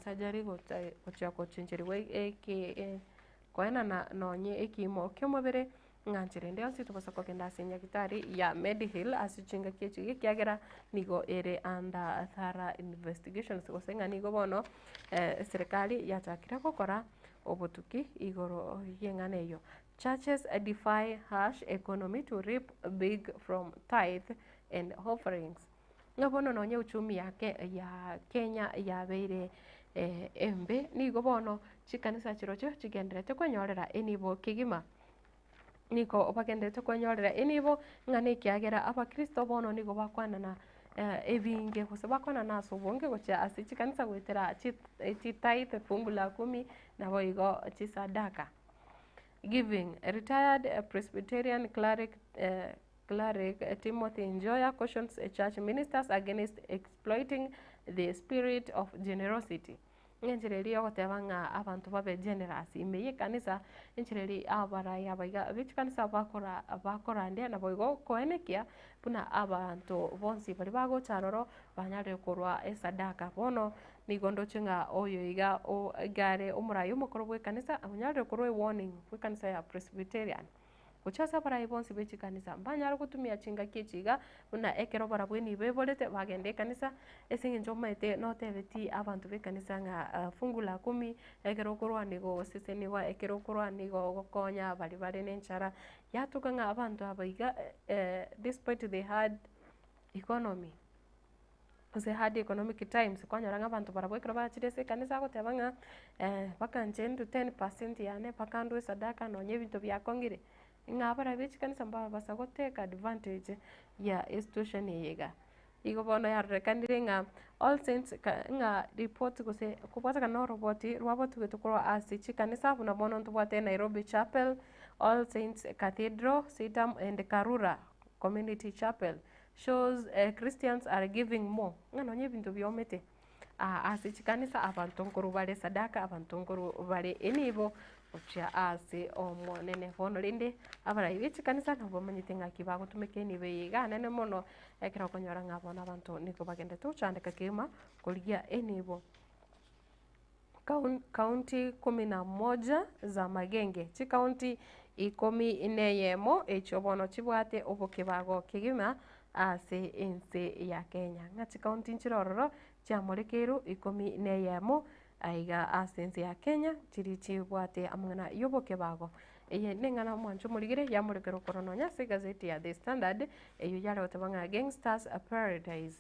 surgery gochia gochencherigwa eke koenana nonye ekiimo kia omobere. Ng'a nchera ende yonsi tobasa kogenda ase nyagetari ya Mediheal ase chingaki echi ekiagera nigo ere under thorough investigations gose ng'a nigo bono eserekari yachakire gokora obotuki igoro y'eng'ana eyio. Churches defy harsh economy to reap big from tithe and offerings. Ng'a bono nonye uchumi ya ya Kenya yabeire embe, nigo bono chikanisa chirochio chigendererete kwenyorera enibo kegima. Nigo bagendererete kwenyorera enibo ng'a nekiagera abakristo bono nigo bakwanana ebinge gose bakwanana ase obonge gochia ase chikanisa goetera chitithe fungu la kumi naboigo chisadaka. Giving, retired Presbyterian cleric Cleric Timothy Njoya cautions church ministers against exploiting the spirit of generosity. Enchera eria yogoteba ng'a abanto babe generous ime y'ekanisa, enchera eria abarai aba iga be chikanisa bakora bakorandia naboigo koenekia buna abanto bonsi baria bagocha aroro banyarire korwa esadaka. Bono nigo ndoche ng'a oyo iga o iga are omorai omokoro bw'ekanisa onyarire korwa ewarning bw'ekanisa ya Presbyterian. Gochia ase abarai bonsi be chikanisa, mbanyare gotumia chingaki echi iga, buna ekero barabwo enibo eborete, bagenda ekanisa, ase eng'encho omanyete notebetie abanto b'ekanisa ng'a fungu la kumi, ekero okorwa nigo ogosesenigwa, ekero okorwa nigo ogokonya baria bare na enchara, yatoka ng'a abanto aba iga despite the hard economy. Gose hard economic times, kwanyora ng'a abanto barabwo ekero bachire ase ekanisa agoteba ng'a mpaka inche ndue 10% yane, mpaka ndue esadaka nonye ebinto biakong'ire, ng'a barabwo be chikanisa mbabasa go take advantage ya esituesheni eye iga. Igo bono yarorekanire ng'a all saints ka ng'a report gose kobwatekana na oroboti rwabotugete korwa ase chikanisa buna bono ntobwate Nairobi Chapel, All Saints Cathedral, CITAM and Karura Community Chapel. Shows Christians are giving more, ng'a nonye ebinto biomete ase chikanisa abanto nkorwa bare sadaka, abanto nkorwa bare enibo gochia ase Omonene. Bono rende abarai be chikanisa nabo bamanyete ng'aki bagotumeka enibo eye iga nene mono ekero okonyora ng'a bono abanto nigo bagenderete gochandeka kegima korigia enibo. County kumi na moja za magenge, chikaunti ikomi na eyemo echio bono chibwate obokebago kegima ase ense ya Kenya. Ng'a chikaunti nchire ororo chiamorekeirwe ikomi na eyemo aiga ase ense ya Kenya chiria chibwate amang'ana y'obokebago. Eye neng'ana omwancho omorigire yamorekerwa korwa nonya ase egazeti ya The Standard eyio yare goteba ng'a Gangsters Paradise.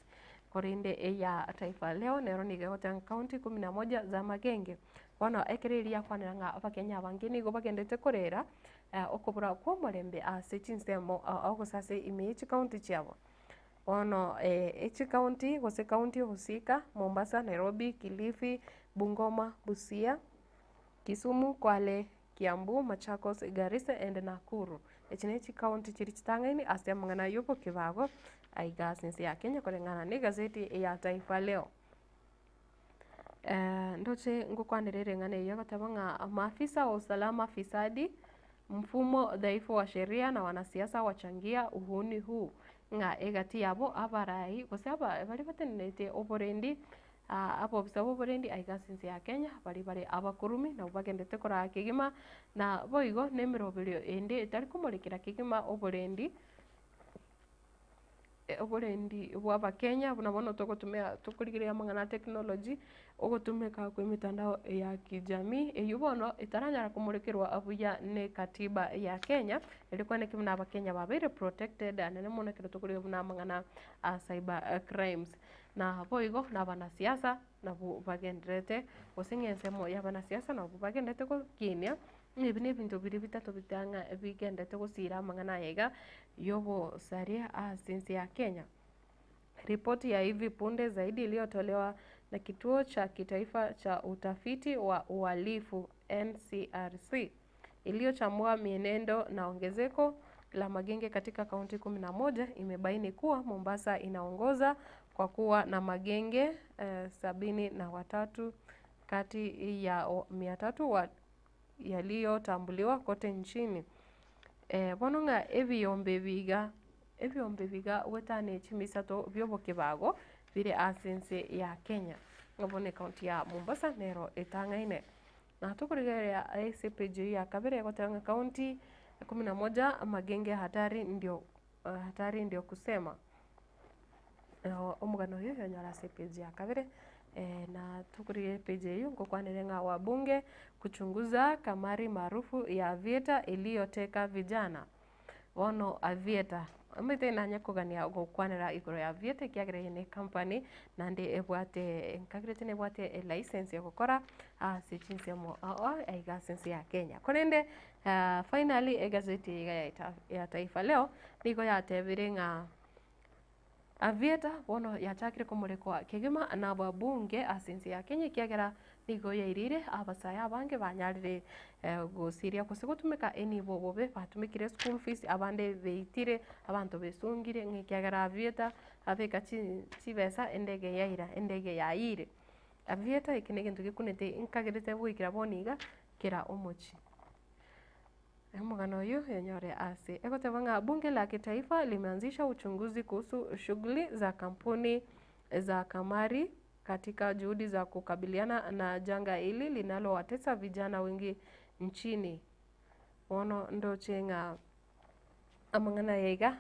Korende eya Taifa Leo nero nigo egoteba ng'a county kumi na moja za magenge. Bono ekero eria yakwanera ng'a abakenya abange nigo bagendete korera okobura kw'omorembe ase chinsemo gose ase ime ye chikaunti chiabo. Bono echikaunti gose county husika, Mombasa, Nairobi, Kilifi, Bungoma, Busia, Kisumu, Kwale, Kiambu, Machakos, Garissa and Nakuru. Echi ne chikaunti chiria chitang'aini ase amang'ana y'obokebago aiga ase ense ya Kenya koreng'ana na egazeti ya Taifa Leo. Ndoche ngokwanera ereng'ana eye egoteba ng'a maafisa wa usalama fisadi. Mfumo dhaifu wa sheria na wanasiasa wachangia uhuni huu, ng'a egati yabo abarai gose aba baria batenenerete oborendi abobisa bw'oborendi aiga ase ense ya Kenya, baria bare abakurumi nabwo bagendete koraa kegima, na boigo na emeroberio ende etari komorekera kegima oborendi. Oborendi bwa abakenya buna bono togotumia tokorigereria amang'ana a technology, ogotumeka kwa emitandao ya kijamii, eywo bono etaranyara komorekerwa buya na ekatiba ya Kenya, erio kwane ki buna abakenya babeire protected anene mono ekero tokorigereria buna amang'ana a cyber crimes. Na boigo na abanasiasa nabwo bagendererete gose ng'a ensemo ya abanasiasa nabwo bagendererete gokinia. Ng'a ebi nebinto biria bitato bitang'a bigenderete gosira amang'ana aya iga y'obosaria ase ense ya Kenya. Ripoti ya hivi punde zaidi iliyotolewa na kituo cha kitaifa cha utafiti wa uhalifu NCRC iliyochambua mienendo na ongezeko la magenge katika kaunti 11 imebaini kuwa Mombasa inaongoza kwa kuwa na magenge 73 kati ya 300 yaliyotambuliwa kote nchini. Bono ng'a ebiyombe ebi iga, ebiyombe ebi iga goetania chimisato biobokebago bire ase ense ya Kenya. Ng'a bono ekaunti ya Mombasa nero etang'aine. Na tokorigereria ase epage eyio ya kabere egoteba ng'a kaunti 11 magenge hatari ndio hatari ndio kusema. Omogano oyo yonyore ase epage ya kabere na tokorigereria epage eyio ngokwanere ng'a wabunge kuchunguza kamari maarufu ya Aviator iliyoteka vijana. Bono Aviator, omanyete nanye kogania gokwanera igoro ya Aviator ekiagera eye ne ecompany naende ebwate nkagerete nebwate elicense ya gokora ase chinsemo ao ao aiga ase ense ya Kenya. Korende finally egazeti eye iga ya Taifa Leo nigo yatebire ng'a Aviator bono yachakire komorekwa kegima nababunge ase ense ya Kenya ekiagera nigo yairire abasae abange banyarire gosiria gose gotumeka enibo bobe batumekire school fees abande beitire abanto besungire ng'a ekiagera Aviator abeka chibesa endege yaira endege yaiyire. Aviator eke na egento gekunete nkagerete goikera bono iga kera omochie. Omogano oyo onyore ase egoteba ng'a bunge la kitaifa limeanzisha uchunguzi kuhusu shughuli za kampuni za kamari katika juhudi za kukabiliana na janga hili linalowatesa vijana wengi nchini. Bono ndoche ng'a amang'ana aya iga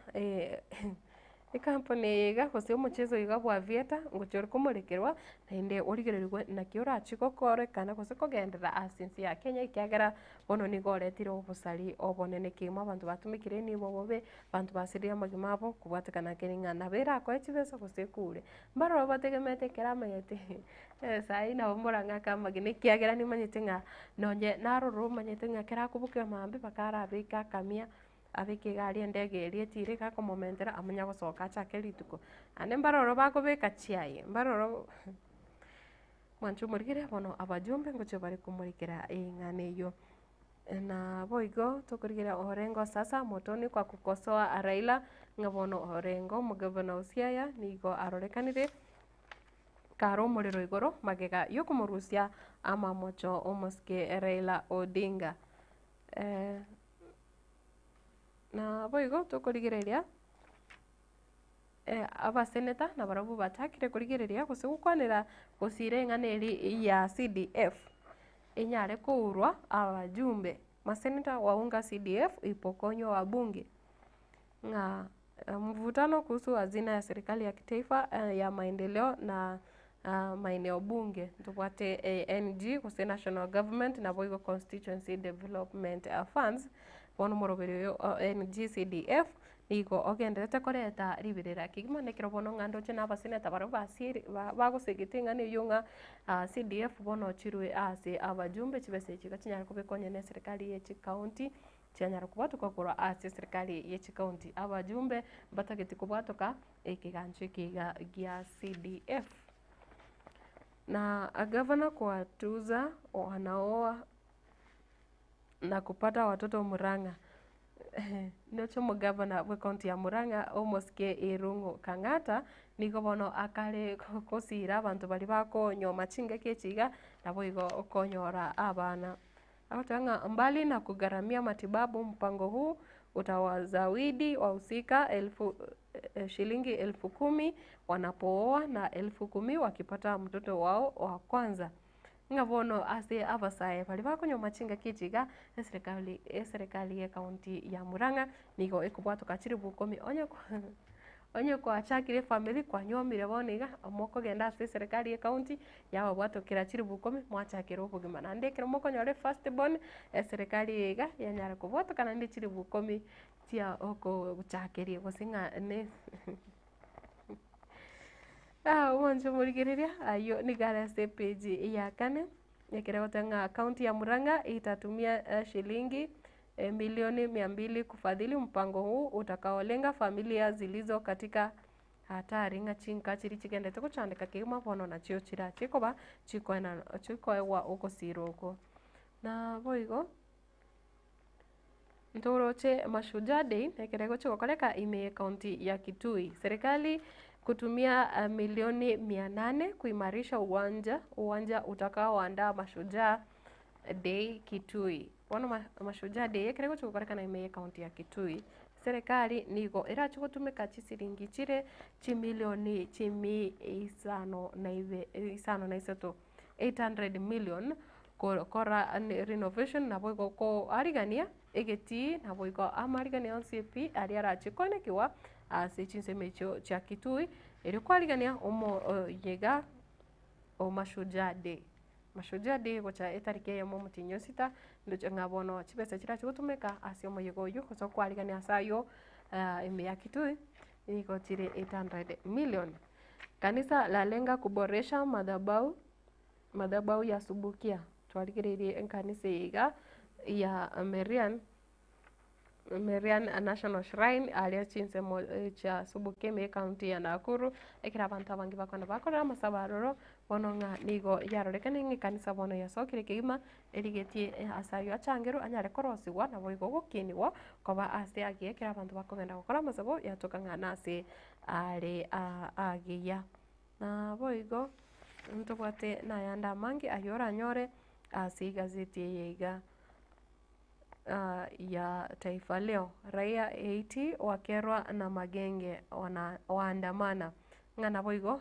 ekampuni eye iga gose omocheso oyo iga bwa Aviator ngochia ore komorekerwa naende origererigwe naki orachie gokorekana gose kogenderera ase ense ya Kenya ekiagera bono nigo oretire obosari obonene kegima abanto batumekire nibo bobe, abanto basirire amagima abo kobwatekana kere ng'a nabo erakoe chibesa gose ekure. Mbaroro bategemete ekero amanyete saii nabo morang'ake amagena ekiagera nimanyete ng'a nonye naroro omanyete ng'a ekero akoboka mambia mpaka arabeke akamia. Abeke egari endege eria etire iga akomomentera amanye gosoka achake rituko. Naende mbaroro bakobeka chiaye, mbaroro mwanche omorigere bono abajumbe ngochia bare komorekera eng'ana eyio. Na boigo tokorigereria Orengo sasa motoni kwa kukosoa Raila ng'a bono Orengo omogavana o Siaya nigo arorekanire kare omorero igoro magega yokomorusia amamocho omosike Raila Odinga. Naboigo tokorigereria abaseneta nabarabwo bachakire korigereria gose gokwanera gosira eng'ana eria ya CDF enyare kourwa abajumbe. Maseneta waunga CDF ipokonywe wabunge ng'a mvutano kuhusu hazina ya serikali ya kitaifa ya maendeleo na maeneo bunge ntobwate NG gose National Government naboigo Constituency Development Funds, bono omoroberi oyo o NGCDF nigo ogendererete koreta riberera kegima na ekero bono ng'a ndoche na abaseneta barabwo basieri bagosegete eng'ana eywo ng'a CDF bono chirwe ase abajumbe chibesa echi iga chinyare kobekwa onye na eserikari ye chicounty. Chianyara kobwatoka korwa ase eserikari ye chicounty. Abajumbe mbatageti kobwatoka ekegancho eke iga gia CDF. Na gavana kuwatuza wanaoa na kupata watoto Murang'a. Noche omogavana bwe county ya Murang'a omosike Irung'u Kang'ata nigo bono akare gosira abanto baria bakonyoma chingaki echi iga naboigo okonyora abana. Agoteba ng'a mbali na kugharamia matibabu, mpango huu utawazawidi wahusika elfu, shilingi 10,000 wanapooa na 10,000 wakipata mtoto wao wa kwanza. Ng'a bono ase abasae baria bakonywa chingaki echi iga, eserekari eserekari ye county ya Murang'a nigo ekobwatoka chiribu ikomi onye onye kwachakire efamiri kwanywomire bono iga, mokogenda ase eserekari ye county yababwatokera chiribu ikomi mwachakera obogima. Naende ekero mokonyora efirst born, eserekari eye iga yanyara kobwatoka naende chiribu ikomi chia okochakeria gose ng'a ne Omwancho omorigereria, ayio nigo are ase epage ya kane, ekero egoteba ng'a county ya Murang'a itatumia shilingi milioni mia mbili kufadhili mpango huu utakaolenga familia zilizo katika hatari ng'a chinka chiria chigendete gochandeka kegima bono nachio chirachie koba chikoenana chikoegwa ogosira oko. Na boigo. Ntoroche Mashujaa Day ekero egochia gokoreka ime ye county ya Kitui. Serikali kutumia milioni 800 kuimarisha uwanja uwanja utakaoandaa Mashujaa Day Kitui. Bono Mashujaa Day ekero egochia gokorekana ime ye county ya Kitui, serikali nigo erache gotumeka chisiringi chire chimilioni chimi isano na ibe isano na isato. 800 million gokora renovation naboigo koarigania egetii naboigo amarigania onsi pi aria arache koenekiwa ase chinsemo echio chia Kitui erio kwarigania omoyega o Mashujaa Day. Mashujaa Day gocha etariki eyemo omotienyi o sita ndoche ng'a bono chibesa chirache gotumeka ase omoyega oyio gose okwarigania ase aywo ime ya Kitui nigo chire 800 million. Kanisa lalenga kuboresha madhabau madhabau ya Subukia. Twarigereirie ekanisa eye iga ya Marian, Marian National Shrine aria chinsemo chia Subukia ime ekaunti ya Nakuru, ekero abanto abange bakona bakorera amasabo aroro, bono ng'a nigo yarorekane ng'a ekanisa bono yasokire kegima, erigetie ase aywo achangerwe anyare korosigwa naboigo gokinigwa koba ase agiya ekero abanto bakogenda gokora amasabo yatoka ng'a nase are agiya. Naboigo ntobwate nayande amange ayio oranyore ase egazeti eye iga ya Taifa Leo, Raia 80 wakerwa na magenge waandamana, ng'a naboigo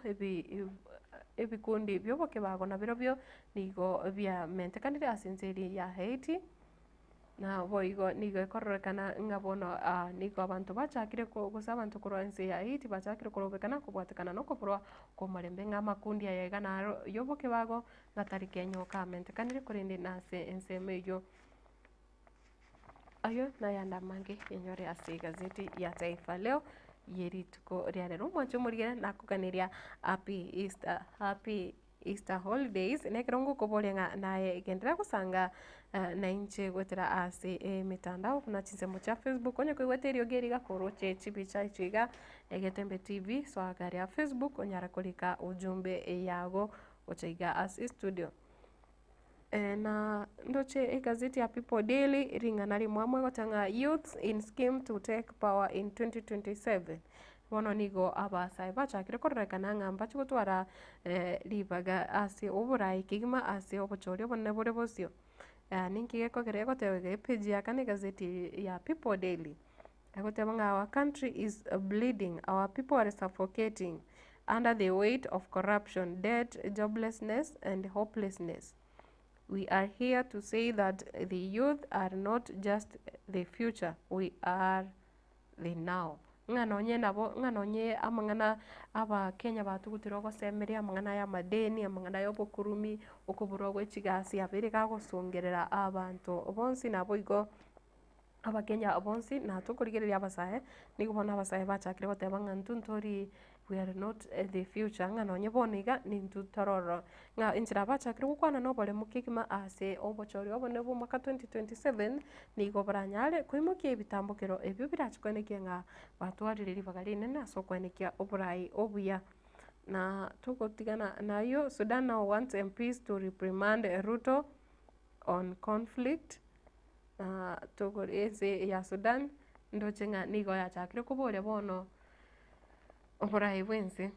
ebikundi biobokebago nabirobio nigo biamentekanire ase ense eria ya Haiti. Naboigo nigo ekororekana ng'a bono nigo abanto bachakire gose abanto korwa ense ya Haiti bachakire korobekana kobwatekana na okoborwa kw'omorembe ng'a amakundi aya iga naro y'obokebago gatari kenyoka amentekanire korende nase ensemo eyio. Ayio nayande amange enyore ase egazeti ya Taifa Leo ye rituko ria rero. Omwancho omorigere nakoganeria happy Easter, happy Easter holidays, nekero ngokoboria ng'a naye genderera gosanga nainche goetera ase emetandao buna chinsemo chia Facebook, onye koigwete eriogi eri iga koroche chibicha echi iga, Egetembe TV, soa aria Facebook onyare korika ujumbe yago gocha iga ase estudio. Na ndoche egazeti ya People Daily ring'ana rimwamo egoteba ng'a youths in scheme to take power in 2027. Bono nigo abasae bachakire kororekana ng'a mbache gotwara ribaga ase oboraai kegima ase obochori obonene bore bosio. Ninki gekogera egoteba iga epage ya kane egazeti ya People Daily, egoteba ng'a our country is bleeding, our people are suffocating under the weight of corruption, debt, joblessness and hopelessness. We are here to say that the youth are not just the future, we are the now. Ng'a nonye nabo, ng'a nonye amang'ana abakenya batugutire ogosemeria amang'ana ya amadeni, amang'ana ya obokurumi, okoborwa gwe chigasi abeire gagosongerera abanto bonsi naboigo abakenya bonsi na tokorigereria abasae, nigo bono abasae bachakire goteba ng'a intwe ntori we are not the future ng'a nonye bono iga nintwe tororo. Ng'a enchera bachakire gokwana na oboremu kegima ase obochori obonene bwa omwaka 2027, nigo boranyare koimokia ebitambokero ebio birache koenekia ng'a batwarire ribaga rinene ase okoenekia oborai obuya. Na togotigana nayio, Sudan now wants MPs to reprimand Ruto on conflict, na togori ense ya Sudan, ndoche ng'a nigo yachakire koboria bono oborai bwa ense.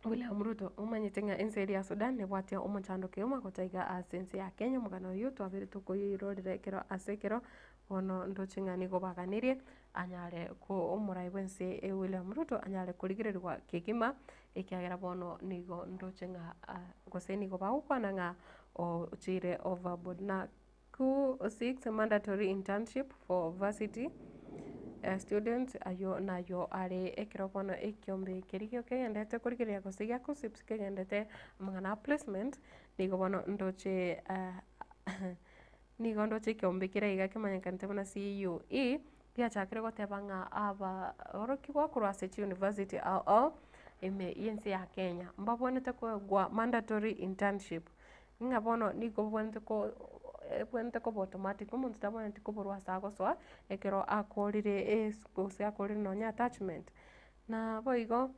William Ruto, omanyete ng'a ense eria ya Sudan nebwate omochando kegima gocha iga ase ense ya Kenya, omogano oyio twabere tokoyoirorera ekero ase ekero, bono ndoche ng'a nigo baganirie anyare ko omorai bwense William Ruto anyare korigererigwa kegima, ekiagera bono nigo ndoche ng'a gose nigo bagokwana ng'a ochire overboard. Na Q6 mandatory internship for varsity students aywo nayo are ekero bono ekiombe keria kegenderete korigereria gose gia KUCCPS kegenderete amang'ana a placement, nigo bono ndoche nigo ndoche ekiombe kere iga kemanyekanete buna CUE, giachakire goteba ng'a abaorokigwa korwa ase chiuniversity ao ao ime ya ense ya Kenya, mbabwenerete koegwa mandatory internship. Ng'a bono nigo obwenerete ko ebwenerete koba automatic, omonto tabwenereti koborwa ase agosoa, ekero akorire eschool gose akorire nonye attachment. Na boigo,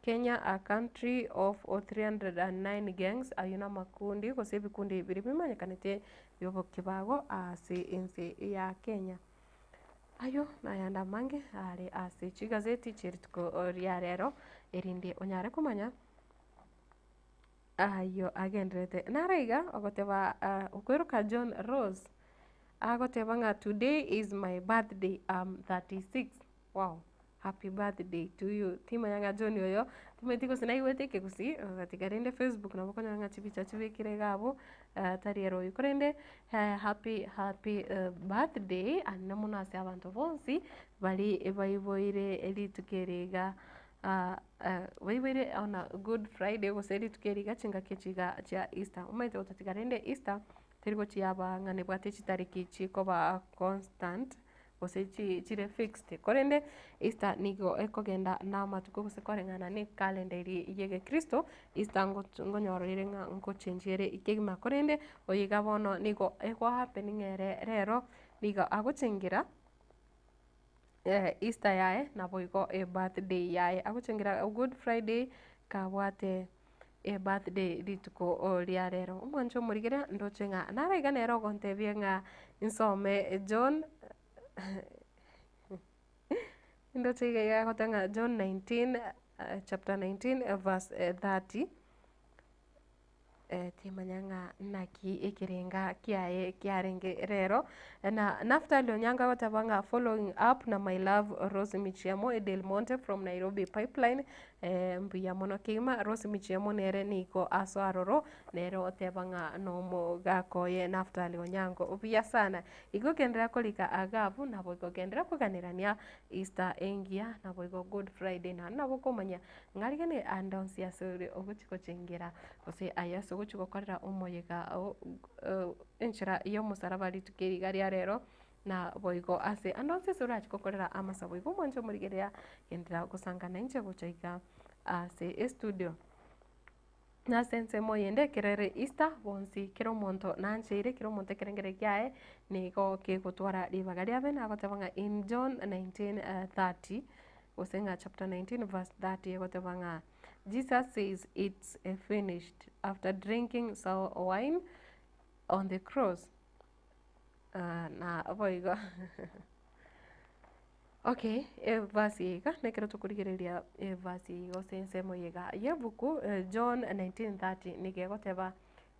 Kenya a country of 309 gangs, aywo na amakundi gose ebikundi biria bimanyekanete bia obokibago ase ense ya Kenya. Aywo nayande amange are ase chigazeti chia rituko ria rero, erinde onyare komanya. Ayio agendererete naro iga ogoteba okoiroka John Rose agoteba ng'a today is my birthday am 36 wow happy birthday to you timanya ng'a John oyo timanyeti gose naigwete ekegusii gatiga rende Facebook nabo okonyora ng'a chibicha chibekire iga abwo tari ere oyio korende happy happy birthday anene mono ase abanto bonsi baria baiboire rituko eri iga. Baiboire on a good Friday gose rituko eri iga chingaki echi iga chia Easter. Omanyete gotatiga rende Easter, teri gochia yaba ng'a nebwate chitariki chikoba constant gose chi chire fixed, korende Easter nigo ekogenda na amatuko gose koreng'ana na ekalenda eria ya egekristo, Easter ngoch ngonyora ere ng'a ngochengi ere kegima korende, oyo iga bono nigo egohappen ng'a ere rero nigo agochengera. Easter yaye naboigo ebirthday yaye, agochengera good Friday kabwate ebirthday rituko ria rero. Omwancho omorigereria ndoche ng'a naro iga nere ogontebia ng'a nsome John ndoche iga iga agoteba ng'a John 19 chapter 19 verse 30. Timanya ng'a naki ekerenga kiaye kiarenge rero. Na Naftali Onyango agoteba ng'a following up na my love Rose Michiemo e Del Monte from Nairobi Pipeline, mbuya mono kegima. Rose Michiemo nere nigo aso aroro, nere oteba ng'a nomogaka oye Naftali Onyango. Buya sana. Igo genderera korika agabu, naboigo genderera koganerania Easter engiya, naboigo Good Friday, naende nabo okomanya Ng'a rigene ande onsi ase ore ogochia gochengera, gose aye ase ogochia gokorera omoyega o enchera y'omosaraba rituko eri iga ria rero, na boigo ase ande onsi ase orachie gokorera amasabo igo omwanche omorigereria, genderera gosangana inche gocha iga ase estudio. Na ase ensemo eyende ekero ere Easter, bonsi kera omonto nancheire, kera omonto ekerengererio kiaye nigo kegotwara ribaga riabe, nagoteba ng'a in John 19:30 gose ng'a chapter 19 verse 30 egoteba ng'a Jesus says it's finished after drinking sour wine on the cross. Na boigo okay everse eye iga nekero tokorigereria everse eye gose ensemo eye iga ya ebuku John 19:30 nigo egoteba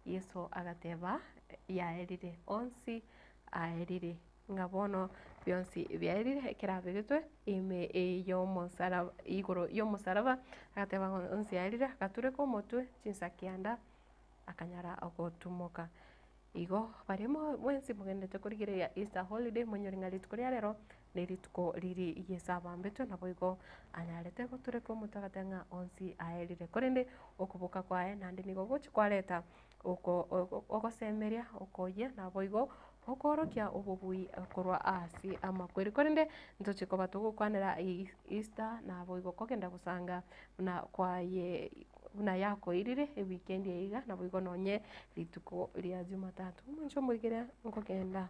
Yeso agateba yaerire onsi aerire. Ng'a bono bionsi biaerire ekero abegetwe ime y'omosaraba igoro y'omosaraba, agateba ng'a onsi aerire, agatureka omotwe chinsa kianda, akanyara gotumoka. Igo baria mwensi mogenderete korigereria Easter holiday monyore ng'a rituko ria rero ne rituko riria Yeso abambetwe naboigo anyarete gotureka omotwe agateba ng'a onsi aerire. Korende okoboka kwaye naende nigo gochia kwareta oko ogosemeria okoyia naboigo okoorokia obobui korwa ase amakweri. Korende ntoche koba togokwanera Easter naboigo kogenda gosanga buna kwaye buna yakoirire ewikendi eye iga naboigo nonye rituko ria jumatatu. Omonche omoigere nkogenda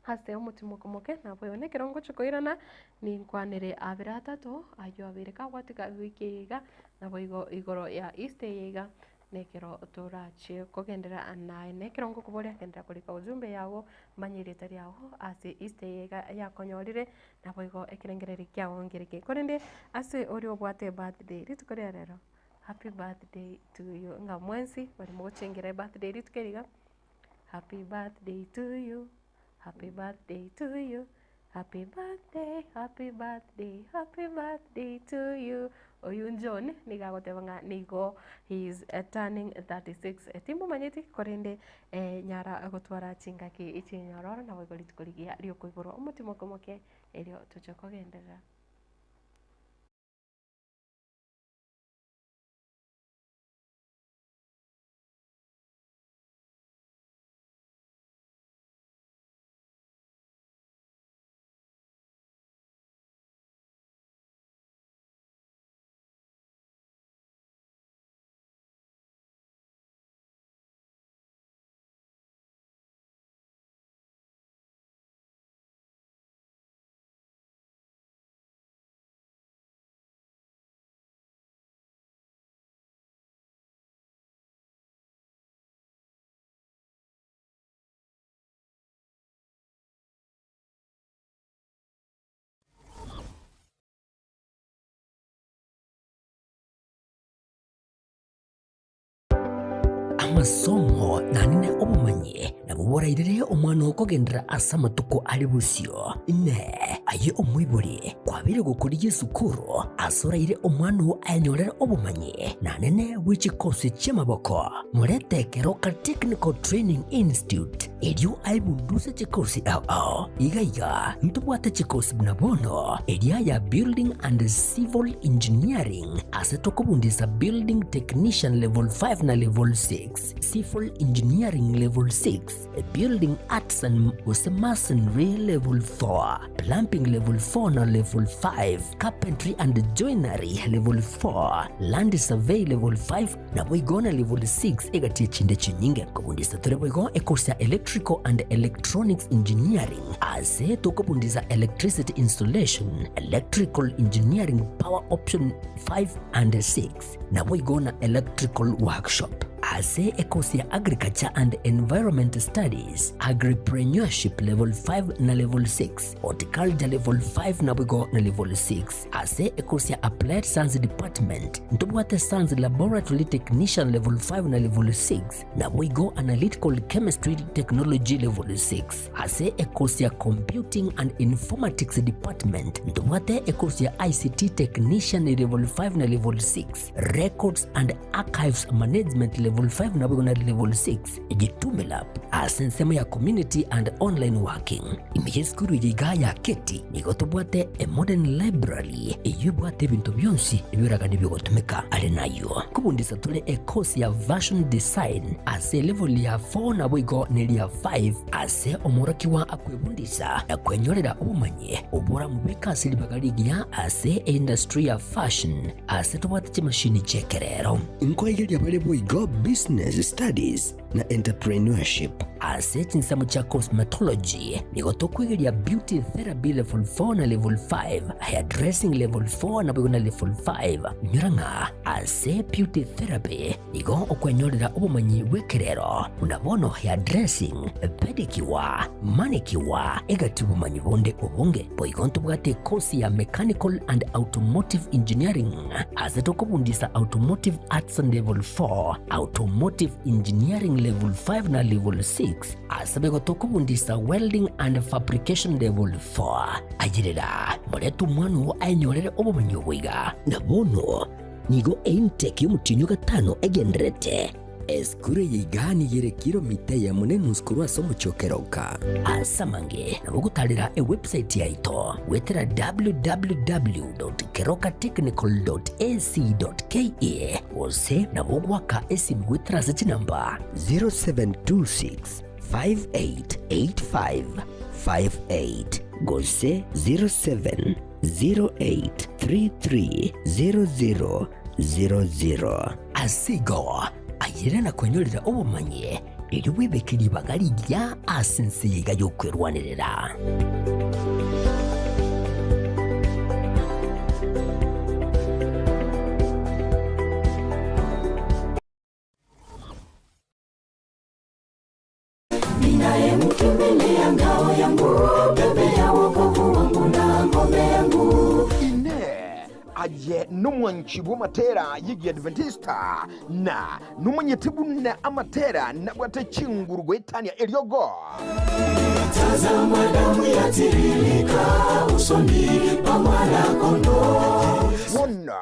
ase omotimoko moke naboigo nekero ngochia koirana ninkwanere abere atato aywo abere kagwatiga ewiki eye iga naboigo igoro ya Easter eye iga. Nekero torachie kogenderera naye, nekero ngokoboria genderera korika ujumbe yago, manye erieta riago ase Easter eye iga yakonyorire, naboigo ekerengererio kiago nkereke. Korende ase oria obwate ebirthday rituko ria rero. Happy birthday to you. Ng'a mwensi bari mogochengera ebirthday rituko eri iga, happy birthday to you, happy birthday to you, happy birthday, happy birthday, happy birthday to you. Oyio John nigo agoteba ng'a nigo he is turning 36. Timbomanyeti korende nyara gotwara chingaki chinyororo naboigo rituko rigiya riokoiborwa omotimoke moke erio toche kogenderera. Amasomo nanene obomanyi nabwo borairere omwana oo kogenderera ase amatuko are bosio. Inee! Aye omoibori, kwabeire gokorigia esukuru ase oraire omwana oo ayenyorere obomanyi nanene bwe chikosi chi'amaboko? Morete Keroka Technical Training Institute erio aebunduse chikosi ao ao. Iga iga ntobwate chikosi buna bono eria ya Building and Civil Engineering ase tokobundisa Building Technician Level 5 na Level 6, Civil Engineering Level 6, Building Arts and gose Masonry Level 4, Plumbing Level 4 na Level 5, Carpentry and Joinery Level 4, Land Survey Level 5, Naboigo na level 6 egati echinde chinyinge. Kobundisa tore boigo ecourse ya Electrical and Electronics Engineering ase tokobundisa Electricity Installation, Electrical Engineering Power Option 5 and 6 naboigo na Electrical Workshop. Ase ecourse ya Agriculture and Environment Studies, Agripreneurship level 5 na level 6, Horticulture level 5 naboigo na level 6. Ase ecourse ya Applied Science Department, Ntobwate Science Laboratory Technician Level 5 na Level 6, naboigo Analytical Chemistry Technology Level 6. Ase ekosi ya Computing and Informatics Department, ntobwate ekosi ya ICT Technician Level 5 na Level 6, Records and Archives Management Level 5 naboigo na Level 6, Jitume Lab ase ensemo ya Community and Online Working. Ime y'esukuru eye igaa ya Keti nigo tobwate a modern library eyio ebwate ebinto bionsi ebioragani biogotumeka. Are nayio nkobundisa tore ecourse ya Fashion Design ase elevel ya 4 naboigo neria 5 ase omworokigwa akwebundisa na kwenyorera obomanyi oboramobeke ase ribaga rigiya ase eindustry ya fashion ase tobwate chimashini chi'ekerero. Nkoigeria bare boigo Business Studies na Entrepreneurship. Ase chinsemo chia Cosmetology, nigo tokwegeria Beauty Therapy Level 4 na Level 5, Hairdressing Level 4 naboigo na Level 5. Inyora ng'a ase Beauty Therapy nigo okwenyorera obomanyi bw'ekerero buna bono hairdressing, pedicure, manicure, egati obomanyi bonde obonge. Boigo ntobwate ekosi ya Mechanical and Automotive Engineering ase tokobundisa Automotive Arts Level 4, Automotive Engineering Level 5 na Level 6, ase boigo tokobundisa Welding and Fabrication Level 4. Ayerera, morete omwana oo aenyorere obomanyi obo iga. Na bono nigo eintake y'omotienyi o gatano egendererete. Esukuru eye iga nigo ere kilomita eyemo na enusu korwa ase omochie o Keroka. Ase amange nabo ogotarera ewebsite yaito goetera www.kerokatechnical.ac.ke gose nabo ogoaka esimi goetera ase chinamba 0726 5885 58 gose 0708330000. Ase igo, ayere na kwenyorera obomanyi, erio bwebeke ribaga rigiya ase ense eye iga y'okwerwanerera. Ninayemkimbilia ngao yangu, pembe ya wokovu wangu na ngome yangu. Inee! Aye Aye nomwanchi bw'amatera y'Egiadventista, na nomanyete buna amatera nabwate chinguru goetania eriogo. Tazama damu yatiririka usoni pa mwana-kondoo. Bono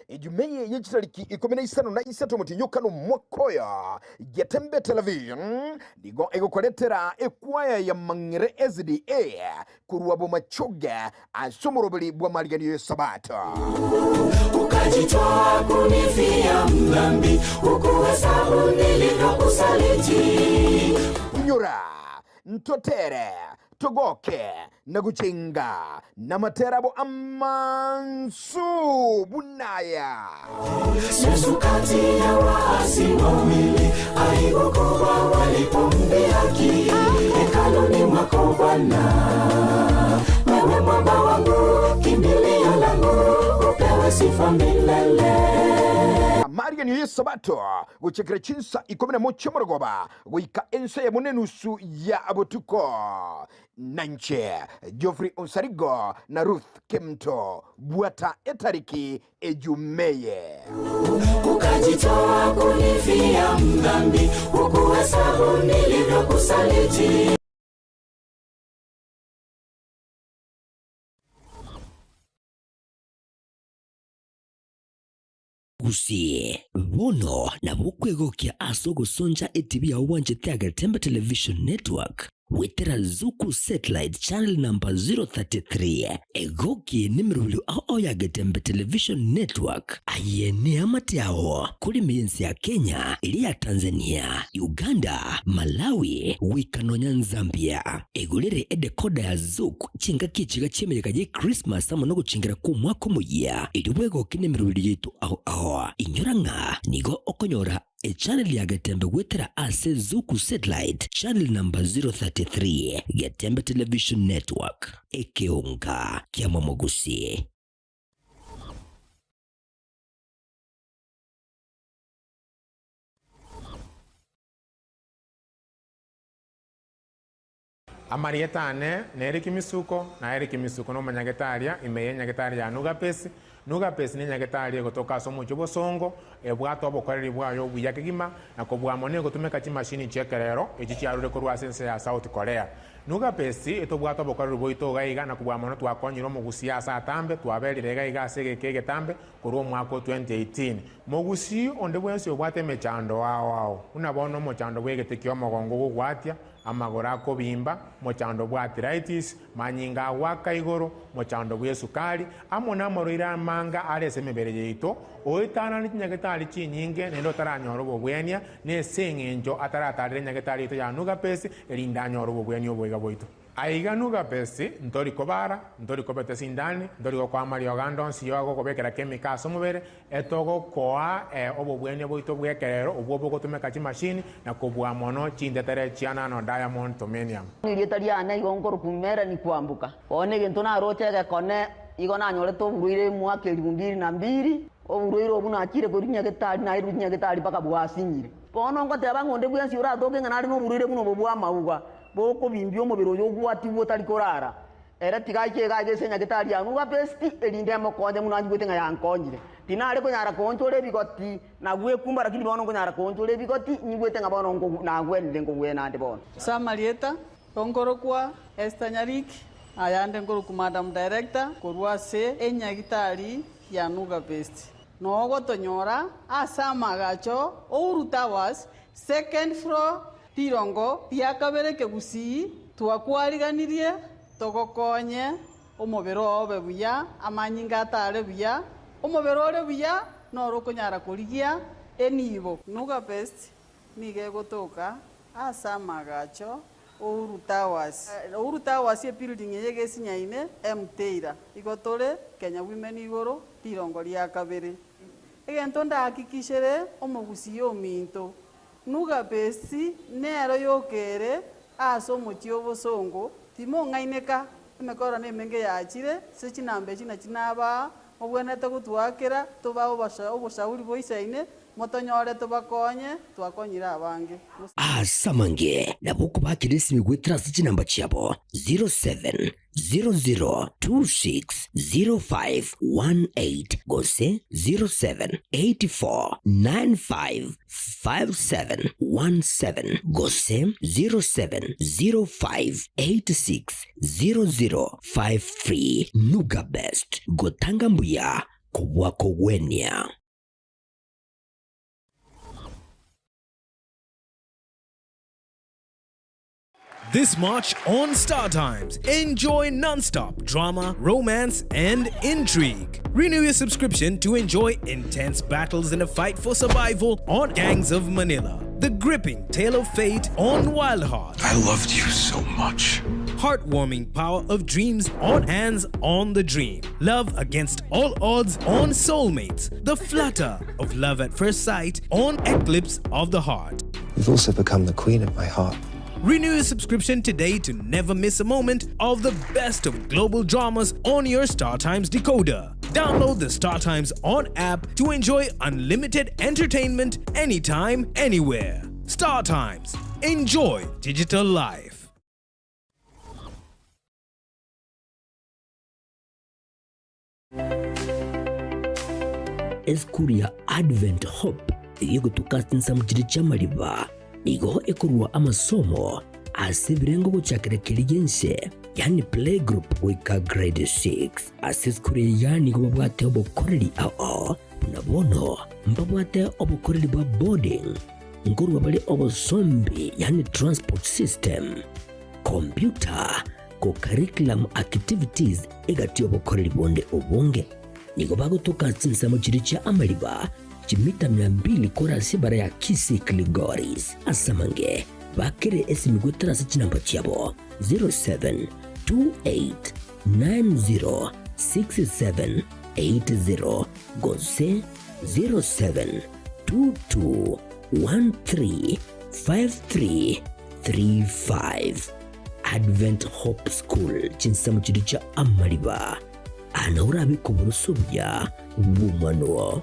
Ejumaa eye ye chitariki 13 omotienyi o kane omwaka oyo, Getembe Television nigo egokoretera ekwaya ya Mang'ere SDA korwa Bomachoge ase omoroberi bw'amariganio y'Esabato. Ukajitoa kunifia mdhambi, hukuhesabu nilivyokusaliti. Inyora, ntotere, togoke, na gochenga namatera abo amansu buna aya. Yesu kati ya waasi wawili, aibu kubwa walipomdhihaki. Hekaluni mwako Bwana, wewe mwamba wangu, kimbilio langu, upewe sifa milele. Amariganio y'Esabato gochakera chinsa 11 chi'omorogoba goika ensa eyemo nenusu ya botuko. Na inche, Geoffrey Onsarigo na Ruth Kemto, bwata etariki ejuma eye. Ukajitoa kunifia mdhambi, hukuhesabu nilivyokusaliti. Gusii, bono nabo okwegokia ase ogosoncha etibi yao bwanchete Agetembe Television Network goetera Zuku Satellite Channel number 033. Egoki nemerobio ao ao ya Getembe Television Network. Aye neamate ao kore ime y'ense ya Kenya, eria ya Tanzania, Uganda, Malawi, goika nonya Nzambia. Egorere edecoder ya Zuku chingaki echiga chi'emeyega ye Christmas amo nogochengera kw'omwaka omoyia, erio bwegoke nemerobio yaito ao ao. Inyora ng'a nigo okonyora echannel ya Getembe goetera ase Zuku Satellite channel number 033, Getembe Television Network, ekeonga ki'amamogusi. Amarieta ane nere Kimisuko, na ere Kimisuko nomonyagetaria ime y'enyagetari ya Nugapesi. Nugapesi nenyagetari egotoka ase omochie obosongo, ebwate obokoreri bwaye obuya kegima, na kobua mono egotumeka chimashini chi'ekerero echi chiarure korwa ase ense ya South Korea. Nugapesi etobwate obokoreri bwaito iga iga na kobua mono twakonyire omogusii ase atambe, twaberire iga iga ase egeka egetambe korwa omwaka o 2018. Mogusii onde bwensi obwate emechando ao ao, buna bono omochando bw'egete ki'omogongo ogogwatia, amagoro akobimba, mochando bw'arthritis, manyinga agoaka igoro, mochando bw'esukari, amo namarwaire amange are ase emebere yaito, oetanane chinyagetari chinyinge naende otaranyora obobwenia, nese eng'encho ataratarera enyagetari yaito ya Nugapesi, erinde anyore obobwenia oboiga bwaito. Aiga Nugapesi, ntori kobara, ntori kobeta esindani, ntori gokoa amariogo ande onsi y'ogokobekera chemical ase omobere, Etogokoa obobwenia bwaito bw'ekerero obwo bogotumeka chimashini na kobua mono chintetere chia nano diamond tomenium. Erieta riane igo nkorokwa Melanie Kwamboka. Bono egento naroche egekone, igo nanyorete oborwaire omwaka elifu mbili na mbili, oborwaire obwo nachire korwa nyagetari nairwe nyagetari mpaka bwasinyire. Bono ngoteba ng'a onde bwensi oratoke ng'a nare noborwaire buna obo bw'amauga, bokobimbia omobere oyo ogwatigwe otari korara, Ere tiga aiche iga aiga ase enyagetari ya Nugapesti, erinde emokonye buna anyigwete ng'a yankonyire. Tinare konyara koonchora ebigoti na gwekumba, lakini bono nkonyara koonchora ebigoti, nyigwete ng'a bono nagwenire nkogwena ande bono. Ase amarieta, nkorokwa Esther Nyariki, ayande nkorokwa Madam Director korwa ase enyagitari ya Nugapesti. Nogotonyora ase amagacho Uhuru Towers, second floor, Rirongo ria kabere kegusii, twakwariganirie togokonye omobere oo obe buya, amanyinga atare buya, omobere ore buya noro okonyara korigia enibo. Nuga Best nigo egotoka ase amagacho Uhuru Towers. Uhuru Towers ebuilding eye egesinyaine Mteira. Igo tore Kenya Women igoro rirongo ria kabere. Egento ndahakikishere omogusii ominto Nugapesi nero yoka ere ase omochie obosongo, timong'aineka, emekoro nemenge yachire, ase chinamba echi nachi nabaa, mobwenerete gotwakera, tobae oboshauri boisaine, Motonyore tobakonye, twakonyire abange. Ase amange nabo okobakera esimi goetera ase chinamba chiabo 0700260518 gose 0784955717 gose 0705860053. Nuga Best, gotanga mbuya kobua kogwenia. This March on Star Times, enjoy nonstop drama, romance, and intrigue. Renew your subscription to enjoy intense battles in a fight for survival on Gangs of Manila, the gripping tale of fate on Wild Heart. I loved you so much. Heartwarming power of dreams on Hands on the Dream. Love against all odds on Soulmates. The flutter of love at first sight on Eclipse of the Heart. You've also become the queen of my heart. Renew your subscription today to never miss a moment of the best of global dramas on your Star Times decoder. Download the Star Times On app to enjoy unlimited entertainment anytime, anywhere. Star Times. Enjoy digital life. Esukuru ya Advent Hope eyio egotuka ase chinsemo chiria chi'amariba nigo ekorua amasomo ase ebirengo gochakera keria gi'ense yaani playgroup goika grade 6. Ase esukuru eye iga nigo babwate obokoreri ao buna bono mbabwate obokoreri bwa boarding, nkorua bare obosombi yaani transport system, computer, co-curriculum activities egati y'obokoreri bonde obonge. Nigo bagotoka ase chinsemo chiria chia amariba chimita mia mbili korwa ase ebara ya Kisii Kilgoris. Ase amange bakere esimi goetera ase chinamba chiabo 0728906780 gose 0722135335. Advent Hope School chinsemo chiria chia amariba ana orabeke oboroso obuya bw'omwana oo.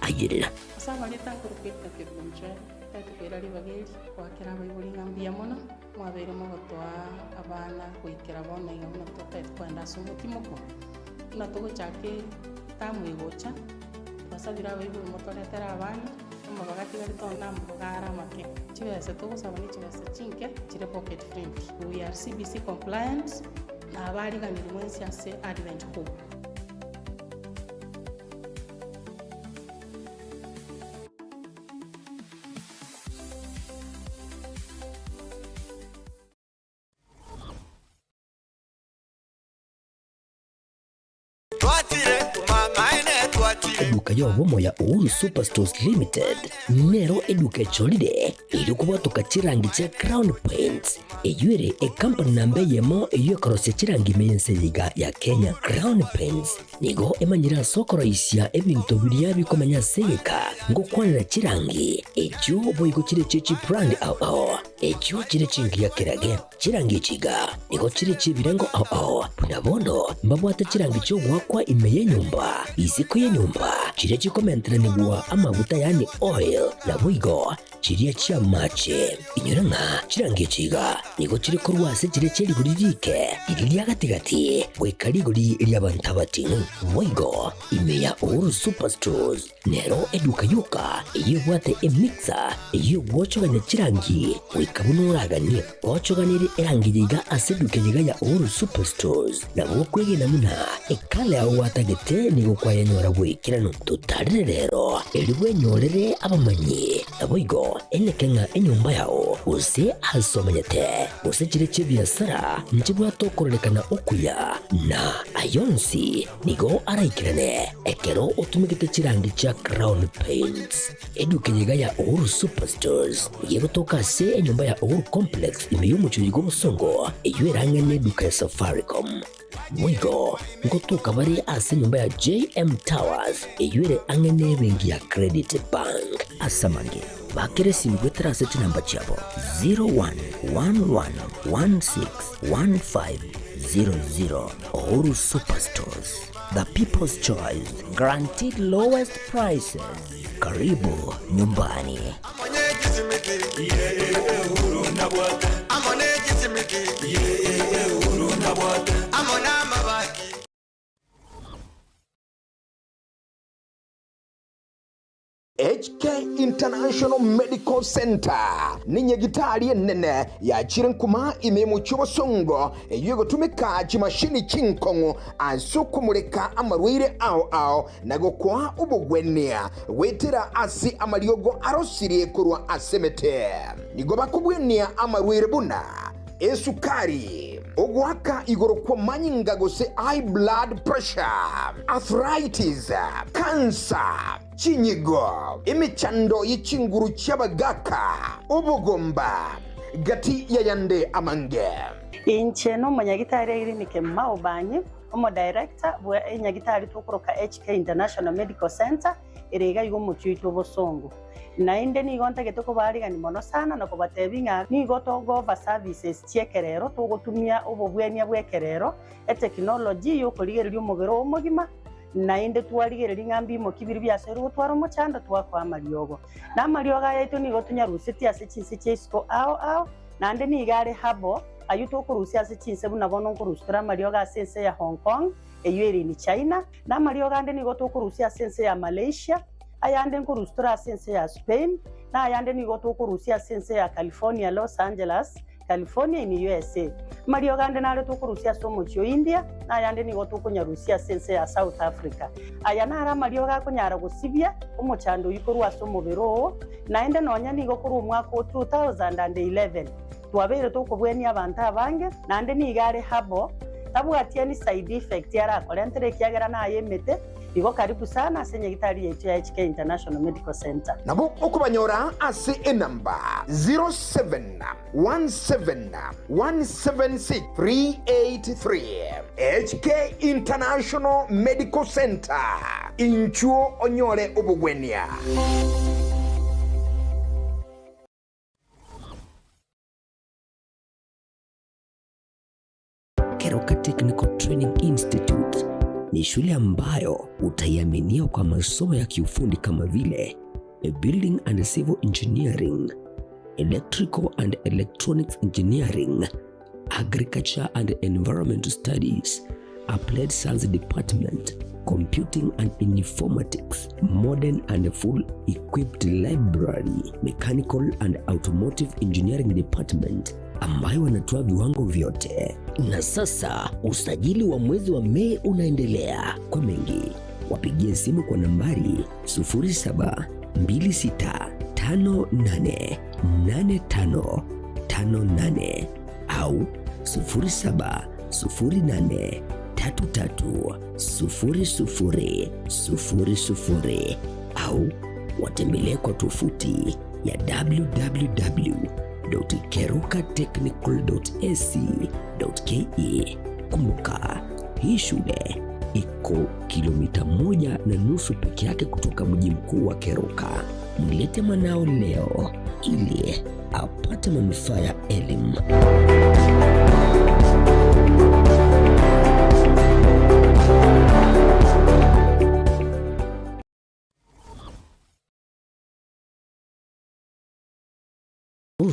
Ayerera. Ase amarieta nkorokwa Edgar Kerubo Muchwere, ntagete koira ribaga eri goakera abaibori ng'a mbuya mono, mwabeire mogotoa abana goikera bono iga buna totagete kogenda ase omotimoko. Buna togochaka etamu egocha, twasabire abaibori motoretere abana, Amabaga atigarete onde namabaga are amake. Chibesa togosaba ne chibesa chinke chire pocket friendly. We are CBC compliant na abariganiri mwensi ase Advent Hope. Eduka y'obomo ya Uhuru Superstores Limited nero eduka echorire erio kobwatoka chirangi chia Crown Paints eyio ere ekampani namba eyemo eyio ekorosia chirangi ime y'ense eye iga ya Kenya. Crown Paints nigo emanyire ase okoroisia ebinto biria bikomenya ase egeka ngokwanera chirangi echio boigo chire chie chibrand ao ao echio chire chingiya kerage. Chirangi echi iga nigo chire chi'ebirengo ao ao, buna bono mbabwate chirangi chi'ogoakwa ime y'enyomba, isiko y'enyomba, chiria chikomenteranigwa amaguta yaani oil, naboigo chiria chi'amache. Inyora ng'a chirangi echi iga nigo chire korwa ase chiria chie rigori riike, riria ria gati-gati, goika rigori ri'abanto abating'u. Boigo ime ya Uhuru Superstores Nero eduka yoka eyio ebwate emixer eyio egwochogania chirangi goika buna oraganie. Gochoganerie erangi eye iga ase eduka eye iga ya Uhuru Superstores nabo okwegena buna ekala yao gwatagete nigo kwayenyora bw'ekeranu. Totarere rero erio bwenyorere abamanyi naboigo eneke ng'a enyomba yao gose ase omanyete gose chire chi'ebiasara nchibwate okororekana okuya na ayonsi Nigo araikerane ekero otumegete chirangi chia Crown Paints. Eduka eye iga ya Uhuru Superstores nigo egotoka ase enyomba ya Uhuru Complex ime y'omochie oyo bw'obosongo eyio erang'ane eduka ya Safaricom. Boigo ngotoka bare ase enyomba ya JM Towers eyio ere ang'e n'ebenki ya Credit Bank. Ase amange, bakera esimi goetera ase chinamba chiabo 0111161500. Uhuru Superstores, the people's choice, guaranteed lowest prices. Karibu nyumbani. HK International Medical Centre nenyagitari enene yachire nkuma ime y'omochie obosongo eyio egotumeka chimashini chinkong'u ase okomoreka amarwaire ao ao na gokoa obogwenia goetera ase amariogo arosirie korwa ase emete. Nigo bakobwenia amarwaire buna esukari, ogoaka igoro kw'amanyinga gose high blood pressure, arthritis, cancer, Chinyigo, emechando ye chinguru chi'abagaaka, obogomba, gati y'ayande amange. Inche nomonyagitari Irene Kemuma Obanyi, omodirector bwa enyagitari tokoroka HK International Medical Centre ere iga iga omochie oito obosongo. Naende nigo ntagete kobaarigania mono sana na kobatebia ng'a nigo togo-offer services chi'ekerero togotumia obobwenia bw'ekerero, etekinology y'okorigereria omobere oo omogima, Naende twarigereria ng'a mbimoki biria biasoirwe gotwara omochando, twakoa amariogo. Na amariogo aya aito nigo tonyarusetie ase chinse chia isiko ao ao, naende nigo are habo, ayio tokorusia ase chinse buna bono nkorusia tore amariogo ase ense ya Hong Kong, eyio ere in China, na amariogo ande nigo tokorusia ase ense ya Malaysia, ayande nkorusia tore ase ense ya Spain, na ayande nigo tokorusia ase ense ya California, Los Angeles, California in USA. Amariogo ande nare tokorusia ase omochie o India, na ayande nigo tokonyarusia ase ense ya South Africa. Aya naro amariogo akonyara gosibia omochando oyio korwa ase omobere oo, naende nonya nigo korwa omwaka o 2011 twabeire tokobwenia abanto abange, naende nigo are herbal, tabwati any side effect arakorentere ekiagera naye emete. Igo karibu sana ase nyagitari yaito ya HK International Medical Centre. Nabo okobanyora ase enamba 0717176383. HK International Medical Centre, inchuo onyore obogwenia. Keroka Technical Training Institute ni shule ambayo utaiaminia kwa masomo ya kiufundi kama vile Building and Civil Engineering, Electrical and Electronics Engineering, Agriculture and Environmental Studies, Applied Science Department, Computing and Informatics, Modern and Full Equipped Library, Mechanical and Automotive Engineering Department ambayo wanatoa viwango vyote. Na sasa usajili wa mwezi wa Mei unaendelea. Kwa mengi wapigie simu kwa nambari 0726588558 au 0708330000 au watembelee kwa tovuti ya www.kerukatechnical.ac.ke. Kumbuka, hii shule iko kilomita 1.5 peke yake kutoka mji mkuu wa Keroka. Mlete mwanao leo ili apate manufaa ya elimu.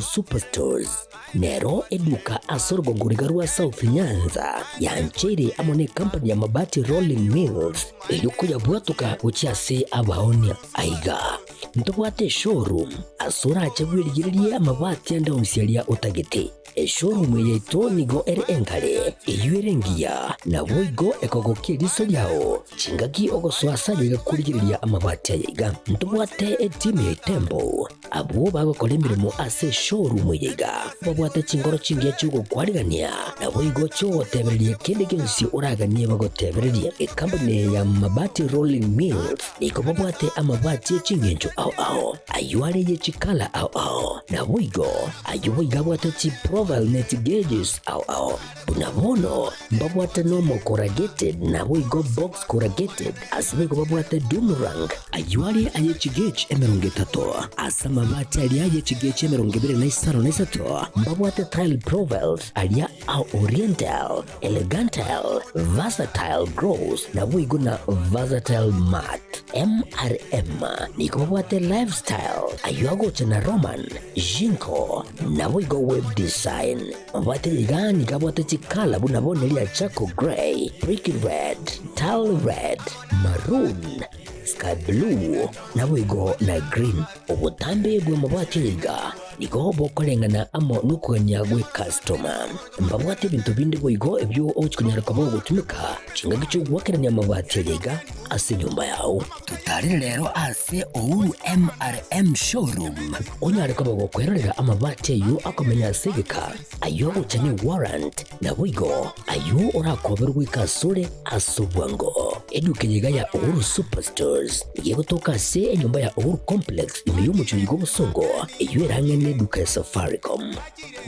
Superstores nero eduka ase orogongo riga rwa South Nyanza yancheire amo ne company ya Mabati Rolling Mills erio koyabwatoka gochia ase abaonia. Aiga ntobwate eshowroom ase orache bwerigererie amabati ande onsi aria otagete. Eshowroom eye yaito nigo ere engare, eyio ere engiya, naboigo ekogokia eriso riao chingaki ogosoa ase aye iga korigereria amabati aya iga. Ntobwate etimu ya Itembo Abwo bagokora emeremo ase eshowroom eye iga babwate chinkoro chingiya chi'ogokwarigania, naboigo chi'ogotebereria kende gionsi oraganie bagotebererie. Ekampuni eye ya Mabati Rolling Mills nigo babwate amabati e chingencho ao ao, ayio are ye chikala ao ao, naboigo ayio boigo abwate chi. profile ne chigeges ao ao. Buna bono mbabwate normal corrugated naboigo box corrugated ase boigo babwate doomerang ayio are aye chigauge 30 ase amabati aria aye chigauge 25 mbabwate tile profiles aria a oriental, elegantile, versatile gloss naboigo na versatile matte. MRM nigo babwate lifestyle ayio agocha na Roman, Jinko naboigo web design. Mabwate iga nigo abwate chikala buna bono eria charcoal grey, brick red, tile red, maroon, sky blue naboigo na green. Obotambe bw'amabati aya iga nigo bokoreng'ana amo nokogania gw'ecustoma. Mbabwate ebinto binde boigo ebio ogochia konyara koba ogotumeka chingaki chi'ogoakerania amabati aya iga ase enyomba yao. Totarire rero ase Uhuru MRM Showroom onyare koba gokwerorera amabati ayio akomenya ase egeka, ayio agocha ne warrant, naboigo ayio orakoberwe goika asore ase obwango. Eduka eye iga ya Uhuru Superstores nigo egotoka ase enyomba ya Uhuru Complex ime y'omochie oiga obosongo, eyio ere ang'e neduka ya Safaricom.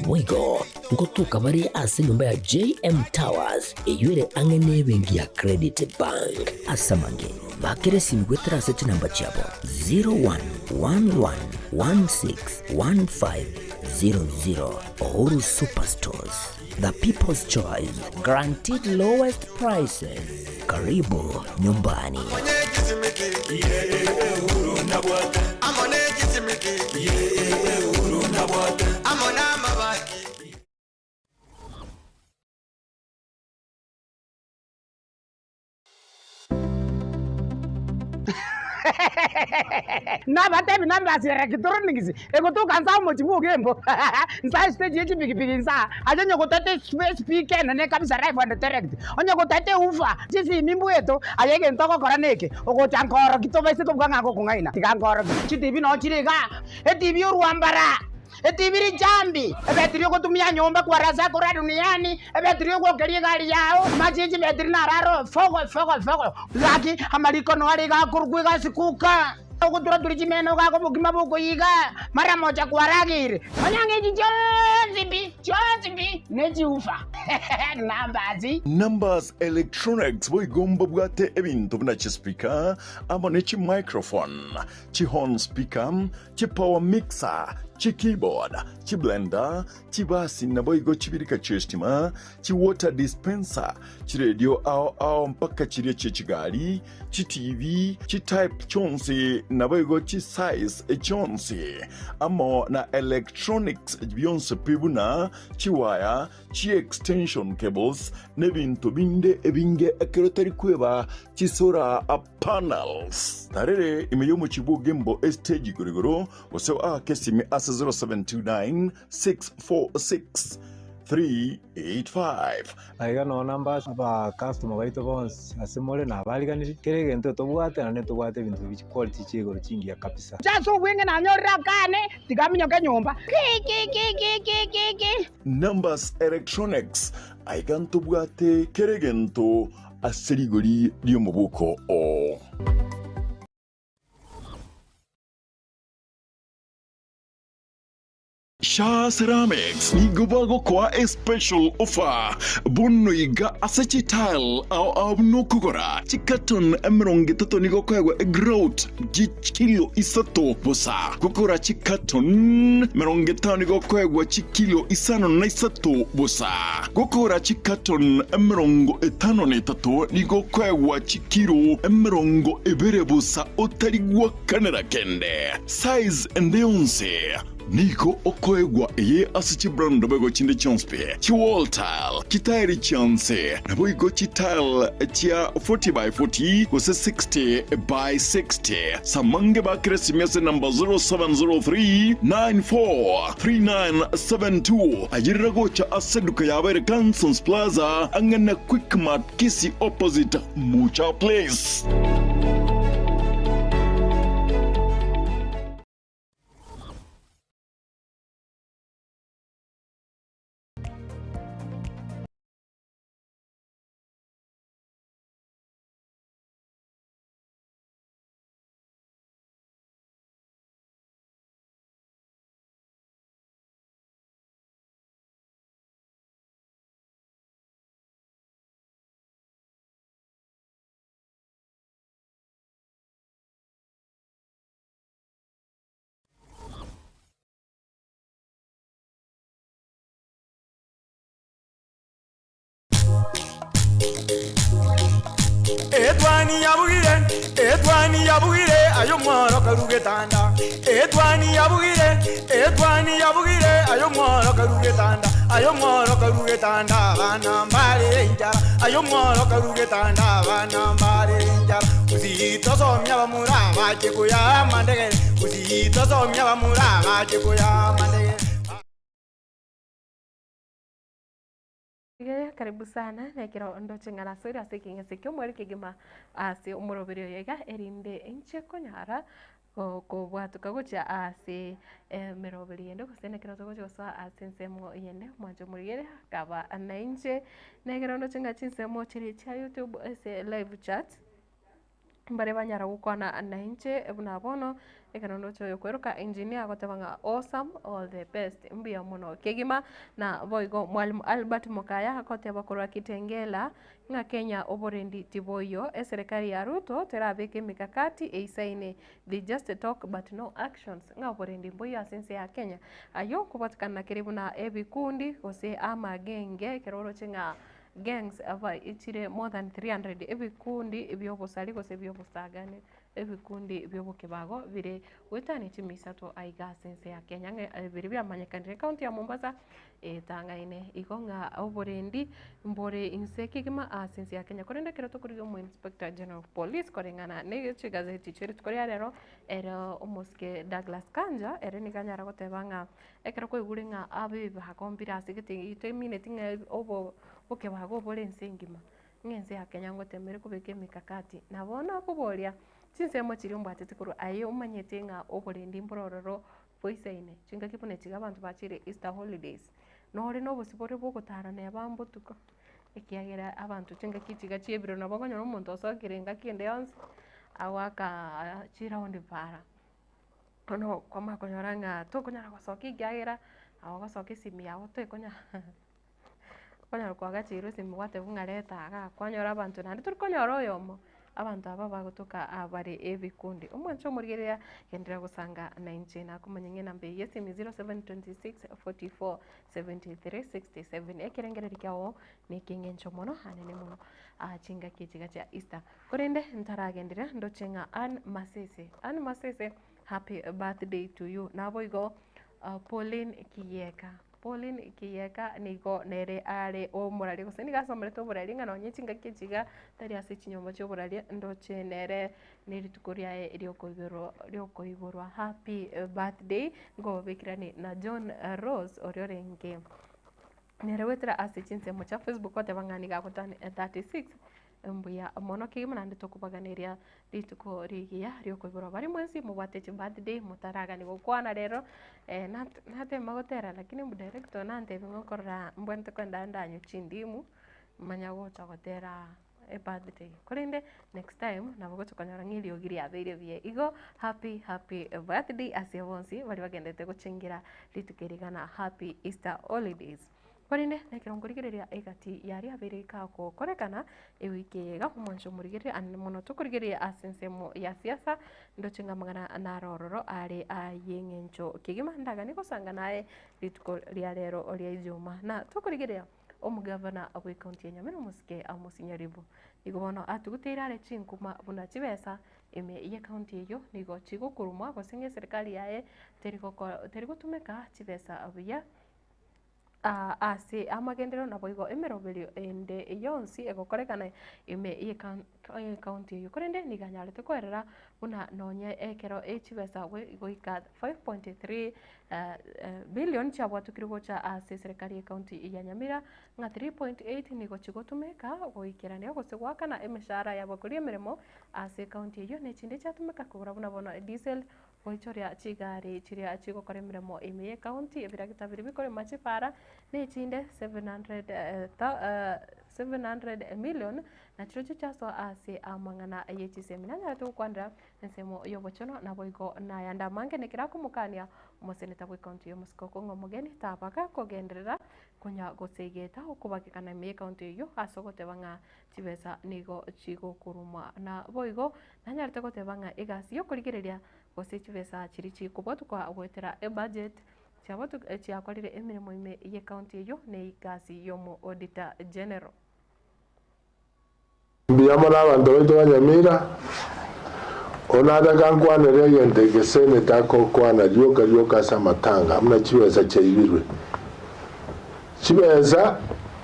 Boigo ngotoka bare ase enyomba ya JM Towers eyio ere ang'e nebenki ya Credit Bank. Ase amange, bakera esimi goetera ase chinamba chiabo 0111161500. Uhuru Superstores, the people's choice, guaranteed lowest prices. Karibu nyumbani. Nabatebi nambasi electronics egotoka nsa omochie bwa Ogembo nsa estage ye chipikipiki nsa aye onye gotete espeaker enene kabisa live and direct onye gotete ewoofer chisimi mbweto aye egento ogokora neke ogocha nkoroki tobaise kobua ng'a ngokong'aina tiga nkoroki chitibi noo chire igaa etibi orwambara. Etibi richambi, ebetiri ogotumia nyomba kwarasa korwa duniani, ebetiri ogwokeria egari yao, amache ye chibetiri nararo fogo fogo fogo. Gaki amariko noare iga akorokwa egasi kuka, ogoturaturia chimeno iga obokima bokoiga, mara mocha kwarageire. Onye ng'a echi chionsi pi, chionsi pi, ne chiufa. Numbers. Numbers Electronics boigo mbabwate ebinto buna chispeaker amo ne chimicrophone, chihorn speaker, chipower mixer, chikeyboard, chiblender, chibasi naboigo chibirika chi'estima, chiwater dispenser, chiredio ao ao mpaka chiria chie chigari, chiTV, chitype chionsi naboigo chisize chionsi, amo na electronics bionsi pi buna chiwaya, chiextension cables, nebinto binde ebinge ekero tari kweba chisora panels. Tarere ime y'omochie bw'Ogembo estage igoro igoro, gose oake esimi ase 0729 646 385. Aiga noo namba aba customer baito bonsi ase more nabariganirie, kera egento tobwate naende ntobwate ebinto bi chiquality chia igoro chingiya kabisa. Inche ase obweng'e nanyorire akane, tiga aminyoke nyomba. Ki ki ki ki ki ki ki. Numbers Electronics, aiga ntobwate kera egento ase rigori ri'omoboko oo. Shaa Ceramics nigo bagokoa especial offer bono iga ase chitile ao ao buna okogora chicarton 30 nigo okoegwa egrout chikilo isato bosa, gokora chicarton 50 nigo okoegwa chikilo 53 bosa. Gokora chicarton 53 nigo okoegwa chikilo 20 bosa otari gwakanera kende. Size ende yonsi nigo okoegwa eye ase chibrand naboigo chinde chionsi pi, chiwall tile, chitairi chionsi, naboigo chitile chia 40 by 40 gose 60 by 60. Samange bakere esimi ase number 0703 94 3972 ayerera gocha ase eduka yabo ere Cansons Plaza ang'e na Quickmart Kisii opposite Mucha Place. Etwani yabugire, etwani yabugire, aye omworo karu getanda. Etwani yabugire, etwani yabugire, aye omworo karu getanda. Aye omworo karu getanda, abana mbare enchara. Aye omworo karu getanda, abana mbare enchara. Usitosomia bamura bache koyama ndegere. Usitosomia bamura bache koyama ndegere. Iga karibu sana nekero ndoche ng'a nasoire ase ekeng'ese ki'omweri kegima ase omoroberi oyo iga erinde inche konyara kobwatoka gochia ase emeroberi yende gose nekero togochia gosoa ase ensemo yende mwanche omorigere akaba nainche nekero ndoche ng'a chinsemo chiria chia youtube ase live chat. Mbare banyara gokwana nainche buna bono, ekero ndoche oyo okweroka engineer agoteba ng'a awesome all the best, mbuya mono kegima. Na boigo mwalimu Albert Mokaya agoteba korwa Kitengela, ng'a Kenya oborendi tiboiyo, eserekari ya Ruto terabeke emikakati eisaine, they just talk but no actions, ng'a oborendi mboiyo ase ense ya Kenya. Ayio nkobwatekana na kere buna ebikundi gose amagenge ekero oroche ng'a Gangs aba chire more than 300 ebikundi bi'obosari gose bi'obosagani, ebikundi bi'obokebago bire goetania chimisato aiga ase ense ya Kenya ng'a biria biamanyekanire ekaunti ya Mombasa etang'aine. Igo ng'a oborendi mbore inse kegima ase ense ya Kenya. Korende ekero tokorigia omo Inspector General of Police koreng'ana ne chigazeti chie rituko ria rero, ere omosike Douglas Kanja ere nigo anyare goteba ng'a Ekero kwaigure ng'a abebibago mbire ase gete temineti ng'a obo obokebago obore ense engima, ng'a ense ya Kenya ngotemere kobeka emikakati. Na bono nakoboria, chinsemo chiria ombwatete korwa aye omanyete ng'a oborendi mbore ororo boisaine, chingaki buna echi iga abanto bachire Easter holidays, nore na obosibore bwa ogotara neba mbotuko, ekiagera abanto chingaki echi iga chia ebirero nabo okonyora omonto osokire engaki ende yonsi, agoaka chiraundi para. Bono kwamanya konyora ng'a tokonyara gosoka ekiagera nabo ogosoka esimi yago toikonyara okonyora kwagacheirwe esimi gwatebwa ng'a reta igaa, kwanyora abanto naende tori konyora oyomo, abanto aba bagotoka bare ebikundi. Omwancho omorigereria genderera gosanga nainche nakomanya ng'a enamba eye ya esimi 0726 44 73 67 ekerengererio kiago na ekeng'encho mono anene mono chingaki echi iga chia Easter. Korende ntaragenderera ndoche ng'a Ann Masese, Ann Masese happy birthday to you. Naboigo Pauline Kiyeka, Pauline Kiyeka nigo nere are omoraria gose nigo asomerete oboraria ng'a nonye chingaki echi iga tari ase chinyomba chia oboraria ndoche nere ne rituko riaye riokoiborwa riokoiborwa happy birthday nkobabekerani na John Rose oria orenge nere goetera ase chinsemo chia Facebook goteba ng'a nigo agotani 36 Mbuya mono kegima naende tokobaganeria rituko rigiya riokoiborwa baria mwensi mobwate chibirthday motaragani gokwana rero natema gotera lakini omodirector nantebia ng'a okorora mbwenerete kogenda ndanywe chindimu manya gocha gotera ebirthday korende next time nabo ogocha konyora ng'a eriogi riabeire buya. Igo happy happy birthday ase bonsi baria bagenderete gochengera rituko eri iga na happy Easter holidays. Korende nekero nkorigereria egati y'aria abeire gagokorekana ewiki eye iga, omwancho omorigereria anene mono tokorigereria ase ensemo ya siasa, ndoche ng'a amang'ana naro ororo are ay'eng'encho kegima ndaganie gosanga naye rituko ria rero ria Ijumaa. Na tokorigereria omogavana bw'ecounty ya Nyamira omosike Amos Nyaribo, nigo bono atuguteire are chinkuma buna chibesa ime y'ecounty eyio nigo chigokurumwa gose ng'a eserikari yaye terigoko terigotumeka chibesa buya. Ase amagenderero naboigo emeroberio ende yonsi egokorekana ime y'ecounty eyio. Korende nigo anyarete koerera buna nonye ekero chibesa goika 5.3 billion chiabwatokirwe gocha ase eserekari y'ecounty ya Nyamira, ng'a 3.8 nigo chigotumeka goikerania gose goakana emeshahara y'abakori emeremo ase ecounty eyio, na echinde chiatumeka kogora buna bono diesel Goichoria chigari chiria chigokora emeremo ime y'ecounty, ebiragita biria bikorema chifara, na echinde 700 million, na chirochio chiasoa ase amang'ana ye chisemi. Nanyarete gokwanera ensemo y'obochenu naboigo nayande amange nekero akomokania omoseneta bw'ecounty y'omosike okong'a omogeni tabaga kogenderera konya gosegeta okobagekana ime y'ecounty eyio ase ogoteba ng'a chibesa nigo chigokorumwa. Naboigo Nanyarete goteba ng'a egasi y'okorigereria gose chibesa chiria chikobwatokwa goetera ebudget chiakorire emeremo ime y'ecounty eyio ne egasi y'omo Auditor General. Mbuya. Mbuya mono abanto baito ba Nyamira, onataka nkwanere egento eke seneta akokwana rioka rioka ase amatanga buna chibesa chiaibirwe. Chibesa,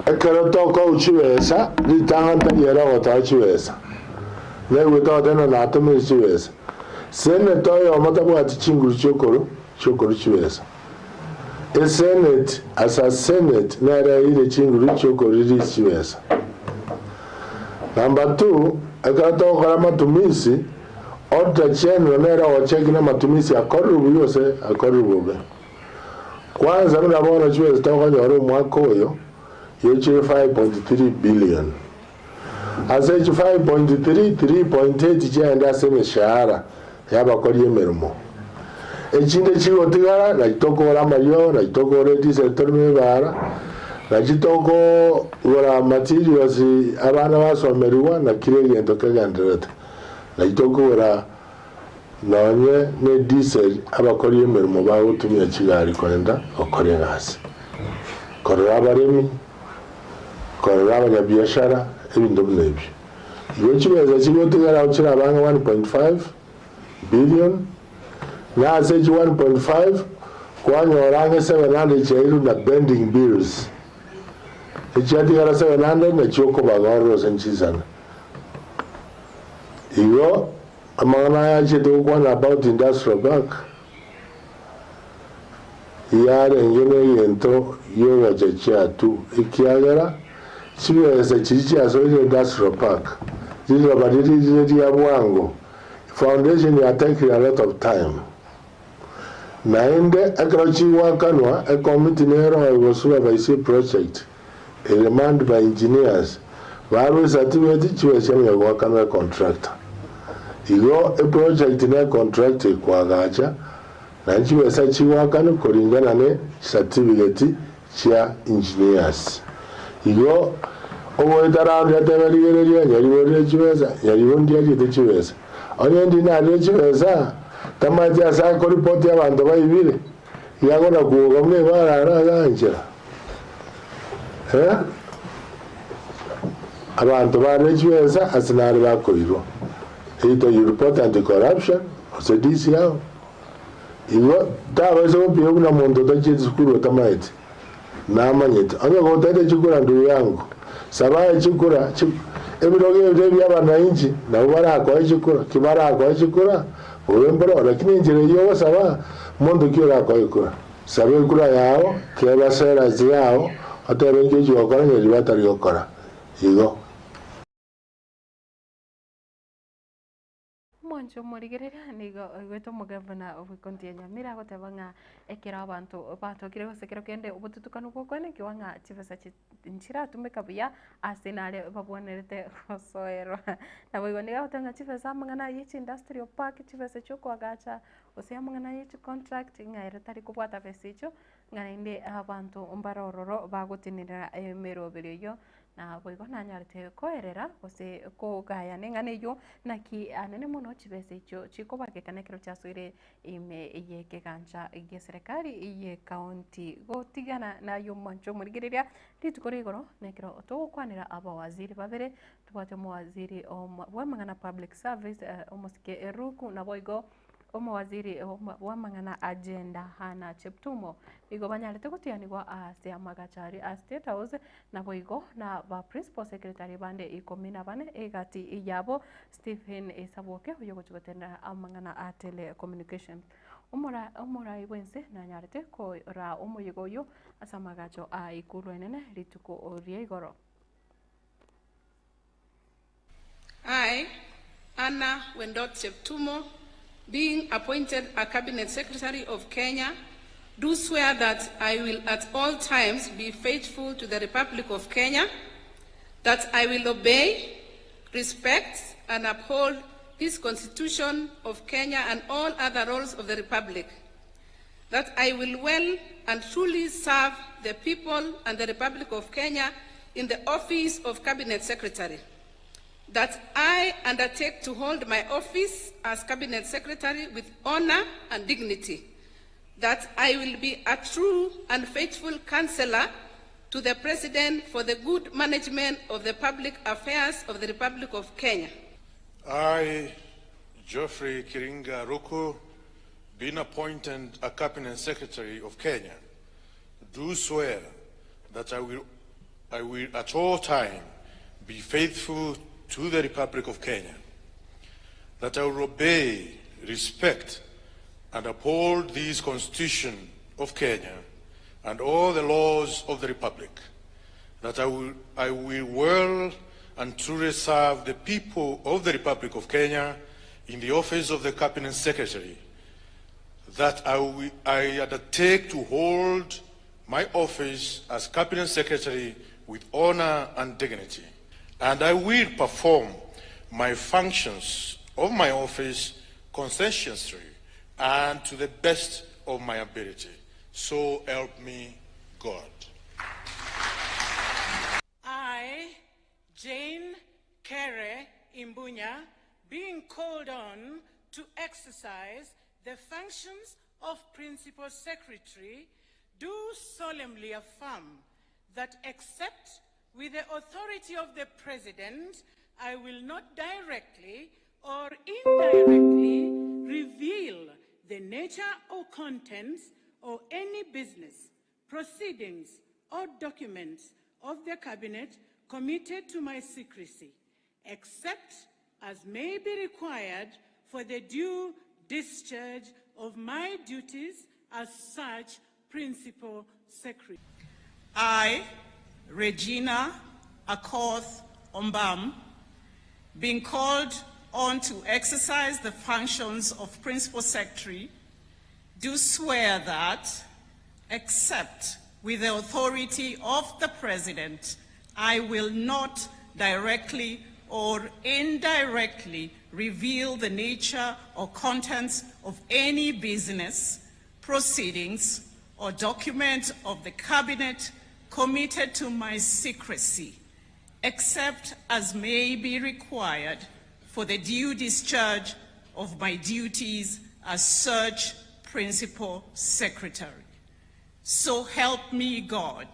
ekero tokou chibesa, ritang'ani tari ere ogotoa chibesa. Naigwete ogoteba ng'a natomire chibesa. Seneta oyomo tabwati chinguru chiokoru chiokoru chibesa. Eseneti as a senate nere eire chinguru chi'okorelease chibesa. Number two, ekero togokora amatumisi, Auditor General nere ogocheki na amatumisi akorirwe buya gose akorirwe bobe. Kwanza buna bono chibesa tokonyora omwaka oyo yochire 5.3 billion. Ase echi 5.3, 3.8 chiaende ase emeshahara y'abakori emeremo. Echinde chigotigara nachi tokogora amariogo, nachi tokogora edisel torime ebaara, nachi tokogora materials abana basomerigwa na kera egento kegendererete. Nachi tokogora nonye ne edisel abakori emeremo bagotumia chigari kogenda gokora egasi. Korora abaremi, korora abanyabiashara, ebinto buna ebio. Igo chibesa chigotigara ao chirabe ang'e 1.5 billion, na ase echi 1.5 kwanyora ang'e 700 chiairwe na pending bills, echiatigara 700 nachio okobaga ororo ase nchisana. Igo amang'ana aya achiete gokwana about industrial park, yarenge negento gi'ogochechia tu, ekiagera chibesa chiria chiasoire industrial park, riroba riria rire ria bwango, foundation yatakire a lot of time. Naende ekero chigoakanwa, ekomiti nero egosupervise eproject, ere manned by engineers, barwe ecertificate chibesa chiamanya goakanwa econtractor. Igo eproject ne econtractor ekoagacha, Naende chibesa chigoakanwa koringana ne chisatifigeti chia engineers. Igo ogoeta round atebe rigereria nyaribo rire chibesa, nyaribo ndiachete chibesa. Onye ndi narire chibesa, tamaeti ase akoripoti abanto baibire, iga akona kuoga buna ebara ara aganchera. Eh? Abanto barire chibesa ase nare bakoirwa. Either you report anti-corruption, gose DCI. Igo tabaisa gopima buna monto otachieti sukuru otamaeti, namanyete. Onye gotaete chikura ndugu yangu, saba aye chikura, chi, ebirogo ebire ebi'abanainchi nabwo barakoe chikura, ki barakoe chikura, bobe mboro, lakini enchera eyio ogosaba, monto ki orakoe ekura? Saba ekura yao, teba sera chiao, otebe inki ochia gokora nyeri batari gokora. Igo. Omwancho omorigereria nigo oigwete omogavana bw'ecounty ya Nyamira agoteba ng'a ekero abanto batokire gose ekero kende obotutukanu bw'okoenekiwa ng'a chibesa chi nchiratumeka buya ase nare babwenerete gosoerwa. Naboigo nigo agoteba ng'a chibesa amang'ana ye chi-industrial park, chibesa chia okoagacha gose amang'ana ye chicontract ng'a ere tari kobwata besa echio, ng'a naende abanto mbare ororo bagotenenera emeroberio eyio. Naboigo nanyarete koerera gose kogayana eng'ana eyio, naki anene mono chibesa echio chikobagekana ekero chiasoire ime y'ekegancha gi'eserekari y'ecounty. Gotigana naye omwancho omorigereria rituko ria igoro nekero togokwanera abawaziri babere, tobwate omowaziri bw'amang'ana public service omosike Ruku naboigo Omowaziri bw'amang'ana a Gender Hannah Cheptumo nigo banyarete gotianigwa ase amagacho aria a State House naboigo na ba Principal Secretary bande ikomi na bane egati yabo Stephen Esabwoke oyogochia gotenena amang'ana a Telecommunications. Omorai bwense nanyarete koraa omoyega oyio ase amagacho a Ikulu enene rituko ria igoro. I, Anna Wendot Cheptumo, being appointed a Cabinet Secretary of Kenya, do swear that I will at all times be faithful to the Republic of Kenya, that I will obey, respect, and uphold this Constitution of Kenya and all other laws of the Republic, that I will well and truly serve the people and the Republic of Kenya in the office of Cabinet Secretary, that I undertake to hold my office as Cabinet Secretary with honor and dignity, that I will be a true and faithful counselor to the President for the good management of the public affairs of the Republic of Kenya. I, Geoffrey Kiringa Ruku, being appointed a Cabinet Secretary of Kenya, do swear that I will, I will at all time be faithful to the Republic of Kenya, that I will obey, respect, and uphold this Constitution of Kenya and all the laws of the Republic, that I will, I will well and truly serve the people of the Republic of Kenya in the office of the Cabinet Secretary, that I, will, I undertake to hold my office as Cabinet Secretary with honor and dignity, and I will perform my functions of my office conscientiously and to the best of my ability. So help me God. I, Jane Kere Imbunya, being called on to exercise the functions of Principal Secretary, do solemnly affirm that except with the authority of the President, I will not directly or indirectly reveal the nature or contents or any business, proceedings, or documents of the Cabinet committed to my secrecy, except as may be required for the due discharge of my duties as such Principal Secretary. I, Regina Akoth Ombam, being called on to exercise the functions of Principal Secretary, do swear that, except with the authority of the President, I will not directly or indirectly reveal the nature or contents of any business, proceedings, or document of the Cabinet committed to my secrecy, except as may be required for the due discharge of my duties as such Principal Secretary. So help me God.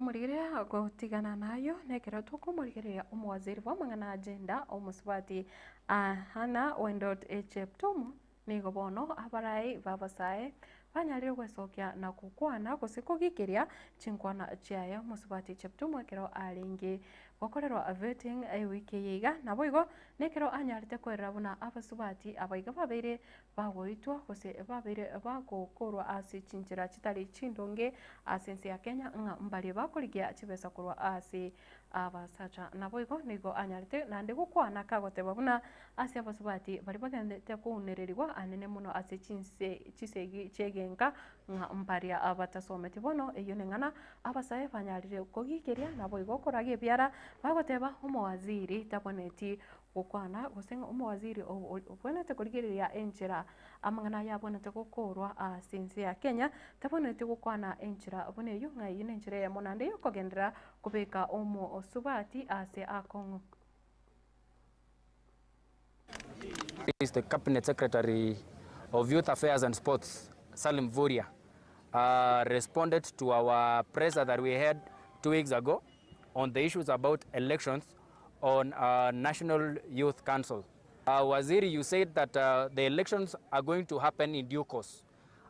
Omorigereria gotigana nayio nekero tokomorigereria omowaziri bw'amang'ana a gender omosubati Hannah Wendot Cheptumo nigo bono abarai b'abasae banyarire gwesokia na gokwana gose kogikeria chinkwana chiaye omosubati Cheptumo ekero arenge gokorerwa vetting ewiki eye iga naboigo nekero anyarete kwerera buna abasubati abaiga babeire bagoitwa gose babeire bagokorwa ase chinchera chitari chindonge ase ense ya Kenya ng'a mbaria bakorigia chibesa korwa ase abasacha. Naboigo nigo anyarete naende gokwana kagoteba buna ase abasubati baria bagenderete kounererigwa anene mono ase chinse chisegi chi'egenka ng'a mbaria batasometi. Bono eyio neng'ana abasae banyarire kogiikeria naboigo koragia ebiara bagoteba omowaziri taboneti Gokwana, gose ng'a omowaziri obwenerete korigereria enchera amang'ana aya abwenerete gokorwa ase ense ya Kenya, tabwenereti gokwana enchera buna eyio, ng'a eyio nenchera eyemo naende yokogenderera kobeka omosubati ase akong'u. Is the Cabinet Secretary of Youth Affairs and Sports, Salim Mvurya, responded to our presser that we had 2 weeks ago on the issues about elections on National Youth Council. Waziri, you said that the elections are going to happen in due course.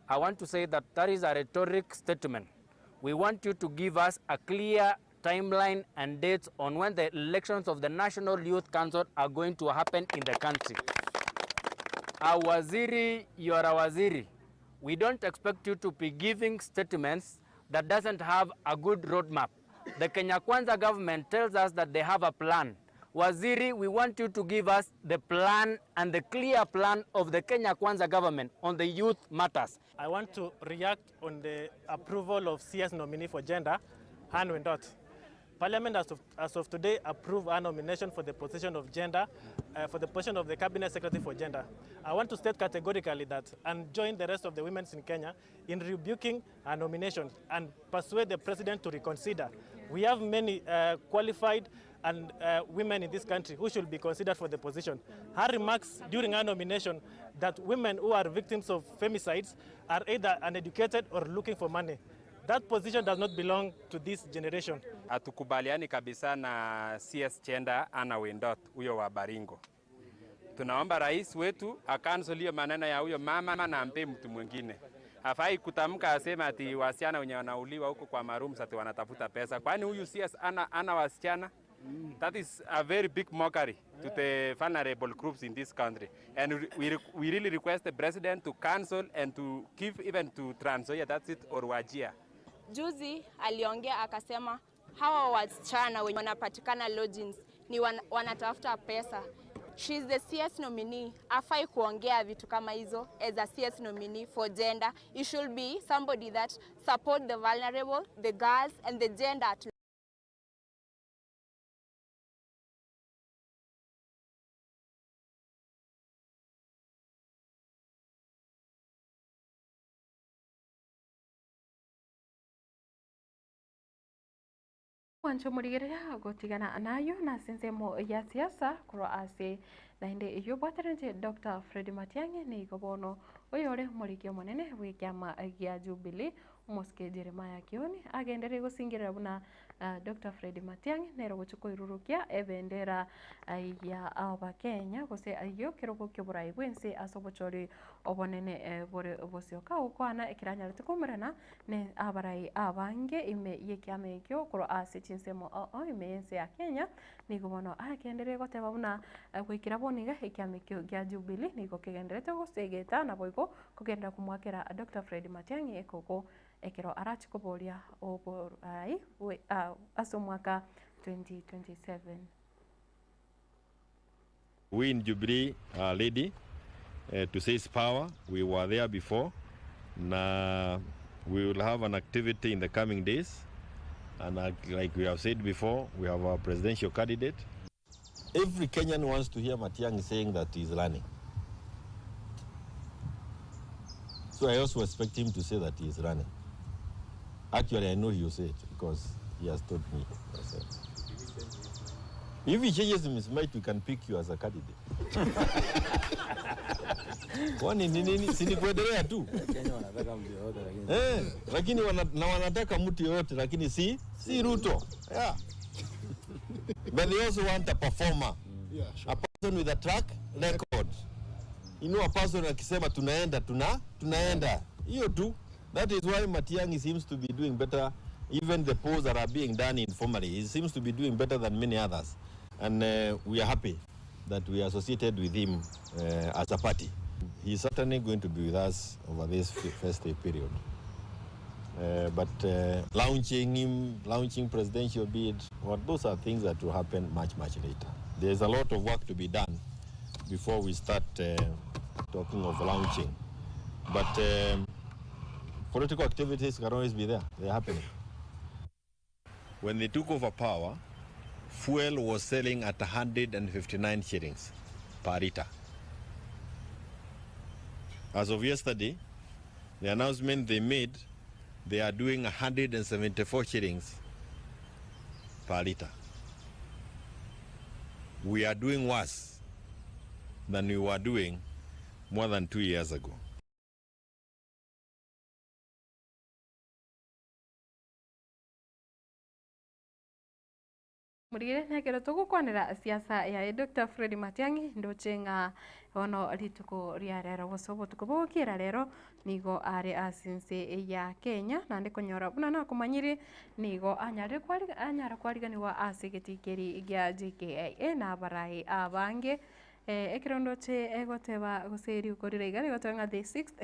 I want to say that that is a rhetoric statement. We want you to give us a clear timeline and dates on when the elections of the National Youth Council are going to happen in the country. Waziri, you are a waziri. We don't expect you to be giving statements that doesn't have a good roadmap. The Kenya Kwanza government tells us that they have a plan. Waziri, we want you to give us the plan and the clear plan of the Kenya Kwanza government on the youth matters. I want to react on the approval of CS nominee for gender, Han Wendot. Parliament as of today approved her nomination for the position of gender, for the position of the Cabinet Secretary for Gender. I want to state categorically that and join the rest of the women in Kenya in rebuking her nomination and persuade the president to reconsider. We have many qualified and uh, women in this country who should be considered for the position. Her remarks during her nomination that women who are victims of femicides are either uneducated or looking for money. That position does not belong to this generation. Hatukubaliani kabisa na CS Chenda ana Wendot huyo wa Baringo. Tunaomba rais wetu akansel hiyo maneno ya huyo mama na ampe mtu mwingine. Hafai kutamka aseme ati wasichana wenye wanauliwa huko kwa marooms ati wanatafuta pesa, kwani huyu CS ana, ana wasichana? That is a very big mockery to the vulnerable groups in this country. And we, we really request the president to cancel and to give even to Trans Nzoia, that's it, or Wajir. Juzi aliongea akasema hawa wasichana wenye wanapatikana lodgings ni wan, wanatafuta pesa. She is the CS nominee. Afai kuongea vitu kama hizo as a CS nominee for gender. It should be somebody that support the vulnerable, the girls and the gender at Mwancho morigereria gotigana nayo na ase ensemo ya siasa korwa ase naende eyio obwateretie Dr. Fred Matiang'i nigo bono oyore omoriki omonene bw'ekiama gia Jubilee omosike Jeremiah Kioni agenderire gosingerera buna Dr. Fred Matiang'i nere ogochia koirurukia ebendera ya abakenya gose ayio kerogo kioborai bwense ase obochori obonene bore bosioka gokwana ekero anyarete koumerana ne abarai abange ime y'ekiama ekio korwa ase chinsemo ao ao ime y'ense ya Kenya, nigo bono agenderire goteba buna goikera bono iga ekiama ekio gia Jubilee nigo kegendererete gosegeta naboigo kogenderera komoakera Doctor Fred Matiang'i ekoko ekero arachie koboria oborai bwe ase omwaka 2027. We in Jubilee are ready uh, to seize power. We were there before. Na we will have an activity in the coming days. And uh, like we have said before, we have our presidential candidate. Every Kenyan wants to hear Matiang'i saying that he's running. So I also expect him to say that he is running. Actually, I know he will say it because he has told me myself. If he changes his mind, we can pick you as a candidate. Kwani ni nini? Si ni kuendelea tu. Kenya wanataka mtu yoyote lakini Eh, lakini wana, na wanataka mtu yoyote lakini si si Ruto. Yeah. But they also want a performer. Yeah, sure. A person with a track record. You know, a person akisema tunaenda tuna tunaenda. Hiyo tu. That is why Matiang'i seems to be doing better even the polls that are being done informally. He seems to be doing better than many others. And uh, we are happy that we are associated with him uh, as a party. He is certainly going to be with us over this festive period. Uh, but uh, launching him, launching presidential bid, well, those are things that will happen much, much later. There's a lot of work to be done before we start uh, talking of launching. But um, political activities can always be there. They're happening. When they took over power, fuel was selling at 159 shillings per liter. As of yesterday, the announcement they made, they are doing 174 shillings per liter. We are doing worse than we were doing more than two years ago. Morigere nekero togokwanera siasa yaye Dr. Fred Matiang'i ndoche ng'a bono rituko ria rero gose obotuko bogokiera rero nigo are ase ense ya Kenya naende konyora buna nakomanyire nigo anyarire kwari anyara kwariganiwa ase egetii keri gia JKIA na abarai abange eh, ekero ndoche egoteba gose riko rire iga rigoteba ng'a the sixth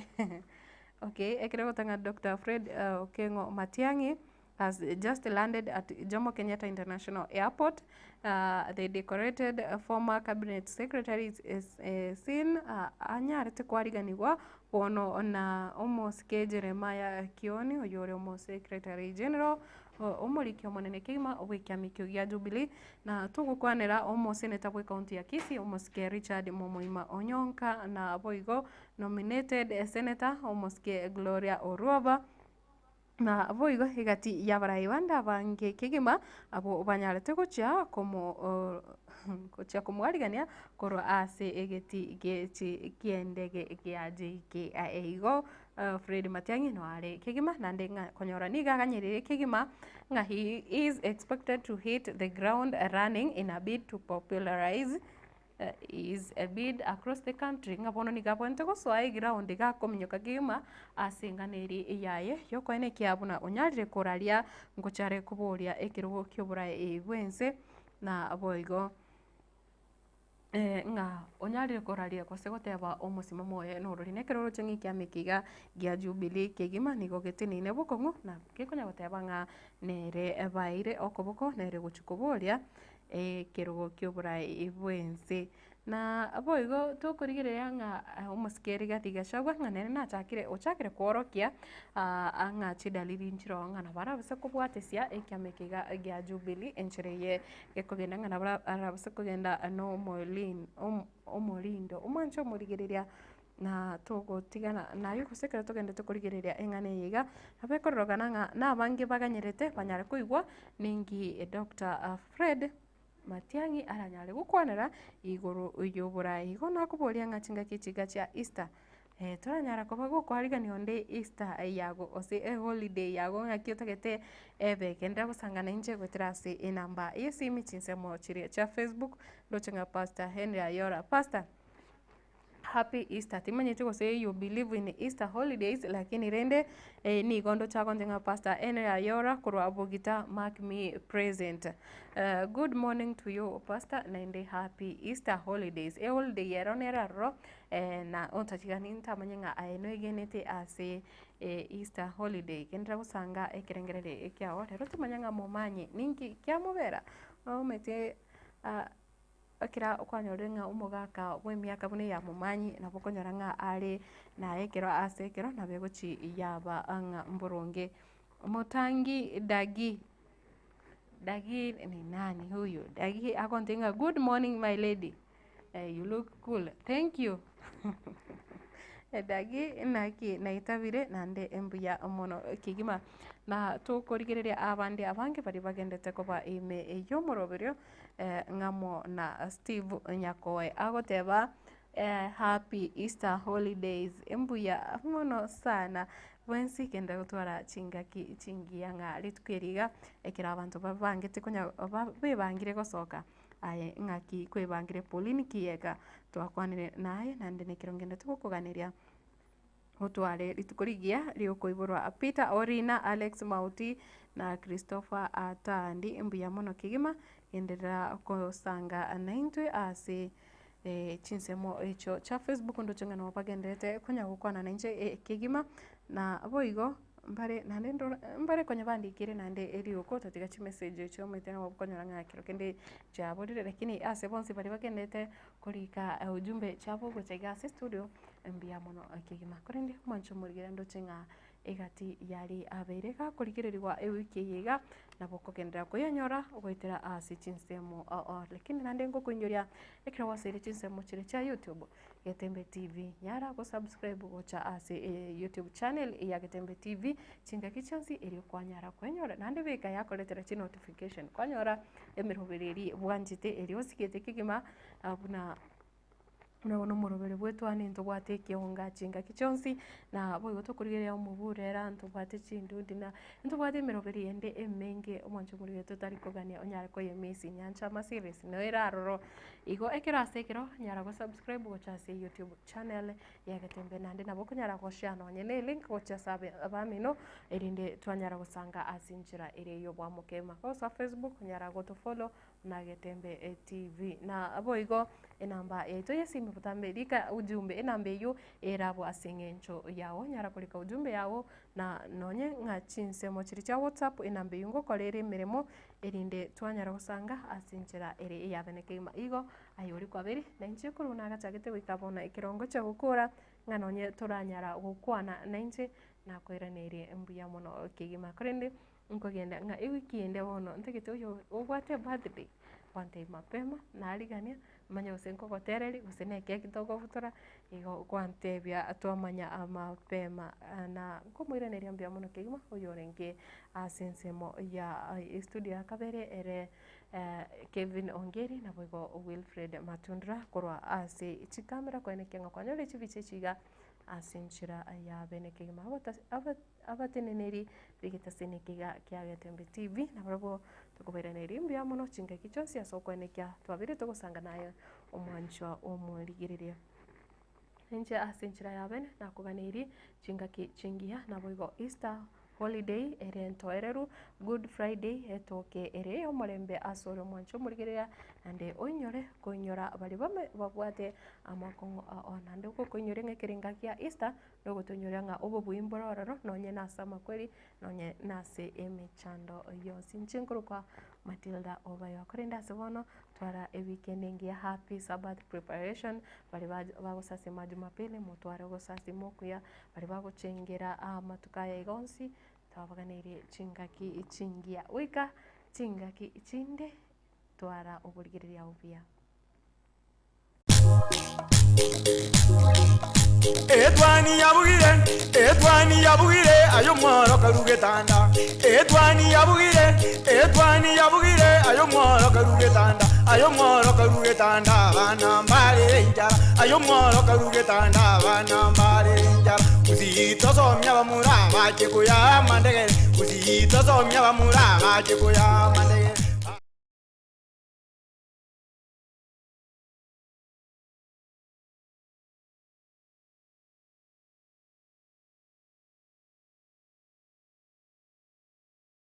okay ekero egoteba ng'a Dr. Fred uh, Okengo Matiang'i has just landed at Jomo Kenyatta International Airport. Uh, the decorated uh, former cabinet secretary is, is uh, seen uh, anyarete kwariganigwa bono na omosike Jeremiah Kioni oyo ore omo secretary general omoriki omonene kegima obwekiamikio gia Jubilee na togokwanera omoseneta bwe county ya Kisii omosike Richard Momoima Onyonka na boigo nominated senator omosike Gloria Orwoba. Na boigo egati y'abarai bande abange kegima, abwo banyarete gochia komo gochia komoarigania korwa ase egeti gie ki'endege gia JKIA. Igo Fred Matiang'i noare kegima naende ng'a konyora nigo aganyerire kegima ng'a he is expected to hit the ground running in a bid to popularize is a bid across the country ng'a bono nigo abwenerete gosoa eground iga akominyoka kegima ase eng'ana eria yaye yokoenekia buna onyarire koraria ngochia are koboria ekerogo kia oboraai bwa ense na boigo ng'a onyarire koraria gose goteba omosimamo oye norori. Na ekero oroche ng'a ekiama eke iga gia Jubilee kegima nigo geteneine bokong'u na gekonya goteba ng'a nere baeire okoboko nere gochia koboria ekerogo ki'oborai bw'ense. Na boigo tokorigereria ng'a omosike Rigathi Gachagua ng'a nere nachakire ochakire kworokia ng'a chidalili nchire oo ng'a nabo arabase kobwatesia ekiama eke iga gia Jubilee enchera eye gekogenda ng'a nabo arabase kogenda na omolin omorindo omwanche omorigereria na togotigana naye gose ekero togendete korigereria eng'ana eye iga, nabo ekororokana ng'a nabange baganyerete banyare koigwa ninki Doctor Fred Matiang'i aranyare gokwanera igoro yoborai. Igo nakoboria ng'a chingaki echi iga chia Easter, toranyara koba gokoarigania onde Easter yago gose eholiday yago ng'aki otagete ebe. Genda gosangana inche goetera ase enamba ya esimi chinsemo chiria chia Facebook, ndoche ng'a Pastor Henry Ayora. Pastor. Happy Easter, timanyeti gose you believe in Easter holidays lakini rende nigo ndoche agonte ng'a Pastor Henry Ayora korwa Bogita mark me present. Good morning to you Pastor naende happy Easter holidays. Eholiday ero nere aroro na otatigani ntamanye ng'a aye noegenete ase Easter holiday. Genderera gosanga ekerengererio ekiao rero timanya ng'a momanye ninki kiamobera omanyete. Ekero kwanyorire ng'a omogaka bw'emiaka buna eya momanyi nabo okonyora ng'a are naye ekero ase ekero nabo egochi yaba ng'a mboronge. Omotangi Dagi, Dagi ni nani huyu? Dagi agontebia ng'a good morning my lady, you look cool, thank you Dagi naki naitabire naende mbuya mono kegima. Na tokorigereria abande abange baria bagendete koba ime y'omoroberio. ng'amo na Steve Nyakoe agoteba happy Easter holidays mbuya mono sana bwensi kende gotwara chingaki chingiya ng'a rituko eri iga ekero abanto babangete konya bebangire gosoka aye ng'aki kwebangire Pauline Kiyeka twakwanire naye naende nekero ngende togokoganeria. Otware rituko rigiya ri'okoiborwa Peter Orina, Alex Mauti na Christopher Atandi mbuya mono kegima genderera kosanga naintwe ase chinsemo echio chia Facebook ndoche ng'a nabo bagendererete konya gokwana nainche kegima na boigo mbare naende ndore mbare konya bandikire naende erioka otatiga chimessage echio omanyete nabo okonyora ng'a kero kende chiaborire lakini ase bonsi baria bagendererete korika ujumbe chiabo gocha iga ase estudio. Mbuya mono kegima. Korende omwancho omorigera ndoche ng'a egati yari abeire gakorigererigwa ewiki eye iga, nabo okogenderera koyenyora goetera ase chinsemo ao ao. Lakini naende ngokoinyoria ekero gwasoire chinsemo chiria chia YouTube, Getembe TV, nyara go subscribe gocha ase YouTube channel ya Getembe TV, chingaki chionsi erio kwanyara koenyora naende beka yakoretera chinotification kwanyora emeroberi eria bwanchete eria osigete kegima buna. Buna bono omoroberi bw'etwani ntobwate ekeonga chingaki chionsi, na boigo tokorigereria omoburera ntobwate chindundi na ntobwate emeroberi ende emenge omwancho omoroberi totari kogania onyare koyemisi nyancha amaseries noo ere aroro. Igo ekero ase ekero nyara go subscribe gocha ase youtube channel ya Getembe naende nabo okonyara go share nonye na elink gochia ase abe abamino erinde twanyara gosanga ase enchera ere ya obwamokema. Gosoa Facebook nyara goto follow na Getembe TV. Na boigo enamba yaito y'esimi botambe rika ujumbe enamba eyio erabwo ase eng'encho yao nyara korika ujumbe yao na nonye ng'a chinsemo chiria chia WhatsApp enamba eyio ngokora ere emeremo erinde twanyara gosanga ase enchera ere eyabene kegima. Igo aye oria kwabere na inche korwa nagachagete goika bono ekerongo chia gokora ng'a nonye toranyara gokwana nainche nakoiraneirie mbuya mono kegima. Korende Nkogenda ng'a ewiki ende bono ntagete oyo obwate ebirthday gwantebia mapema narigania Manye gose nkogotereri, gose na ekeki togobutora, igo gwantebia twamanya amapema na nkomoiraneria mbuya mono kegima oyo orenge ase ensemo ya estudio ya kabere ere Kevin Ongeri naboigo Wilfred Matundura korwa ase chikamera koenekia ng'a kwanyora chibicha echi iga ase enchera ya bene kegima. Abateneneri b'egetasini eke iga kia Getembe TV nabarabwo tokobairaneria mbuya mono chingaki chionsi ase okoenekia twabeire togosanga naye omwanchwa omorigereria. Inche ase enchera ya bene nakoganeirie chingaki chingiya naboigo Easter holiday ere entoereru, Good Friday etoke ere ey'omorembe ase ore omwanchwa omorigereria naende oinyore koinyora baria bame babwate amakong'u ao naende ogokoinyora ng'a ekerenga kia Easter Nogotoinyoria ng'a obobui mbore ororo, nonye nase amakweri, nonye nase emechando yonsi. Inche nkorokwa Matilda Obayo. Korende ase bono, twara ewikendi engiya, happy Sabbath preparation, baria ba bagosasima Jumapili, motware ogosasima okuya, baria bagochengera amatuko aya iga onsi, twabaganeirie chingaki chingiya. Goika chingaki chinde, twara oborigereria obuya. Etwani yabugire, etwani yabugire, aye omworo karu getanda. Etwani yabugire, etwani yabugire, aye omworo karu getanda. Aye omworo karu getanda, abana mbarere enchara. Aye omworo karu getanda, abana mbarere enchara. Gusii tosomia abamura bache koyama ndegere. Gusii tosomia abamura bache koyama ndegere.